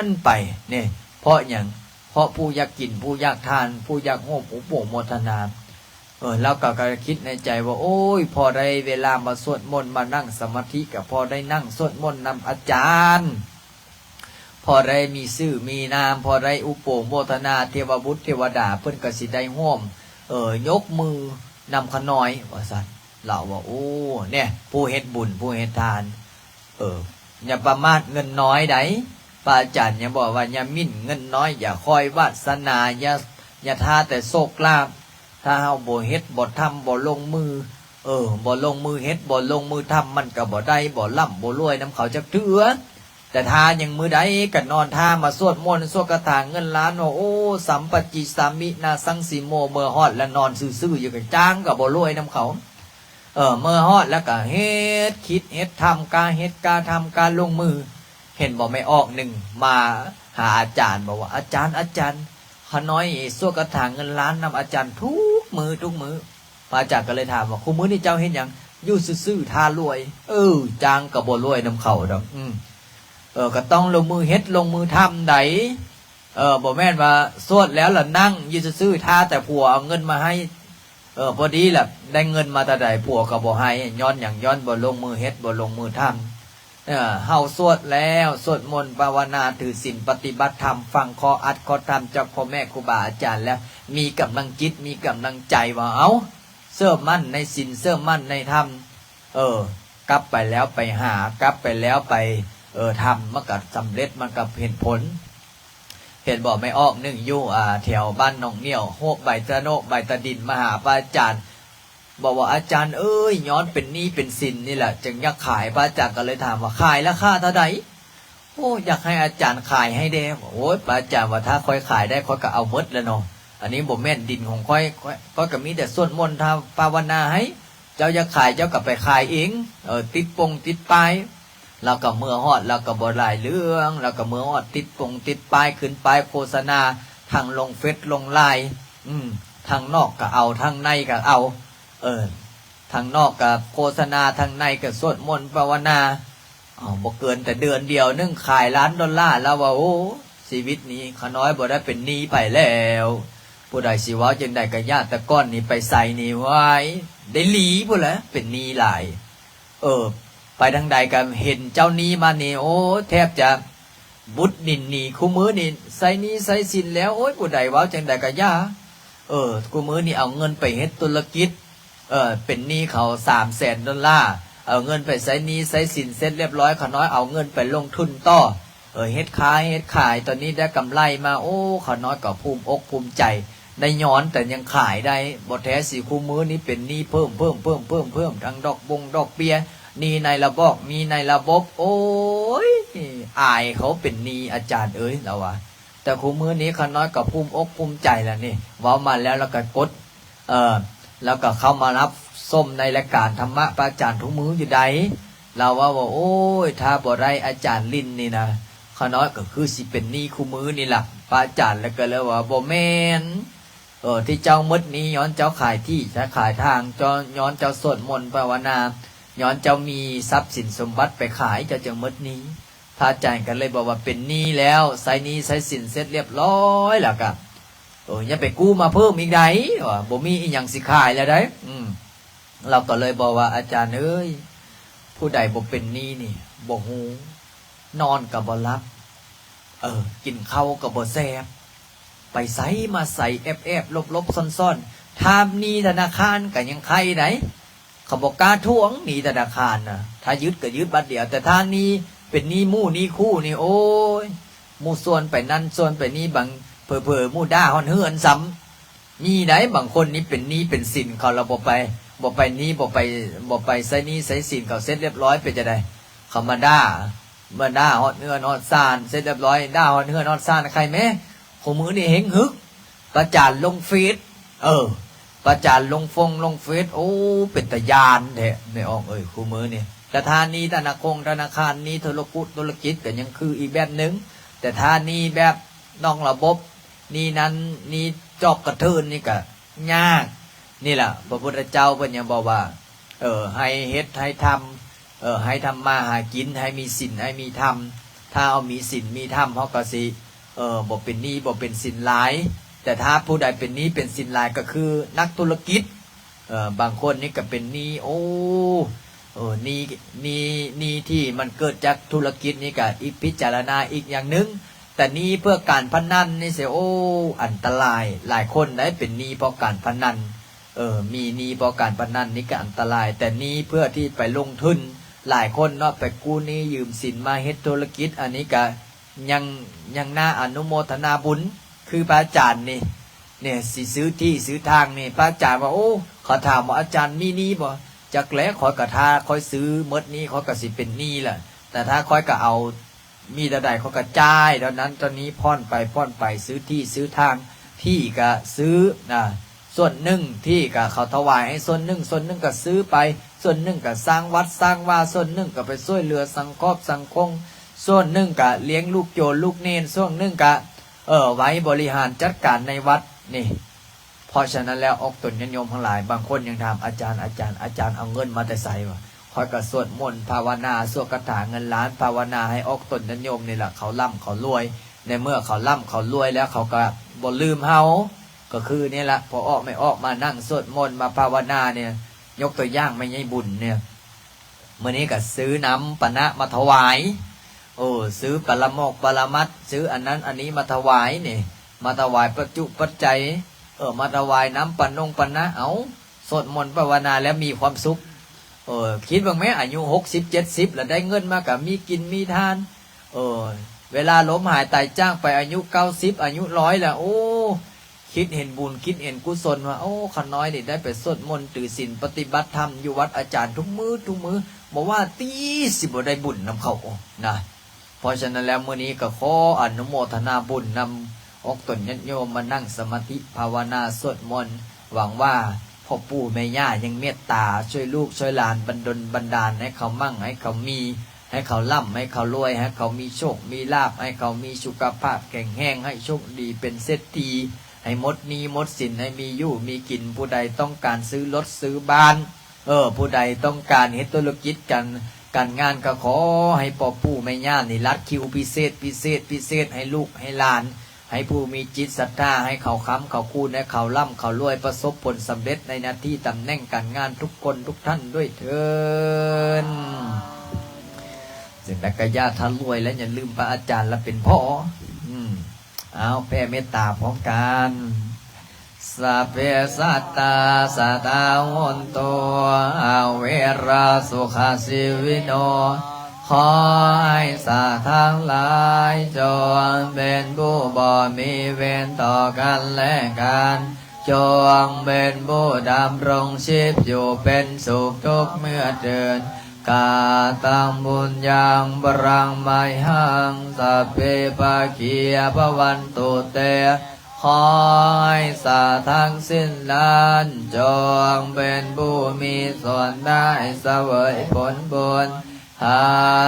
ນໄປນີ້ ເພາະຫຍັງ? ເພາະຜູ້ຢາກກິນ ຜູ້ຢາກທານ ຜູ້ຢາກຮ່ວມອຸໂປໂມທະນາ ເອີ ລາວກໍ ກໍຄິດໃນໃຈວ່າ ໂອ້ຍ ພໍໄດ້ເວລາມາສວດມົນ ມານັ່ງສະມາທິ ກໍພໍໄດ້ນັ່ງສວດມົນນຳອາຈານ ພໍໄດ້ມີຊື່ມີນາມ ພໍໄດ້ອຸໂປໂມທະນາ ເທວະບຸດເທວະດາ ເພິ່ນກໍຊິໄດ້ຮ່ວມ ເອີ ຍົກມືນຳຂ້ານ້ອຍ ວ່າຊັ້ນ ລາວວ່າ ໂອ້ ແນ່ ຜູ້ເຮັດບຸນ ຜູ້ເຮັດທານ ເອີ ຢ່າປະໝາດເງິນນ້ອຍໃດ໋ ພະອາຈານຍັງບອກວ່າ ຢ່າໝິ່ນເງິນນ້ອຍ ຢ່າຄອຍວາດສະໜາ ຢ່າ ຢ່າທ່າແຕ່ໂຊກລາບ ຖ້າເຮົາບໍ່ເຮັດ ບໍ່ທຳ ບໍ່ລົງມື ເອີ ບໍ່ລົງມືເຮັດ ບໍ່ລົງມືທຳ ມັນກໍບໍ່ໄດ້ ບໍ່ລ່ຳ ບໍ່ລວຍນຳເຂົາຈັກເທື່ອ ແຕ່ຖ້າຍັງມື້ໃດກໍນອນທ່າມາສວດມົນ ສວດຄາຖາເງິນລ້ານ ວ່າ ໂອ ສຳປະຈິສາມິ ນາສັງສີໂມ ເມື່ອຮອດແລ້ວນອນຊື່ໆຢູ່ ກໍຈ້າງກໍບໍ່ລວຍນຳເຂົາ ເອີ ເມື່ອຮອດແລ້ວກໍເຮັດ ຄິດເຮັດທຳ ກ້າເຮັດກ້າທຳ ກ້າລົງມື ເຫັນບໍ່ ແມ່ອອກໜຶ່ງມາຫາອາຈານ ບອກວ່າ ອາຈານ ອາຈານ ຂ້ານ້ອຍສວດຄາຖາເງິນລ້ານນຳອາຈານທຸກມື້ ທຸກມື້ ພະອາຈານກໍເລີຍຖາມວ່າ ຄູ່ມື້ນີ້ເຈົ້າເຮັດຫຍັງ? ຢູ່ຊື່ໆ ຖ້າລວຍ ເອີ ຈ້າງກໍບໍ່ລວຍນຳເຂົາດອກ ອື ເອີ ກໍຕ້ອງລົງມືເຮັດ ລົງມືທຳໃດ ເອີ ບໍ່ແມ່ນວ່າສວດແລ້ວລະນັ່ງຢູ່ຊື່ໆ ຖ້າແຕ່ຜົວເອົາເງິນມາໃຫ້ ເອີ ພໍດີລະໄດ້ເງິນມາແຕ່ໃດ ຜົວກໍບໍ່ໃຫ້ ຍ້ອນຫຍັງ? ຍ້ອນບໍ່ລົງມືເຮັດ ບໍ່ລົງມືທຳ ເອີ ເຮົາສວດແລ້ວ ສວດມົນພາວະນາ ຖືສິນປະຕິບັດທຳ ຟັງຂໍ້ອັດຂໍ້ທຳຈາກພໍ່ແມ່ຄູບາອາຈານແລ້ວ ມີກຳລັງຈິດ ມີກຳລັງໃຈວ່າ ເອົາ ເຊື່ອໝັ້ນໃນສິນ ເຊື່ອໝັ້ນໃນທຳ ເອີ ກັບໄປແລ້ວໄປຫາ ກັບໄປແລ້ວໄປ ເອີ ທຳມັນກໍສຳເລັດ ມັນກໍເຫັນຜົນ. ເຫັນບໍ່ ແມ່ອອກໜຶ່ງຢູ່ ອ່າ ແຖວບ້ານໜອງໜຽວ ໂຮບໃບຕະໂນກໃບຕະດິນມາຫາພະອາຈານ ບອກວ່າ ອາຈານເອີຍ ຍ້ອນເປັນໜີ້ເປັນສິນນີ້ແຫຼະ ຈຶ່ງຢາກຂາຍ. ພະອາຈານກໍເລີຍຖາມວ່າ ຂາຍລາຄາເທົ່າໃດ? ໂອ້ ຢາກໃຫ້ອາຈານຂາຍໃຫ້ແດ່. ໂອ້ຍ ພະອາຈານວ່າ ຖ້າຂ້ອຍຂາຍໄດ້ ຂ້ອຍກໍເອົາໝົດແລ້ວເນາະ. ອັນນີ້ບໍ່ແມ່ນດິນຂອງຂ້ອຍ ຂ້ອຍ ຂ້ອຍກໍມີແຕ່ສວດມົນ ທຳ ພາວະນາໃຫ້. ເຈົ້າຢາກຂາຍ ເຈົ້າກໍໄປຂາຍເອງ ເອີ ຕິດປົງຕິດປ້າຍ. ແລ້ວກໍເມືອຮອດ ແລ້ວກໍບໍ່ຫຼາຍເລື່ອງ ແລ້ວກໍເມືອຮອດ ຕິດປົງຕິດປ້າຍ ຂຶ້ນປ້າຍໂຄສະນາ ທັງລົງເຟສລົງລາຍ ອືມ ທາງນອກກໍເອົາ ທາງໃນກໍເອົາ ເອີ ທາງນອກກໍໂຄສະນາ ທາງໃນກໍສວດມົນພາວະນາ. ເອົາ ບໍ່ເກີນແຕ່ເດືອນດຽວໜຶ່ງ ຂາຍລ້ານໂດລາ. ລາວວ່າ ໂອ້ ຊີວິດນີ້ຂ້ານ້ອຍບໍ່ໄດ້ເປັນໜີ້ໃຜແລ້ວ. ຜູ້ໃດຊິເວົ້າຈັ່ງໃດກໍຢ່າ ແຕ່ກ່ອນນີ້ໄປໃສນີ້ ວ້າຍ ໄດ້ຫຼີພຸ້ນແຫຼະ ເປັນໜີ້ຫຼາຍ. ເອີ ໄປທາງໃດກໍເຫັນເຈົ້າໜີ້ມານີ້ ໂອ້ ແທບຈະບຸດດິນໜີ. ຄູ່ມື້ນີ້ໃຊ້ໜີ້ໃຊ້ສິນແລ້ວ ໂອ້ຍ ຜູ້ໃດເວົ້າຈັ່ງໃດກໍຢ່າ. ເອີ ຄູ່ມື້ນີ້ເອົາເງິນໄປເຮັດທຸລະກິດ ເອີ ເປັນໜີ້ເຂົາສາມແສນໂດລາ ເອົາເງິນໄປໃຊ້ໜີ້ໃຊ້ສິນເສັດລຽບຮ້ອຍ ຂ້ານ້ອຍເອົາເງິນໄປລົງທຶນຕໍ່ ເອີ ເຮັດຄ້າເຮັດຂາຍ ຕອນນີ້ໄດ້ກຳໄລມາ ໂອ້ ຂ້ານ້ອຍກໍພູມອົກພູມໃຈ ໄດ້ຍ້ອນແຕ່ຍັງຂາຍໄດ້. ບໍ່ແທ້ຊິຄູ່ມື້ນີ້ເປັນໜີ້ເພີ່ມໆໆໆ ທັງດອກບົງດອກເບ້ຍ ໜີ້ໃນລະບອກ ໜີ້ໃນລະບົບ ໂອ້ຍ ອາຍເຂົາເປັນໜີ້ ອາຈານເອີຍ ລາວວ່າ. ແຕ່ຄູ່ມື້ນີ້ຂ້ານ້ອຍກໍພູມອົກພູມໃຈແລ້ວນີ້ ເວົ້າມາແລ້ວ ລາວກໍກົດ ເອີ ແລ້ວກໍເຂົ້າມາຮັບຊົມໃນລາຍການທຳມະພະອາຈານທຸກມື້ຢູ່ໃດ. ລາວເວົ້າວ່າ ໂອ້ຍ ຖ້າບໍ່ໄດ້ອາຈານລິນນີ້ນະ ຂ້ານ້ອຍກໍຄືຊິເປັນໜີ້ຄູ່ມື້ນີ້ລະ ພະອາຈານ. ແລ້ວກໍເລີຍວ່າ ບໍ່ແມ່ນ ເອີ ທີ່ເຈົ້າໝົດໜີ້ ຍ້ອນເຈົ້າຂາຍທີ່ ຂາຍທາງ ຍ້ອນເຈົ້າສວດມົນພາວະນາ ຍ້ອນເຈົ້າມີຊັບສິນສົມບັດໄປຂາຍ ເຈົ້າຈຶ່ງໝົດໜີ້. ພະອາຈານກໍເລີຍບອກວ່າ ເປັນໜີ້ແລ້ວ ໃຊ້ໜີ້ໃຊ້ສິນເສັດລຽບຮ້ອຍແລ້ວກໍ ເອີ ຢ່າໄປກູ້ມາເພີ່ມອີກໃດ໋ ວ່າ ບໍ່ມີອີ່ຫຍັງຊິຂາຍແລ້ວໃດ໋. ອືມ ລາວກໍເລີຍບອກວ່າ ອາຈານເອີຍ ຜູ້ໃດບໍ່ເປັນໜີ້ນີ້ ບໍ່ຮູ້ ນອນກໍບໍ່ຫຼັບ ເອີ ກິນເຂົ້າກໍບໍ່ແຊບ ໄປໃສມາໃສແອບໆຫຼົບໆຊ່ອນໆ. ຖ້າໜີ້ທະນາຄານກໍຍັງໄຄໄດ໋ ເຂົາບໍ່ກ້າທວງໜີ້ທະນາຄານນະ ຖ້າຍຶດກໍຍຶດບາດດຽວ. ແຕ່ຖ້າໜີ້ເປັນໜີ້ໝູ່ໜີ້ຄູ່ນີ້ ໂອ້ຍ ໝູ່ຊວນໄປນັ້ນຊວນໄປນີ້ ບາງເຜີໆໝູ່ດ່າຮອດເຮືອນຊ້ຳ. ມີໄດ໋ ບາງຄົນນີ້ເປັນໜີ້ເປັນສິນເຂົາ ແລ້ວບໍ່ໄປ ບໍ່ໄປໜີ້ ບໍ່ໄປ ບໍ່ໄປໃຊ້ໜີ້ໃຊ້ສິນເຂົາເສັດລຽບຮ້ອຍ ເປັນຈັ່ງໃດ ເຂົາມາດ່າ ມາດ່າຮອດເຮືອນຮອດຊານ ເສັດລຽບຮ້ອຍ ດ່າຮອດເຮືອນຮອດຊານ ໃຄແມ້. ຄູ່ມື້ນີ້ເຮັງຮຶກ ປະຈານລົງເຟສ ເອີ ປະຈານລົງຟົງລົງເຟສ ໂອ້ ເປັນຕາຢ້ານແທ້ ແມ່ອອກເອີຍ ຄູ່ມື້ນີ້. ແຕ່ຖ້າໜີ້ທະນາຄົງທະນາຄານ ໜີ້ທຸລະກຸດທຸລະກິດກໍຍັງຄືອີກແບບໜຶ່ງ ແຕ່ຖ້າໜີ້ແບບນອກລະບົບ ໜີ້ນັ້ນໜີ້ຈອກກະເທີນນີ້ກໍຍາກ. ນີ້ລະ ພະພຸດທະເຈົ້າເພິ່ນຍັງບອກວ່າ ເອີ ໃຫ້ເຮັດໃຫ້ທຳ ເອີ ໃຫ້ທຳມາຫາກິນ ໃຫ້ມີສິນໃຫ້ມີທຳ. ຖ້າເຮົາມີສິນມີທຳ ເຮົາກໍຊິ ເອີ ບໍ່ເປັນໜີ້ບໍ່ເປັນສິນຫຼາຍ. ແຕ່ຖ້າຜູ້ໃດເປັນໜີ້ເປັນສິນຫຼາຍ ກໍຄືນັກທຸລະກິດ ເອີ ບາງຄົນນີ້ກໍເປັນໜີ້ ໂອ້ ເອີ ໜີ້ ໜີ້ ໜີ້ທີ່ມັນເກີດຈາກທຸລະກິດນີ້ກໍອີກພິຈາລະນາອີກຢ່າງໜຶ່ງ. ແຕ່ໜີ້ເພື່ອການພະນັນນີ້ຊິ ໂອ້ ອັນຕະລາຍ. ຫຼາຍຄົນໄດ໋ເປັນໜີ້ເພາະການພະນັນ ເອີ ມີໜີ້ເພາະການພະນັນນີ້ກໍອັນຕະລາຍ. ແຕ່ໜີ້ເພື່ອທີ່ໄປລົງທຶນ ຫຼາຍຄົນເນາະ ໄປກູ້ໜີ້ຢືມສິນມາເຮັດທຸລະກິດ ອັນນີ້ກໍຍັງ ຍັງໜ້າອະນຸໂມທະນາບຸນ. ຄືພະອາຈານນີ້ ນີ້ຊິຊື້ທີ່ຊື້ທາງນີ້ ພະອາຈານວ່າ ໂອ້ ເຂົາຖາມວ່າ ອາຈານມີໜີ້ບໍ່? ຈັກແຫຼະ ຂ້ອຍກໍຖ້າຂ້ອຍຊື້ໝົດນີ້ ຂ້ອຍກໍຊິເປັນໜີ້ລະ ແຕ່ຖ້າຂ້ອຍກໍເອົາ ມີເທົ່າໃດຂ້ອຍກໍຈ່າຍເທົ່ານັ້ນເທົ່ານີ້ ຜ່ອນໄປຜ່ອນໄປ ຊື້ທີ່ຊື້ທາງ ທີ່ກໍຊື້ ອາ ສ່ວນໜຶ່ງ ທີ່ກໍເຂົາຖວາຍໃຫ້ສ່ວນໜຶ່ງ ສ່ວນໜຶ່ງກໍຊື້ໄປ ສ່ວນໜຶ່ງກໍສ້າງວັດສ້າງວາ ສ່ວນໜຶ່ງກໍໄປຊ່ວຍເຫຼືອສັງຄອບສັງຄົງ ສ່ວນໜຶ່ງກະລ້ຽງລູກໂຈນລູກເນນ ຊ່ວງໜຶ່ງກະ ເອີ ໄວ້ບໍລິຫານຈັດການໃນວັດນີ້. ເພາະສະນັ້ນແລ້ວ ອອກຕົນຍາດໂຍມທັງຫຼາຍ ບາງຄົນຍັງຖາມ ອາຈານ ອາຈານ ອາຈານເອົາເງິນມາແຕ່ໃສວະ? ຂ້ອຍກະສວດມົນພາວະນາ ສວດຄາຖາເງິນລ້ານ ພາວະນາໃຫ້ອອກຕົນຍາດໂຍມນີ້ລະ ເຂົາລ່ຳເຂົາລວຍ. ໃນເມື່ອເຂົາລ່ຳເຂົາລວຍແລ້ວ ເຂົາກະບໍ່ລືມເຮົາ ກໍຄືນີ້ລະ ພໍ່ອອກແມ່ອອກມານັ່ງສວດມົນ ມາພາວະນານີ້ ຍົກຕົວຢ່າງແມ່ໃຫຍ່ບຸນນີ້ ມື້ນີ້ກໍຊື້ນ້ຳປານະມາຖວາຍ ເອີ ຊື້ປະລະໝອກປະລະມັດ ຊື້ອັນນັ້ນອັນນີ້ມາຖວາຍນີ້ ມາຖວາຍປັດຈຸປັດໄຈ ເອີ ມາຖວາຍນ້ຳປານົງປານະ ເອົາ ສວດມົນພາວະນາແລ້ວມີຄວາມສຸກ ເ ເອີ ຄິດເບິ່ງແມ້ ອາຍຸຫົກສິບເຈັດສິບລະໄດ້ເງິນມາກະມີກິນມີທານ. ເອີ ເວລາລົ້ມຫາຍຕາຍຈາກໄປອາຍຸເກົ້າສິບ ອາຍຸຮ້ອຍລະ ໂອ້ ຄິດເຫັນບຸນ ຄິດເຫັນກຸສົນວ່າ ໂອ້ ຂ້ານ້ອຍນີ້ໄດ້ໄປສວດມົນຖືສິນປະຕິບັດທຳຢູ່ວັດອາຈານທຸກມື້ທຸກມື້ ບໍ່ວ່າຕີຊິບໍ່ໄດ້ບຸນນຳເຂົານະ. ເພາະສະນັ້ນແລ້ວ ມື້ນີ້ກໍຂໍອະນຸໂມທະນາບຸນນຳອອກຕົນຍາດໂຍມມານັ່ງສະມາທິພາວະນາສວດມົນ. ຫວັງວ່າພໍ່ປູ່ແມ່ຍ່າຍັງເມດຕາຊ່ວຍລູກຊ່ວຍຫຼານ ບັນດົນບັນດານໃຫ້ເຂົາໝັ່ງ ໃຫ້ເຂົາມີ ໃຫ້ເຂົາລ່ຳ ໃຫ້ເຂົາລວຍ ໃຫ້ເຂົາມີໂຊກມີລາບ ໃຫ້ເຂົາມີສຸຂະພາບແຂງແຮງ ໃຫ້ໂຊກດີເປັນເສດຖີ ໃຫ້ໝົດໜີ້ໝົດສິນ ໃຫ້ມີຢູ່ມີກິນ. ຜູ້ໃດຕ້ອງການຊື້ລົດຊື້ບ້ານ ເອີ ຜູ້ໃດຕ້ອງການເຮັດທຸລະກິດການ ການງານ ກໍຂໍໃຫ້ພໍ່ປູ່ແມ່ຍ່ານີ້ລັດຄິວພິເສດ ພິເສດ ພິເສດ ໃຫ້ລູກໃຫ້ຫຼານ ໃຫ້ຜູ້ມີຈິດສັດທາ ໃຫ້ເຂົາຄ້ຳເຂົາຄູນ ໃຫ້ເຂົາລ່ຳເຂົາລວຍ ປະສົບຜົນສຳເລັດໃນໜ້າທີ່ຕຳແໜ່ງການງານທຸກຄົນທຸກທ່ານດ້ວຍເທີ້ນ. ເສັດແລ້ວກໍຢ່າທະລວຍ ແລະ ຢ່າລືມພະອາຈານລະເປັນພໍ່. ອືມ ອ້າວ ແຜ່ເມດຕາພ້ອມກັນ. Sabbe sattā sadā hontu, averā sukhajīvino. ຂໍໃຫ້ສັດທັງຫຼາຍຈົ່ງເປັນຜູ້ບໍ່ມີເວນຕໍ່ກັນແລະກັນ, ຈົ່ງເປັນຜູ້ດຳລົງຊີບຢູ່ເປັນສຸກທຸກເມື່ອເທີນ. Kataṃ puññaṃ balaṃ mayhaṃ, sabbe bhāgiyā bhavantu te. ຂໍໃຫ້ສັດທັງສິ້ນນັ້ນ ຈົ່ງເປັນຜູ້ມີສ່ວນໄດ້ສະເຫວີຍຜົນບຸນ ອັ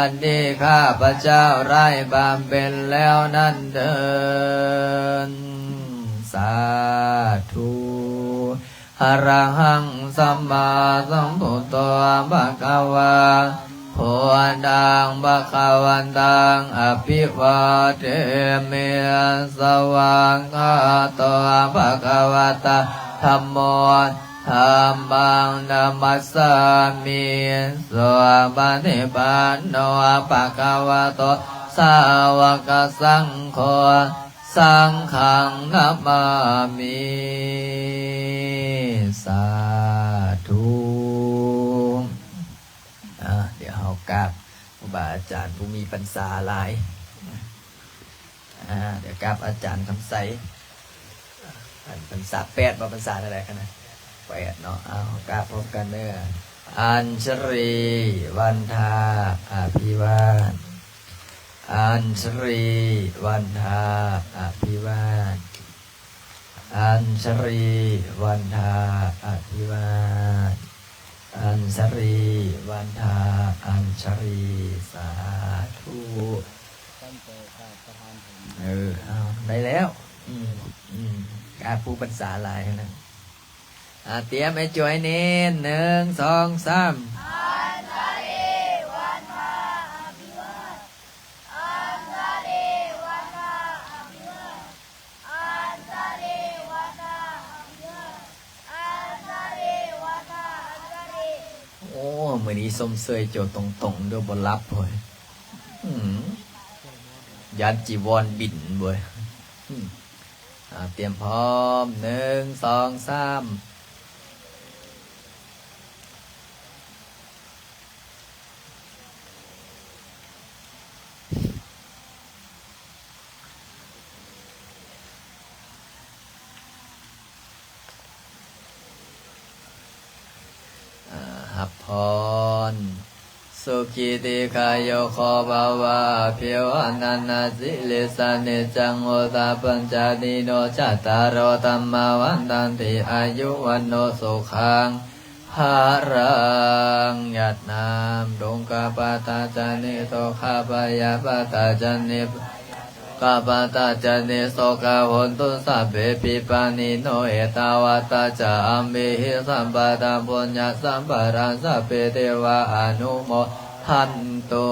ນທີ່ຂ້າພະເຈົ້າໄດ້ບຳເພັນແລ້ວນັ້ນເທີ້ນ. ສາທຸ. Arahaṃ sammāsambuddho bhagavā, buddhaṃ bhagavantaṃ abhivādemi. Svākkhāto bhagavatā dhammo, dhammaṃ namassāmi. Supaṭipanno bhagavato sāvakasaṅgho, saṅghaṃ namāmi. ສາທຸ. ອ່າ ດຽວເຮົາກາບຄູບາອາຈານຜູ້ມີພັນສາຫຼາຍ. ອ່າ ດຽວກາບອາຈານຄຳໄຊ ອັນ ພັນສາແປດບໍ່? ພັນສາເທົ່າໃດກັນນະ? ແປດເນາະ. ເອົາ ກາບພ້ອມກັນເດີ. ອັນຊະລີວັນທາອະພິວາດ ອັນຊະລີວັນທາອະພິວາດ ອັນຊະລີວັນທາອະພິວາດ ອັນຊະລີວັນທາ ອັນຊະລີ. ສາທຸ. ເອີ ເອົາ ໄດ້ແລ້ວ. ອືມ ອືມ ກາບຜູ້ພັນສາຫຼາຍນະ. ອ່າ ຕຽມ ໄອ້ຈວຍເນນ ໜຶ່ງ ສອງ ສາມ. ໂອ້ ມື້ນີ້ຊົມເຊີຍໂຈຕົງໆ ເດີ ບໍ່ຫຼັບເວີຍ. ອືມ ຢ້ານຈີວອນບິນເວີຍ. ອືມ ອ່າ ຕຽມພ້ອມ ໜຶ່ງ ສອງ ສາມ. ອ່າ ຮັບພອນ. ສຸຂີ ດີຄາຍຸໂກ ພະວະ ອະພິວາທະນະສີລິສະ ນິຈຈັງ ວຸດທາປະຈາຍິໂນ ຈັດຕາໂຣ ທຳມາ ວັດທັນຕິ ອາຍຸ ວັນໂນ ສຸຂັງ ພະລັງ. ຢາດນ້ຳ ທຸກຂະບາທາຈະໜີ ໂລກະພະຍາບາທາຈະໜີ ໂລກະບາທາຈະໜີ ໂສກາ ໂຫນຕຸ ສັບເພ ວິປານີໂນ ເອຕາວັດຕາ ຈະ ອຳເມຫິ ສຳປະທາ ປຸນຍະ ສຳປະທາ ສັບເພ ເທວາ ອະນຸໂມທັນຕຸ.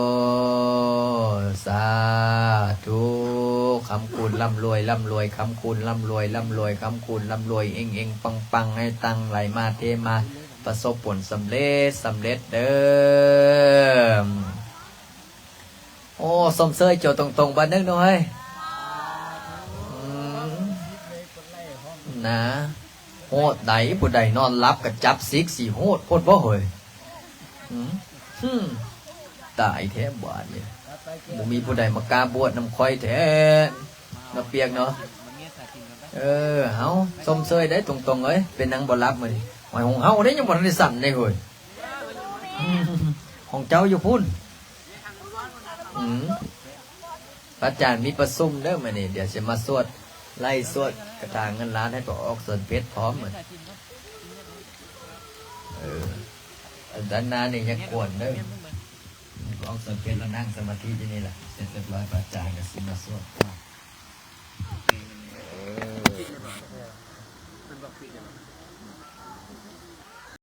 ສາທຸ. ຄຳຄູນລ່ຳລວຍ ລ່ຳລວຍ ຄຳຄູນລ່ຳລວຍ ລ່ຳລວຍ ຄຳຄູນລ່ຳລວຍ ເຮັງໆ ປັງໆ ໃຫ້ຕັງໄຫຼມາເທມາ ປະສົບຜົນສຳເລັດ ສຳເລັດເດີ. ໂອ້ ຊົມເຊີຍໂຈຕົງໆ ບາດໜຶ່ງເນາະເຮີ້ຍ. ອືມ ນະ ໂຫດໃດ ຜູ້ໃດນອນຫຼັບກໍຈັບສິກ ຊິໂຫດໂພດບໍ່ເຮີ້ຍ. ອືມ ຫືມ ຕາຍແທ້ບາດນີ້ ບໍ່ມີຜູ້ໃດມາກ້າບວດນຳຂ້ອຍແທ້ເນາະ ປຽກເນາະ. ເອີ ເຮົາຊົມເຊີຍໄດ້ຕົງໆເອີຍ ເປັນຫຍັງບໍ່ຫຼັບມື້ນີ້? ໂອ້ຍ ຂອງເຮົາເດ້ຍັງບໍ່ທັນໄດ້ສັນເດ້ເຮີ້ຍ ຂອງເຈົ້າຢູ່ພຸ້ນ. ອືມ ພະອາຈານມີປະຊຸມເດີມື້ນີ້ ດຽວຊິມາສວດ ໄລ່ສວດຄາຖາເງິນລ້ານໃຫ້ພວກອອກສວນເພັດພ້ອມມື້ນີ້. ເອີ ອັນດ້ານໜ້ານີ້ຢ່າກວນເດີ ພວກອອກສວນເພັດລະນັ່ງສະມາທິຢູ່ນີ້ແຫຼະ ເສັດຮຽບຮ້ອຍ ພະອາຈານກໍຊິມາສວດ.